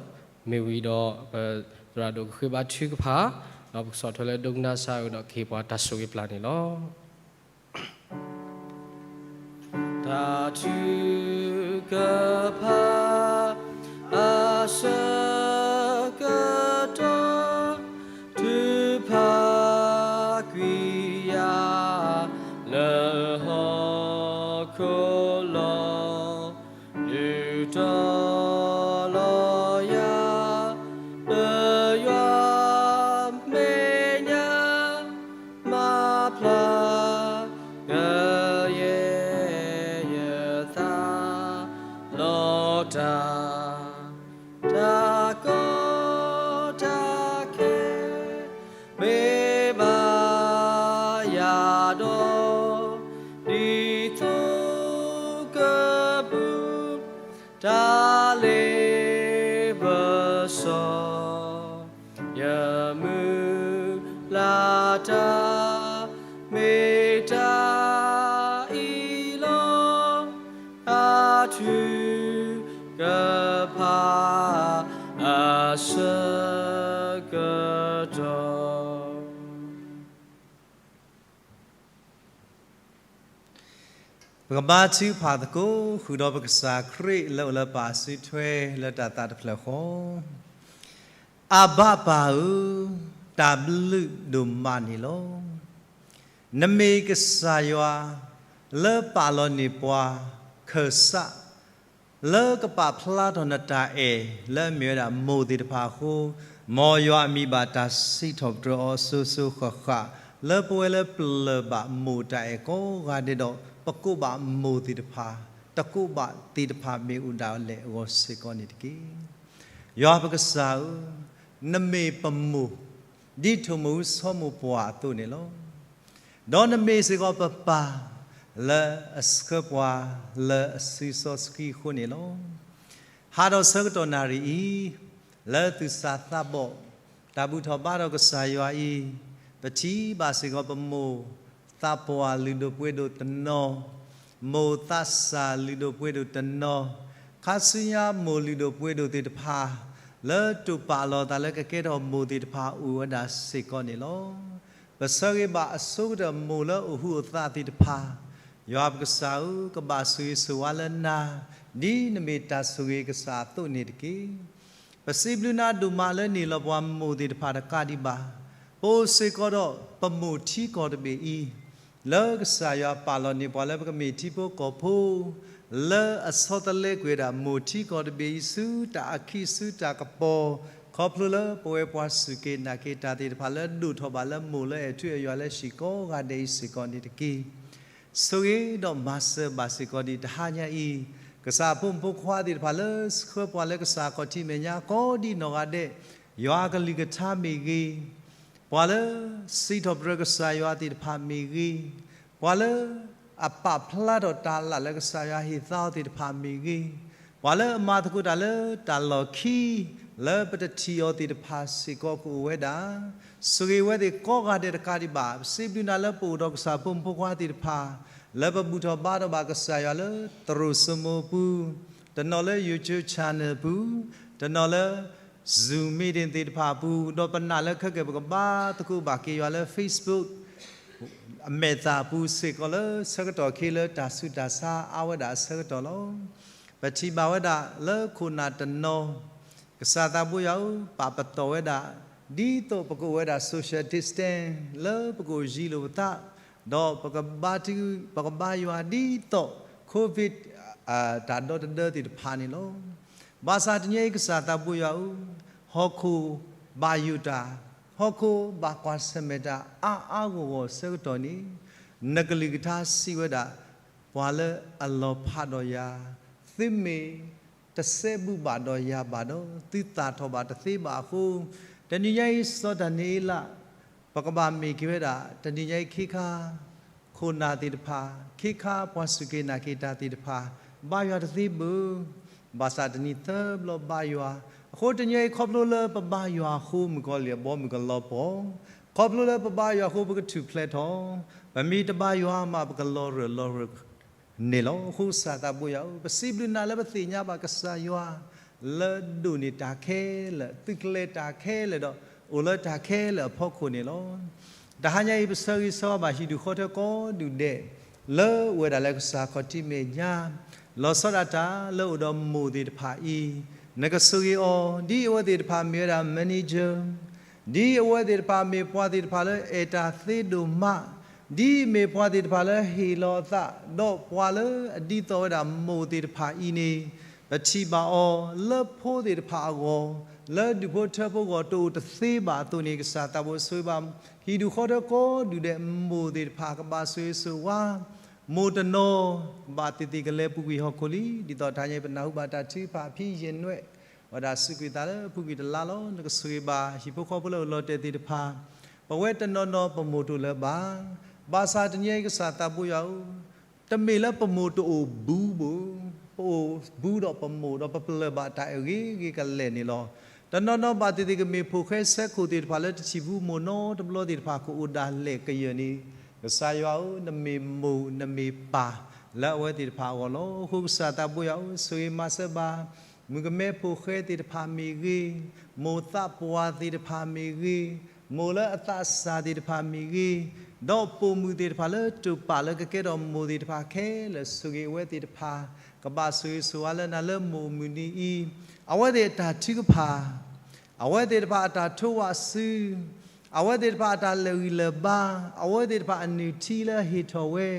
မ့ၢ်ဝံၤဒီး ပသရၣ်ဒိၣ်ကဃ့ဘါထုကဖၣ်, ဒီးပကဆီၣ်ထွဲလၢဒိကနၣ်စၢ်အုးဒီးကဟ့ၣ်ပှၤတၢ်ဆိၣ်ဂ့ၤပျၢ်န့ၣ်လီၤ. တၢ်ထုကဖၣ် အဆၢကတီၢ် ထုကဖၣ်ကွံာ်ယၤ လၢဟီၣ်ခိၣ်လီၤ, ဒုးတီလီၤယၤ လၢယွၤမဲာ်ညါ မၤဖျါ ကယဲၢ်ယသး လီၤတၢ် တၢ်ကီတၢ်ခဲ မ့ၢ်ဘၣ်ယၤဒီး ဒ်သိးကပူၤ တၢ်လ့ပစီ ယမုၢ်လၢ်တၢ် မ့ၢ်တၢ်အံၤလီၤ. တၢ်ထုကဖၣ် အဆၢကတီၢ် ပကဘါထုကဖၣ်သကိး ဃုာ်ဒီးပကစၢ်ခရံာ် လၢအိၣ်လၢပစုထွဲ လၢတၢ်သးတဖျၢၣ်ဃီ, အဘၣ်ပၢ်ဧၢ, တၢ်ဘျုးဒိၣ်မးန့ၣ်လီၤ. နမ့ၢ်ကစၢ်ယွၤ လၢပာ်လီၤန့ၢ်ပှၤ ခၢၣ်စး လၢကပာ်ဖျါထီၣ်နတၢ်အဲၣ် လၢအမ့ၢ်ဝဲဒၣ်မိၢ်သ့ၣ်တဖၣ်အဃိ, မ်ယွၤအမံၤဘၣ်တၢ်စံးထီၣ်ပတြၢၤအီၤစိၤစိၤဃၣ်ဃၣ် လၢပဝဲလၢပလၢၢ်ဘၣ်မိၢ်တၢ်အဲၣ်ကိးဂၤဒဲးဒီး ပကိးဘၣ်မိၢ်သ့ၣ်တဖၣ်, တကိးဘၣ်သ့ၣ်တဖၣ်မ့ၢ်အိၣ်ဒၣ်လဲာ်အဂီၢ်စ့ၢ်ကီးန့ၣ်တက့ၢ်. ယွၤပကစၢ်ဧၢ, နမ့ၢ်ပမိၢ် ဒ်ထိၣ်မိၢ်အုဆီမိၢ်ပှၢ်အသိးန့ၣ်လီၤ. ဒီးနမ့ၢ်စ့ၢ်ကီးပပၢ် လၢအဆှၢပှၤလၢအစုစီဆှံအဃိန့ၣ်လီၤ. ဟါဒီးဆၢကတီၢ်နၣ်ရံၣ်အံၤ လၢသူၣ်စၢ်သးဘီၣ် တၢ်ဘူၣ်ထီၣ်ဘါထီၣ်ကစၢ်ယွၤအံၤ, ပထံၣ်ဘၣ်စ့ၢ်ကီးပမိၢ်သးပှၢ်လုၢ်ဒိၣ်ပှ့ၤဒိၣ်တနီၤ, မိၢ်သးစၢ်လုၢ်ဒိၣ်ပှ့ၤဒိၣ်တနီၤ, ခါဆူညါမိၢ်လုၢ်ဒိၣ်ပှ့ၤဒိၣ်သ့ၣ်တဖၣ် လၢတိာ်ပာ်လီၤသးလၢကကဲထီၣ်မိၢ်သ့ၣ်တဖၣ်အိၣ်ဝဲဒၣ်စ့ၢ်ကီးန့ၣ်လီၤ. ပဆၢဂ့ၤဘၣ်အဆိကတၢၢ်မိၢ်လၢအိၣ်ဟူးအိၣ်သးသ့ၣ်တဖၣ်, ယွၤပကစၢ်ဧၢ, ကဘၣ်ဆိၣ်ဂ့ၤဆိၣ်ဝါလၢနၤ, ဒ်နမ့ၢ်တၢ်ဆိၣ်ဂ့ၤကစၢ်အသိးန့ၣ်တက့ၢ်. ပစံးဘျုးနၤဒိၣ်မးလၢနဟ့ၣ်လီၤပှၤမိၢ်သ့ၣ်တဖၣ်တကးဒံးဘၣ်. ပအိၣ်စ့ၢ်ကီးဒီးပမိၢ်ထံကီၢ်တဘ့ၣ်အံၤ, လၢကစၢ်ယွၤပာ်လီၤန့ၢ်ပှၤလၢပကမ့ၢ်ထံဖိကီၢ်ဖိ လၢအဆီတလဲကွံာ်ဝဲဒၣ်မိၢ်ထံကီၢ်တဘ့ၣ်အံၤဆူတၢ်အခံဆူတၢ်ကပီၤ, ခီဖျိလၢပဝဲပှၤစူၢ်က့ၤနာ်က့ၤတၢ်သ့ၣ်တဖၣ်လၢဒိၣ်ထီၣ်ဘၣ်လၢမိၢ်လၢအဲၣ်ထူအဲၣ်ယွၤလၢဟံၣ်ကိးဂၤဒဲးအံၤစ့ၢ်ကီးန့ၣ်တက့ၢ်. ဆိၣ်ဂ့ၤဒီးမၤစၢၤဘၣ်စ့ၢ်ကီးဒံးတဟါညါအံၤ, ကစၢ်အဖိမုၣ်ဖိခွါသ့ၣ်တဖၣ်လၢဆှၢပှၤလၢကစၢ်ခီၣ်ထံးမဲာ်ညါကိးဒံးနီၢ်ဂၤဒဲး, ယွၤအကလုၢ်ကထါမ့ၢ်ဂ့ၤ, ပှၤလၢစံးထီၣ်ပတြၢၤကစၢ်ယွၤသ့ၣ်တဖၣ်မ့ၢ်ဂ့ၤ, ပှၤလၢအပာ်ဖျါထီၣ်တၢ်လၢ်လၢကစၢ်ယွၤဟ့ၣ်သါအီၤသ့ၣ်တဖၣ်မ့ၢ်ဂ့ၤ, ပှၤလၢအမၤသကိးတၢ်လၢတၢ်လီၢ်ခံ လၢပတထံၣ်အီၤသ့ၣ်တဖၣ်စ့ၢ်ကီးကအိၣ်ဝဲဒၣ်, ဆိၣ်ဂ့ၤဝဲသ့ၣ်ကိးဂၤဒဲးတကးဒံးဘၣ်. ပစံးဘျုးနၤလၢပအိၣ်ဒီးကစၢ်ဖိမုၣ်ဖိခွါသ့ၣ်တဖၣ် လၢပဘူၣ်ထီၣ်ဘါထီၣ်ဘၣ်ကစၢ်ယွၤလၢသရိာ်စမိၤပူၤ, တနီၤလၢ YouTube channel ပူၤ, တနီၤလၢ Zoom meeting သ့ၣ်တဖၣ်အပူၤ, ဒီးပနာ်လၢခဲကဲၣ်ပကဘါသကိးဘၣ်က့ၤယွၤလၢ Facebook အမဲာ်သၣ်ပူၤစ့ၢ်ကီးလၢဆၢကတီၢ်ခဲအံၤလၢတၢ်ဆူးတၢ်ဆါအါဝဲဒၣ်အဆၢကတီၢ်လီၤ. ပထံၣ်ဘၣ်ဝဲဒၣ်လၢခိၣ်နၢ်တနီၤ, ကစၢ်သးဘိယွၤဧၢ, ပာ်ပတီၢ်ဝဲဒၣ် ဒ်သိးပကအိၣ်ဝဲဒၣ် social distance လၢပကအိၣ်ယံၤလိာ်ပသး, ဒီးပကဘါထု, ပကဘါယွၤဒ်သိး COVID တၢ်ဒီတဒၢသ့ၣ်တဖၣ်န့ၣ်လီၤ. ဘၣ်ဆၣ်တနံၤအံၤကစၢ်သးဘိယွၤဧၢ, ဟီၣ်ခိၣ်ဘၣ်ယိၣ်တၢ်, ဟီၣ်ခိၣ်ဘၣ်ကွၢ်ဆၢၣ်မဲာ်တၢ်အါအါဂီၢ်ဂီၢ်အဆၢကတီၢ်န့ၣ်, နကလုၢ်ကထါစံးဝဲဒၣ်, ပှၤလၢအလီၤဖးဒီးယၤ, သုမ့ၢ်တစဲဘူးဘၣ်ဒီးယၤဘၣ်ဒီး သုသၣ်ထီၣ်ဘၣ်တသ့ဘၣ်အဃိ, တနံၤညါအံၤစီၤဒၤနံးယ့လး ပကဘၣ်မ့ၢ်က့ၤဝဲဒၣ် တနံၤညါအံၤခ့ခါ ခိၣ်နၢ်သ့ၣ်တဖၣ်, ခ့ခါပှၤစူၢ်က့ၤနာ်က့ၤတၢ်သ့ၣ်တဖၣ်, ဘါယွၤတသ့ဘၣ်, ဘၣ်ဆၣ်တနံၤသၢဘျီဘါယွၤ, အဃိတနံၤအံၤခီဖျိလၢပဘါယွၤအဃိ မုၣ်ကီၤလံၢ်အဘီမုၢ်ကလီၤပှီၢ်, ခီဖျိလၢပဘါယွၤအဃိ ပကထူၣ်ဖျဲးထီၣ်, ပမ့ၢ်တဘါယွၤမး ပကလီၤရၢၢ်လီၤရၢၢ် န့ၣ်လီၤ. အဃိကစၢ်သးဘိယွၤဧၢ, ပစံးဘျုးနၤလၢပသ့ၣ်ညါဘၣ်ကစၢ်ယွၤ လၢဒိးန့ၢ်တၢ်ခဲလၢာ်, သုးကျဲၤတၢ်ခဲလၢာ်ဒီး အိၣ်လၢတၢ်ခဲလၢာ်အဖီခိၣ်န့ၣ်လီၤ. တဟါညါအံၤ ပဆၢဂ့ၤဆၢဝါဘၣ်ဟံၣ်ဒူၣ်ဃီထၢကိးဒူၣ်ဒဲး လၢအိၣ်ဝဲဒၣ်လၢကစၢ်ခီၣ်ထံးမဲာ်ညါ, လီၤဆီဒၣ်တၢ်လၢအိၣ်ဒီးမိၢ်သ့ၣ်တဖၣ်အံၤ, နကဆိၣ်ဂ့ၤအီၤ ဒ်အဝဲသ့ၣ်တဖၣ်မ့ၢ်ဝဲဒၣ် manager, ဒ်အဝဲသ့ၣ်တဖၣ်မ့ၢ်ပှၤသ့ၣ်တဖၣ်လၢအဲၣ်တၢ်သ့ဒိၣ်မး, ဒ်မ့ၢ်ပှၤသ့ၣ်တဖၣ်လၢဟ့ၣ်လီၤအသး, ဒီးပှၤလၢအဒ်သိးဝဲဒၣ်မိၢ်သ့ၣ်တဖၣ်အံၤန့ၣ်, ပထံၣ်ဘၣ်အီၤလၢဖိသ့ၣ်တဖၣ်အဂီၢ်, လၢဒူၣ်ဖိထၢဖိအဂီၢ်တအိၣ်တသ့ဘၣ်အသိးန့ၣ် ကစၢ်သးဘိဆိၣ်ဂ့ၤဘၣ် ဟံၣ်ဒူၣ်ဃီထၢကိးဒူၣ်ဒဲး မိၢ်သ့ၣ်တဖၣ်ကဘၣ်ဆိၣ်ဂ့ၤဆိၣ်ဝါ, မိၢ်တနီၤ ဘၣ်သ့ၣ်သ့ၣ်ကလဲၤပူၤကွံာ်ဟီၣ်ခိၣ်လံ, ဒ်သိးတဟါညါအံၤပနၢ်ဟူဘၣ်တၢ်ထုကဖၣ်ဖံယဲၢ်နွဲၣ်, ဝဲဒၣ်စူးကွံာ်သးလၢအပူၤကွံာ်တလါလီၤ. နကဆိၣ်ဂ့ၤဘၣ်ဟံၣ်ဖိဃီဖိလၢအလီၤတဲာ်သ့ၣ်တဖၣ်, ပဝဲတနီၤနီၤပမိၢ်တအိၣ်လၢၤဘၣ်, ဘၣ်ဆၣ်တနံၤအံၤကစၢ်သးဘိယွၤဧၢ, တမ့ၢ်လၢပမိၢ်တအိၣ်ဘူးဘၣ်, ပအိၣ်ဘူးဒီးပမိၢ်ဒီးပပျၢၢ်ဘၣ်တၢ်အဲၣ်ဂ့ၤဂ့ၤကလဲာ်န့ၣ်လီၤ. တနီၤနီၤဘၣ်သ့ၣ်သ့ၣ်ကမ့ၢ်ဖိၣ်ဃဲဆဲခိၣ်သ့ၣ်တဖၣ်လၢတထံၣ်ဘူးမိၢ်နီတဘျီသ့ၣ်တဖၣ်ကအိၣ်ဒၣ်လဲာ်ကယၢၢ်န့ၣ်, ကစၢ်ယွၤဧၢ, နမ့ၢ်မိၢ် နမ့ၢ်ပၢ် လၢအဝဲသ့ၣ်တဖၣ်အဂီၢ်လီၤ. အဃိကစၢ်သးဘိယွၤဧၢ, ဆိၣ်ဂ့ၤမၤစၢၤဘၣ် မုၣ်ကမဲဖိၣ်ဃဲသ့ၣ်တဖၣ်မ့ၢ်ဂ့ၤ, မိၢ်သးပှၢ်သ့ၣ်တဖၣ်မ့ၢ်ဂ့ၤ, မိၢ်လၢအသးစၢ်သ့ၣ်တဖၣ်မ့ၢ်ဂ့ၤ, ဒီးပိာ်မုၣ်သ့ၣ်တဖၣ်လၢတိာ်ပာ်လၢကကဲထီၣ်မိၢ်သ့ၣ်တဖၣ်ခဲလၢာ် ဆိၣ်ဂ့ၤအဝဲသ့ၣ်တဖၣ်, ကဘၣ်ဆိၣ်ဂ့ၤဆိၣ်ဝါလၢနၤလၢမိၢ်မုၢ်နံၤအံၤ, အဝဲသ့ၣ်အတၢ်ထုကဖၣ်, အဝဲသ့ၣ်တဖၣ်အတၢ်ထိးဝးစု, အဝဲသ့ၣ်တဖၣ်အတၢ်လဲၤဂံၢ်လဲၤဘါ, အဝဲသ့ၣ်တဖၣ်အနုၢ်ထံလၢဟ့ၣ်ထီၣ်ဝဲ,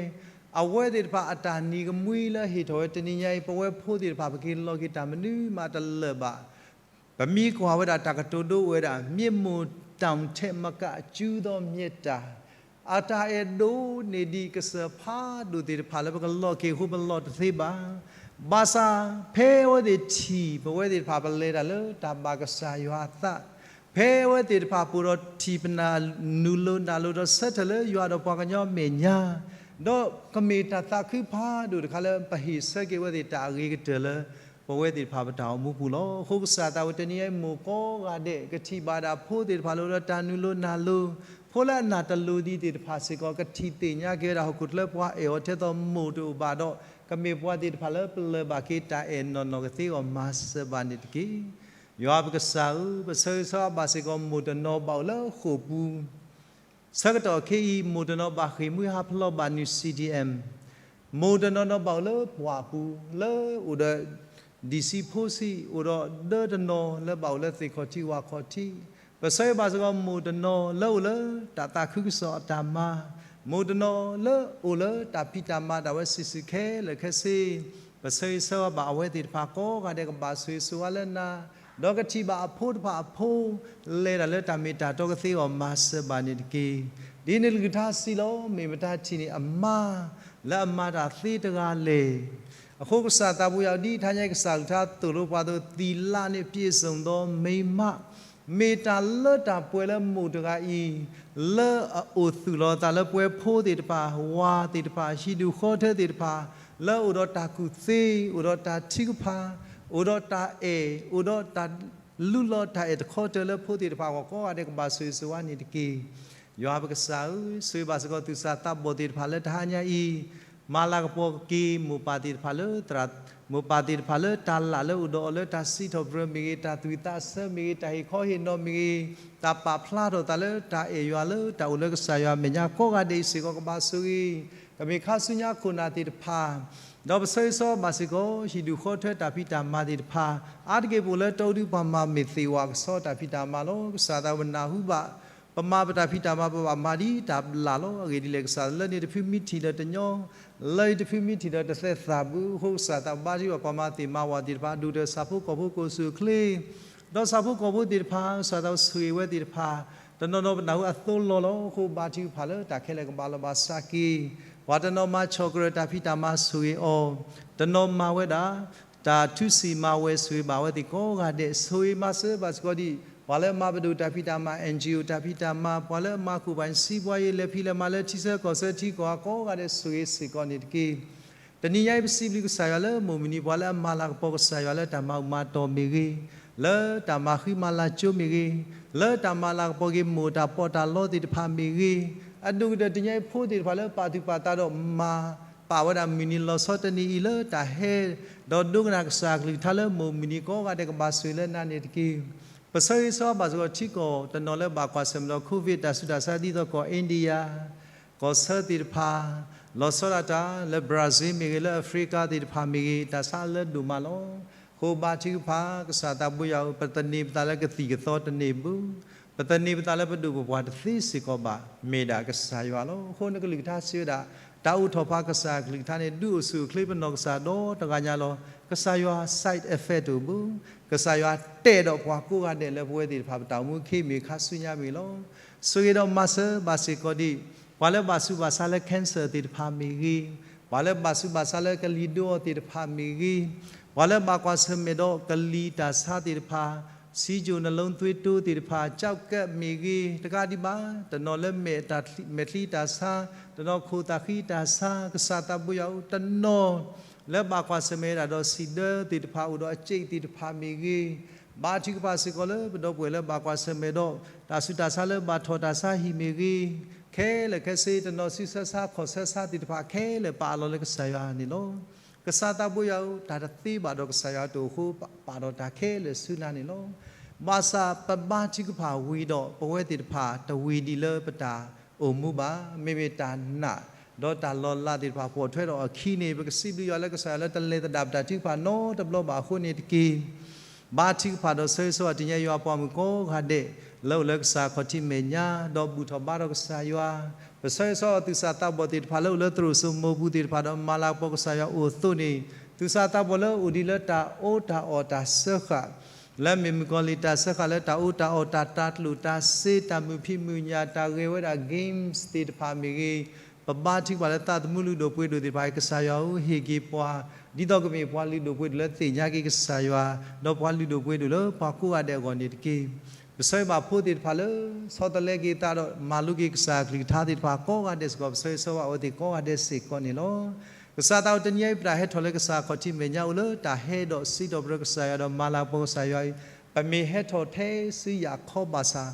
အဝဲသ့ၣ်တဖၣ်အတၢ်နံၤကမှံလၢဟ့ၣ်ထီၣ်ဝဲ တနံၤညါအံၤ ပဝဲဖိသ့ၣ်တဖၣ် ပက့ၤလီၤက့ၤတၢ်မနုၤမးတလၢၤဘၣ်. ပမ့ၢ်ကွၢ်ဝဲဒၣ်တၢ်ကတိၤဒိအိၣ်ဝဲဒၣ် မျက်မုၢ်တောင်ထက်မက ကျူသောမျက်တာ, အတၢ်အဲၣ်ဒိးန့ၢ်ဒံးကစၢၢ်ဖးဒိၣ်သ့ၣ်တဖၣ်လၢပကလီၤက့ၤအဃိ ပလီၤတသ့ဘၣ်. ဘၣ်ဆၣ်ဖဲအဝဲသ့ၣ်ထံၣ်ပဝဲသ့ၣ်တဖၣ် ပလဲၤတၢ်လၢတၢ်ဘၣ်ကစၢ်ယွၤအသး, ဖဲအဝဲသ့ၣ်တဖၣ်ပူၤဒီးထံၣ်ပနၢ်နုာ်လိၤနၢ်လိၤဒီးဆၢထၢၣ်လၢယွၤဒီးပှၤကညီအမဲာ်ညါ, ဒီးကမ့ၢ်တၢ်သးခုဖးဒိၣ်တခါလၢပဟ့ၣ်ဆၢက့ၤအဝဲသ့ၣ်တၢ်အဂ့ၤကတၢၢ်လၢ ပဝဲသ့ၣ်တဖၣ်ပတၢ်အိၣ်မူပူၤလီၤ. အဃိကစၢ်သးဝဲတနံၤအံၤ မိၢ်ကိးဂၤဒဲး ကထံၣ်ဘၣ်ဒၣ်ဖိသ့ၣ်တဖၣ်လၢအိၣ်ဒီးတၢ်နုာ်လိၤနၢ်လိၤ, ဖိလၢအနာ်တလိၤသ့ၣ်တဖၣ်စ့ၢ်ကီး ကထံၣ်သ့ၣ်ညါက့ၤဝဲဒၣ်ဟီၣ်ခိၣ်ချၢပှၤအဲၣ်အီၤထဲသိးမိၢ်တအိၣ်ဘၣ်ဒီး ကမ့ၢ်ပှၤသ့ၣ်တဖၣ်လၢပလၢၢ်ဘၣ်က့ၤတၢ်အဲၣ်နီၢ်နီၢ်ကသ့အဂီၢ် မၤစၢၤဘၣ်န့ၣ်တက့ၢ်. ယွၤပကစၢ်ဧၢ, ပဆၢဂ့ၤဆၢဝါဘၣ်စ့ၢ်ကီးမိၢ်တနီၤဘၣ်အိၣ်လၢဃိာ်ပူၤ ဆၢကတီၢ်ခဲအံၤ မိၢ်တနီၤဘၣ်ဃ့ၢ်မှံဟးဖျိးဘၣ်နုာ် C D M, မိၢ်တနီၤနီၤဘၣ်အိၣ်လၢပှၢ်ပူၤ လၢအိၣ်ဒီး ဒံၣ်ဆံးဖိဆံး အိၣ်ဒီးဒၢတနီၤလၢဘၣ်အိၣ်လၢသ့ၣ်ခီၣ်ထံးဝၣ်ခီၣ်ထံး, ပဆၢဂ့ၤဘၣ်စ့ၢ်ကီးမိၢ်တနီၤလၢအိၣ်လၢတၢ်သးခုကစီၣ်အတၢ်မၤ, မိၢ်တနီၤလၢအိၣ်လၢတၢ်ဖံးတၢ်မၤဒၣ်ဝဲဆံးဆံးခဲလၢာ်ခဲဆ့, ပဆၢဂ့ၤဆၢဝါဘၣ်အဝဲသ့ၣ်တဖၣ်ကိးဂၤဒဲးကဘၣ်ဆိၣ်ဂ့ၤဆိၣ်ဝါလၢနၤ, ဒီးကထံၣ်ဘၣ်အဖိတဖၣ်အဖိ လဲၤတၢ်လၢတၢ်မ့ၢ်တၢ်တီကသ့အဂီၢ်မၤစၢၤဘၣ်န့ၣ်တက့ၢ်. ဒ်န့ၣ်အကလုၢ်ကထါစံးလီၤ, မ့ၢ်မတၤထံၣ်န့ၣ်အမါ လၢအမၤတၢ်သ့တဂၤလဲၣ်. အဃိကစၢ်သးဘိယွၤ ဒ်တဟါညါအံၤ ကစၢ်ကလုၢ်ကထါသိၣ်လိပှၤအသိး, သီလနှင့်ပြည့်စုံသောမိန်းမ မ့ၢ်တၢ်လၢတၢ်ပှဲၤလၢမိၢ်တဂၤအံၤ လၢအအိၣ်သူၣ်လီၤအသးလၢပဝဲဖိသ့ၣ်တဖၣ်, ဝၤသ့ၣ်တဖၣ်, ဟံၣ်ဒူၣ်ဃီထၢသ့ၣ်တဖၣ်, လၢအအိၣ်ဒီးတၢ်ကူၣ်သ့, အိၣ်ဒီးတၢ်ထုကဖၣ်, အိၣ်ဒီးတၢ်အဲၣ်, အိၣ်ဒီးတၢ်လူလီၤတၢ်အဲၣ်တခီတၢၤလၢဖိသ့ၣ်တဖၣ်အဂီၢ် ကိးဂၤဒဲးကဘၣ်ဆိၣ်ဂ့ၤဆိၣ်ဝါန့ၣ်တက့ၢ်. ယွၤပကစၢ်ဧၢ, ဆိၣ်ဂ့ၤဘၣ်စ့ၢ်ကီးသူၣ်စၢ်သးဘီၣ်သ့ၣ်တဖၣ်လၢတဟါညါအံၤ မၤလၤကပီၤက့ၤမိၢ်ပၢ်သ့ၣ်တဖၣ်လၢသရၣ်, မိၢ်ပၢ်သ့ၣ်တဖၣ်လၢတၢ်လၢ်လၢအိၣ်ဒီးအီၤလၢတၢ်စံးထီၣ်ပတြၢၤမ့ၢ်ဂ့ၤ, တၢ်သူၣ်ဝံၣ်သးဆၢမ့ၢ်ဂ့ၤ, တၢ်ဟ့ၣ်ခီဟ့ၣ်နီၤမ့ၢ်ဂ့ၤ, တၢ်ပာ်ဖျါထီၣ်သးလၢတၢ်အဲၣ်ယွၤလၢတၢ်အိၣ်လၢကစၢ်ယွၤအမဲာ်ညါ ကိးဂၤဒဲးအံၤစ့ၢ်ကီးကဘၣ်ဆိၣ်ဂ့ၤ, ကမ့ၢ်ခါဆူညါခိၣ်နၢ်သ့ၣ်တဖၣ် ဒီးပဆၢဂ့ၤဆၢဝါဘၣ်စ့ၢ်ကီး ဟံၣ်ဒူၣ်ဃီထၢတၢ်ဖံးတၢ်မၤသ့ၣ်တဖၣ်, အါတက့ၢ်ပအိၣ်လၢတီအူဒု ပှၤမၤမ့ၢ်သ့ၣ်ဝၣ်ကဆီတၢ်ဖံးတၢ်မၤလီၤ. ကစၢ်သးပနၢ်ဟူဘၣ် ပမၤပတၢ်ဖံးတၢ်မၤ ပဘၣ်မၤဒ်တၢ်လၢ်လီၤ. အဂ့ၢ်ဒ်လဲၣ်ကစၢ် လၢန့ၣ်တဖုမ့ၢ်ထံၣ်ဒီးတညီ, လၢအံၤတဖုမ့ၢ်ထံၣ်ဒီးတသဲသးဘၣ်. အဃိကစၢ်သးဘါထုကဖၣ်ပှၤမၤသ့ၣ်မၤဝၣ်သ့ၣ်တဖၣ်, ဒိၣ်ဒီးဆၣ်ဖိကီၢ်ဖိကအိၣ်ဆူၣ်အိၣ်ချ့ ဒီးဆၣ်ဖိကီၢ်ဖိသ့ၣ်တဖၣ် ကစၢ်သးဆိၣ်ဂ့ၤဝဲသ့ၣ်တဖၣ်, တနီၤနီၤပနၢ်ဟူအသိလီၤလီၤ. အဃိဘါထုကဖၣ်လၢတၢ်ခဲလၢာ်ကဘၣ်လီၤဘၣ်စးက့ၤ, ပှၤတနီၤမၤဆီၣ်ကရၢၢ်တၢ်ဖံးတၢ်မၤဆိၣ်ဂ့ၤအီၤ, တနီၤမၤဝဲဒၣ် တၢ်ထုးစံၣ်မၤဝဲ ဆိၣ်ဂ့ၤဘၣ်ဝဲသ့ၣ်ကိးဂၤဒဲး, ဆိၣ်ဂ့ၤမၤစၢၤဘၣ်စ့ၢ်ကီးဒ် ပှၤလၢအမၤပဒိၣ်တၢ်ဖံးတၢ်မၤ NGO တၢ်ဖံးတၢ်မၤ, ပှၤလၢအမၤခိၣ်ပှၤစံးပှၤယဲ လဲၤဖံးလဲၤမၤလၢထံဆၢကီၢ်ဆၢထံကီၢ် ကိးဂၤဒဲးဆိၣ်ဂ့ၤစ့ၢ်ကီးန့ၣ်တက့ၢ်. တနံၤညါအံၤပစံးဘျုးကစၢ်ယွၤလၢမိၢ်မုၢ်နံၤ ပှၤလၢအမၤလၤကပီၤကစၢ်ယွၤလၢတၢ်မၤအုၣ်မၤတီၢ်မ့ၢ်ဂ့ၤ, လၢတၢ်မၤဃံမၤလၤကၠိမ့ၢ်ဂ့ၤ, လၢတၢ်မၤလၤကပီၤက့ၤမိၢ်တၢ်ပီးတၢ်လီသ့ၣ်တဖၣ်မ့ၢ်ဂ့ၤ, အဒိၣ်ကတၢၢ်တနံၤညါအံၤဖိသ့ၣ်တဖၣ်လၢပာ်သူၣ်ပာ်သးဒီးမၤ ပာ်ဝဲဒၣ်မုၢ်နံၤလီၤဆီတနံၤအံၤလၢတၢ်ဟဲ ဒီးဒိကနၣ်ကစၢ်အကလုၢ်ကထါလၢမိၢ်မုၢ်နံၤ ကိးဂၤဒဲးကဘၣ်ဆိၣ်ဂ့ၤလၢနၤန့ၣ်တက့ၢ်. ပဆၢဂ့ၤဆၢဝါဘၣ်စ့ၢ်ကီးထံကီၢ်တနီၤလၢဘၣ်ကွၢ်ဆၢၣ်မဲာ်ဒီး COVID တၢ်ဆူးတၢ်ဆါဒ်သိးကီၢ် India ကီၢ်ဆၢသ့ၣ်တဖၣ်, လီၤဆီဒၣ်တၢ်လၢ Brazil မ့ၢ်ဂ့ၤ လၢ Africa သ့ၣ်တဖၣ်မ့ၢ်ဂ့ၤ တၢ်ဆါလၢဒိၣ်မးလီၤ. ဃိဘါထုကဖၣ် ကစၢ်သးဘိယွၤဧၢ, ပသန့ၤပသးလၢကသံၣ်ကသီတန့ၢ်ဘၣ်, ပသန့ၤပသးလၢပဒိၣ်ပပှၢ်တသ့စ့ၢ်ကီးဘၣ်, မ့ၢ်ဒၣ်ကစၢ်ယွၤလီၤ. အဃိနကလုၢ်ကထါစံးဝဲဒၣ်, တၢ်အိၣ်ထီၣ်ဖးကစၢ်အကလုၢ်ကထါန့ၣ် ဒုးအိၣ်ဆူၣ်အိၣ်ချ့ပနီၢ်ကစၢ်ဒီတဂၤညါလီၤ. ကစၢ်ယွၤ side effect တအိၣ်ဘၣ်, ကစၢ်ယွၤတဲာ်ဒီးပှၤကိးဂၤဒဲးလၢပဝဲသ့ၣ်တဖၣ်ပတၢ်အိၣ်မူအခ့မ့ၢ်ခါဆူညါမ့ၢ်လီၤ. ဆိၣ်ဂ့ၤဒီးမၤစၢၤဘၣ်စ့ၢ်ကီးဒ် ပှၤလၢဘၣ်ဆူးဘၣ်ဆါလၢ cancer သ့ၣ်တဖၣ်မ့ၢ်ဂ့ၤ, ပှၤလၢဘၣ်ဆူးဘၣ်ဆါလၢကလံၤဒိအီၤသ့ၣ်တဖၣ်မ့ၢ်ဂ့ၤ, ပှၤလၢဘၣ်ကွၢ်ဆၢၣ်မဲာ်ဒီးကလံၤတၢ်ဆါသ့ၣ်တဖၣ်, ဆီးချိုနှလုံးသွေးတိုးသ့ၣ်တဖၣ်, ကျောက်ကပ် မ့ၢ်ဂ့ၤ, တကးဒံးဘၣ် တနီၤလၢမဲာ်တၢ်ချံ, မဲာ်ချံတၢ်ဆါ, တနီၤခိၣ်သးဃံတၢ်ဆါ, ကစၢ်သးဘိယွၤဧၢ, တနီၤ လၢဘၣ်ကွၢ်ဆၢၣ်မဲာ်ဒၣ်ဒီးစံးဒၢသ့ၣ်တဖၣ် အိၣ်ဒီးအစ့းသ့ၣ်တဖၣ်မ့ၢ်ဂ့ၤ, ဘါထုကဖၣ်စ့ၢ်ကီးလၢပဒီပုၢ်ဝဲၢ်လၢဘၣ်ကွၢ်ဆၢၣ်မဲာ်ဒီး တၢ်ဆူးတၢ်ဆါလၢဘၣ်ထီၣ်တၢ်ဆါဟံၣ်မ့ၢ်ဂ့ၤ, ခဲလၢာ်ခဲဆ့ တနီၤဆူးဆၢဆါခီၣ်ဆၢဆါသ့ၣ်တဖၣ်ခဲလၢာ် ပာ်အလီၢ်လၢကစၢ်ယွၤန့ၣ်လီၤ. ကစၢ်သးဘိယွၤဧၢ, တၢ်တသ့ဘၣ်ဒီးကစၢ်ယွၤတအိၣ်အဃိ ပာ်ဒီးတၢ်ခဲလၢာ်ဆူနၤန့ၣ်လီၤ. ဘၣ်ဆၣ်ပဘါထုကဖၣ်ဝံၤဒီး ပဝဲသ့ၣ်တဖၣ်တဝံၤဒံးလၢပတၢ်အိၣ်မူဘၣ်. မ့မ့ၢ်တၢ်နာ် ဒီးတၢ်လီၤလးသ့ၣ်တဖၣ်ပိာ်ထွဲထီၣ်အခံန့ၣ် ပကစံးဘျုးယွၤလၢကစၢ်ယွၤလၢတလဲၤသဒၣ်ပတၢ်ထုကဖၣ်နီတဘျီဘၣ်အဃိန့ၣ်တက့ၢ်. ဘါထုကဖၣ်ဒီးဆၢဂ့ၤဆၢဝါတနံၤညါ ယွၤပှၤမုၣ်ကိးဂၤဒဲး လၢအိၣ်လၢကစၢ်ခီၣ်ထံးမဲာ်ညါ ဒီးဘူၣ်ထီၣ်ဘါထီၣ်ကစၢ်ယွၤ, ပဆၢဂ့ၤဆၢဝါသူၣ်စၢ်သးဘီၣ်သ့ၣ်တဖၣ်လၢအိၣ်လၢသရိာ်စိမိၢ်ပူၤသ့ၣ်တဖၣ်ဒီးမၤလၤကပီၤကစၢ်ယွၤအိၣ်အသိးန့ၣ်, သူၣ်စၢ်သးဘီၣ်လၢအိၣ်ဒံးလၢတၢ်အီၣ်တၢ်အီတၢ်စၢဃာ် လၢမ့ၢ်မုၣ်ကီၤလံၢ်တၢ်စၢဃာ်လၢတၢ်အီၣ်တၢ်အီတၢ်တၤကျိၣ်တၤစ့ တၢ်မုာ်ဖံးမုာ်ညၣ် တၢ်ဂဲၤဝဲဒၣ် games သ့ၣ်တဖၣ်မ့ၢ်ဂ့ၤ, ပဘါထုကဖၣ်လၢသးသမူလုၢ်ဒိၣ်ပှ့ၤဒိၣ်သ့ၣ်တဖၣ် ကစၢ်ယွၤဧၢ ဟ့ၣ်က့ၤပှၤ ဒ်သိးကမ့ၢ်ပှၤလုၢ်ဒိၣ်ပှ့ၤဒိၣ်လၢသ့ၣ်ညါက့ၤကစၢ်ယွၤ, ဒီးပှၤလုၢ်ဒိၣ်ပှ့ၤဒိၣ်လၢပှၤကိးဂၤဒဲးအဂီၢ်န့ၣ်တက့ၢ်. ပဆၢဂ့ၤဘၣ်ဖိသ့ၣ်တဖၣ်လၢ ဆီတလဲက့ၤသးဒီးမၤလိက့ၤကစၢ်အကလုၢ်ကထါသ့ၣ်တဖၣ်ကိးဂၤဒဲးစ့ၢ်ကီး ပဆၢဂ့ၤဆၢဝါအဝဲသ့ၣ်ကိးဂၤဒဲးစ့ၢ်ကီးန့ၣ်လီၤ. ကစၢ်သးအိၣ်တနံၤအံၤ ပတၢ်ဟဲထီၣ်လၢကစၢ်ခီၣ်ထံးမဲာ်ညါအိၣ်လၢတၢ်ဟဲဒီးစံးထီၣ်ပတြၢၤကစၢ်ယွၤဒီးမၤလၤကပီၤကစၢ်ယွၤအံၤ, ပမ့ၢ်ဟဲထီၣ်ထဲဆူယၤခီဘၣ်ဆၣ်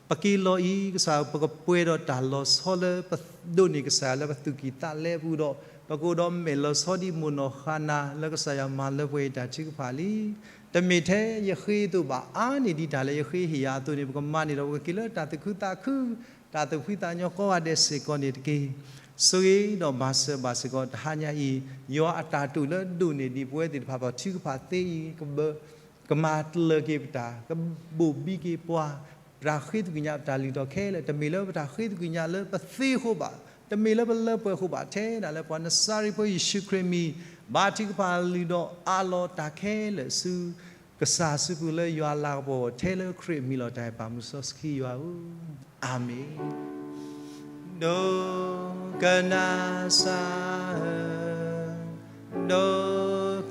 ပက့ၤလီၤအံၤ ကစၢ်ဧၢ ပကပှဲၤဒီးတၢ်လီၤဆီလၢပဒိးန့ၢ်ကစၢ်ယွၤလၢပသူၣ်ကံၢ်သးလဲအပူၤဒီး ပကအိၣ်ဒီးမဲာ်လီၤဆီဒ်မိၢ်နီၢ်ဃၤနၤ လၢကစၢ်ယွၤမၤလၢပှဲၤအံၤတၢ်ထုကဖၣ်လံ. တမ့ၢ်ထဲယဃ့အသိးဘၣ် အါန့ၢ်ဒံးတၢ်လၢယဃ့ဟ့ၣ်ယၤအသိးန့ၣ် ပကမၤန့ၢ်ဒီးပကက့ၤလၢတၢ်သူၣ်ခုသးခု တၢ်သူၣ်ဖှံသးညီကိးဂၤဒဲးစ့ၢ်ကီးန့ၣ်တက့ၢ်. ဆိၣ်ဂ့ၤဒီးမၤစၢၤဘၣ်စ့ၢ်ကီးတဟါညါအံၤ, ယွၤအတၢ်တိာ်လၢဒိၣ်န့ၢ်ဒံးပဝဲသ့ၣ်တဖၣ်ပှၤထုကဖၣ်သ့အံၤ, ကမၤတလၢာ်က့ၤပတၢ်, ကဘိၣ်ဘံက့ၤပှၤ, ပတၢ်ဃ့သကွံာ်ညါပတၢ်လုၢ်ထီၣ်ခဲလၢာ်, တမ့ၢ်လၢပတၢ်ဃ့သကွံာ်ညါလၢပသ့အဃိဘၣ်, တမ့ၢ်လၢပလၢပှဲၤအဃိဘၣ်, ထဲဒၣ်လၢပှၤနစၤရ့းဖိယ့ၣ်ၡူးခရံာ်မံၤ, ဘါထုကဖၣ်လုၢ်ဒီးအးလီၤတၢ်ခဲလၢာ်ဆူ ကစၢ်စုပူၤလၢယွၤလၤကပီၤ, ထဲလၢခရံာ်အမံၤလီၤတၢ်အဲၣ်ပာ်မုၢ်စီဆှံယွၤဧၢ, အၤမ့ၣ်. ဒိကနၣ်စၢ်ဧၢ, ဒိ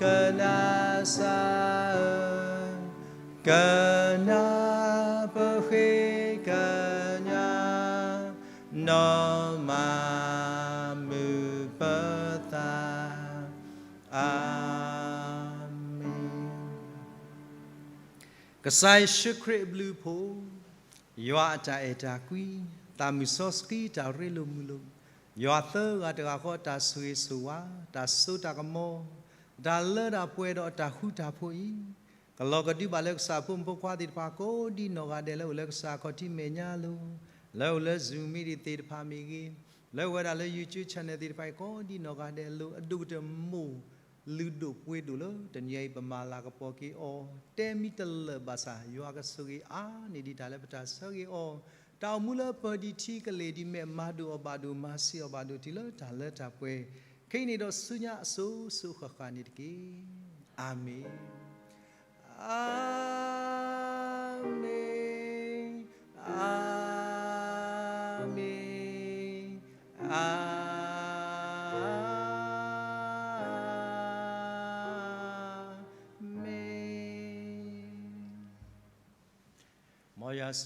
ကနၣ်စၢ်ဧၢ, ကနၣ်ပဃ့ကညး, နီၢ်မၤမုာ်ပသး, အၤမ့ၣ်. ကစၢ်ယ့ၣ်ၡူးခရံာ်အဘျုးအဖှိၣ်, ယွၤအတၢ်အဲၣ်တၢ်ကွံ, သးမုၢ်စီဆှံတၢ်ရ့လိာ်မုာ်လိာ်, ယွၤသၢဂၤတဂၤဃီအတၢ်ဆိၣ်ဂ့ၤဆိၣ်ဝါ, တၢ်စိတၢ်ကမီၤ, တၢ်လၢတၢ်ပှဲၤဒီးအတၢ်ဃူတၢ်ဖိးအံၤ, ကလီၤကဒုဘၣ်လၢကစၢ်ဖိမုၣ်ဖိခွါသ့ၣ်တဖၣ်ကိးဒံနီၢ်ဂၤဒဲးလၢအိၣ်လၢကစၢ်ခီၣ်ထံးမဲာ်ညါအလိၤ, လၢအိၣ်လၢ Zoom meeting သ့ၣ်တဖၣ်မ့ၢ်ဂ့ၤ, လၢအိၣ်ဝဲဒၣ်လၢ YouTube channel သ့ၣ်တဖၣ်အံၤကိးဒံနီၢ်ဂၤဒဲးအလိၤ, အဒိၣ်ကတၢၢ်မိၢ် လုၢ်ဒိၣ်ပှ့ၤဒိၣ်လၢတနံၤအံၤ ပမၤလၤကပီၤက့ၤအီၤ, တဲမံတလၢာ်ဘၣ်ဆၣ် ယွၤကဆိၣ်ဂ့ၤအါန့ၢ်ဒံးတၢ်လၢပတၢ်ဆၢဂ့ၤအီၤ, တၢ်အိၣ်မူလၢပၢၤဒံးထံကလ့ၢ်ဒံးမဲာ် မၤဒိၣ်အီၤဘၣ်ဒိၣ် မၤစၢၤအီၤဘၣ်ဒိၣ်တုၤလၢတၢ်လၢတၢ်ပှဲၤ, ခဲအံၤန့ၣ်ဒီးဆူညါအစိၤစိၤဃၣ်ဃၣ်န့ၣ်တက့ၢ်. အၤမ့ၣ်. အၤမ့ၣ်, အၤမ့ၣ်, အၤမ့ၣ်. မ်ယွၤ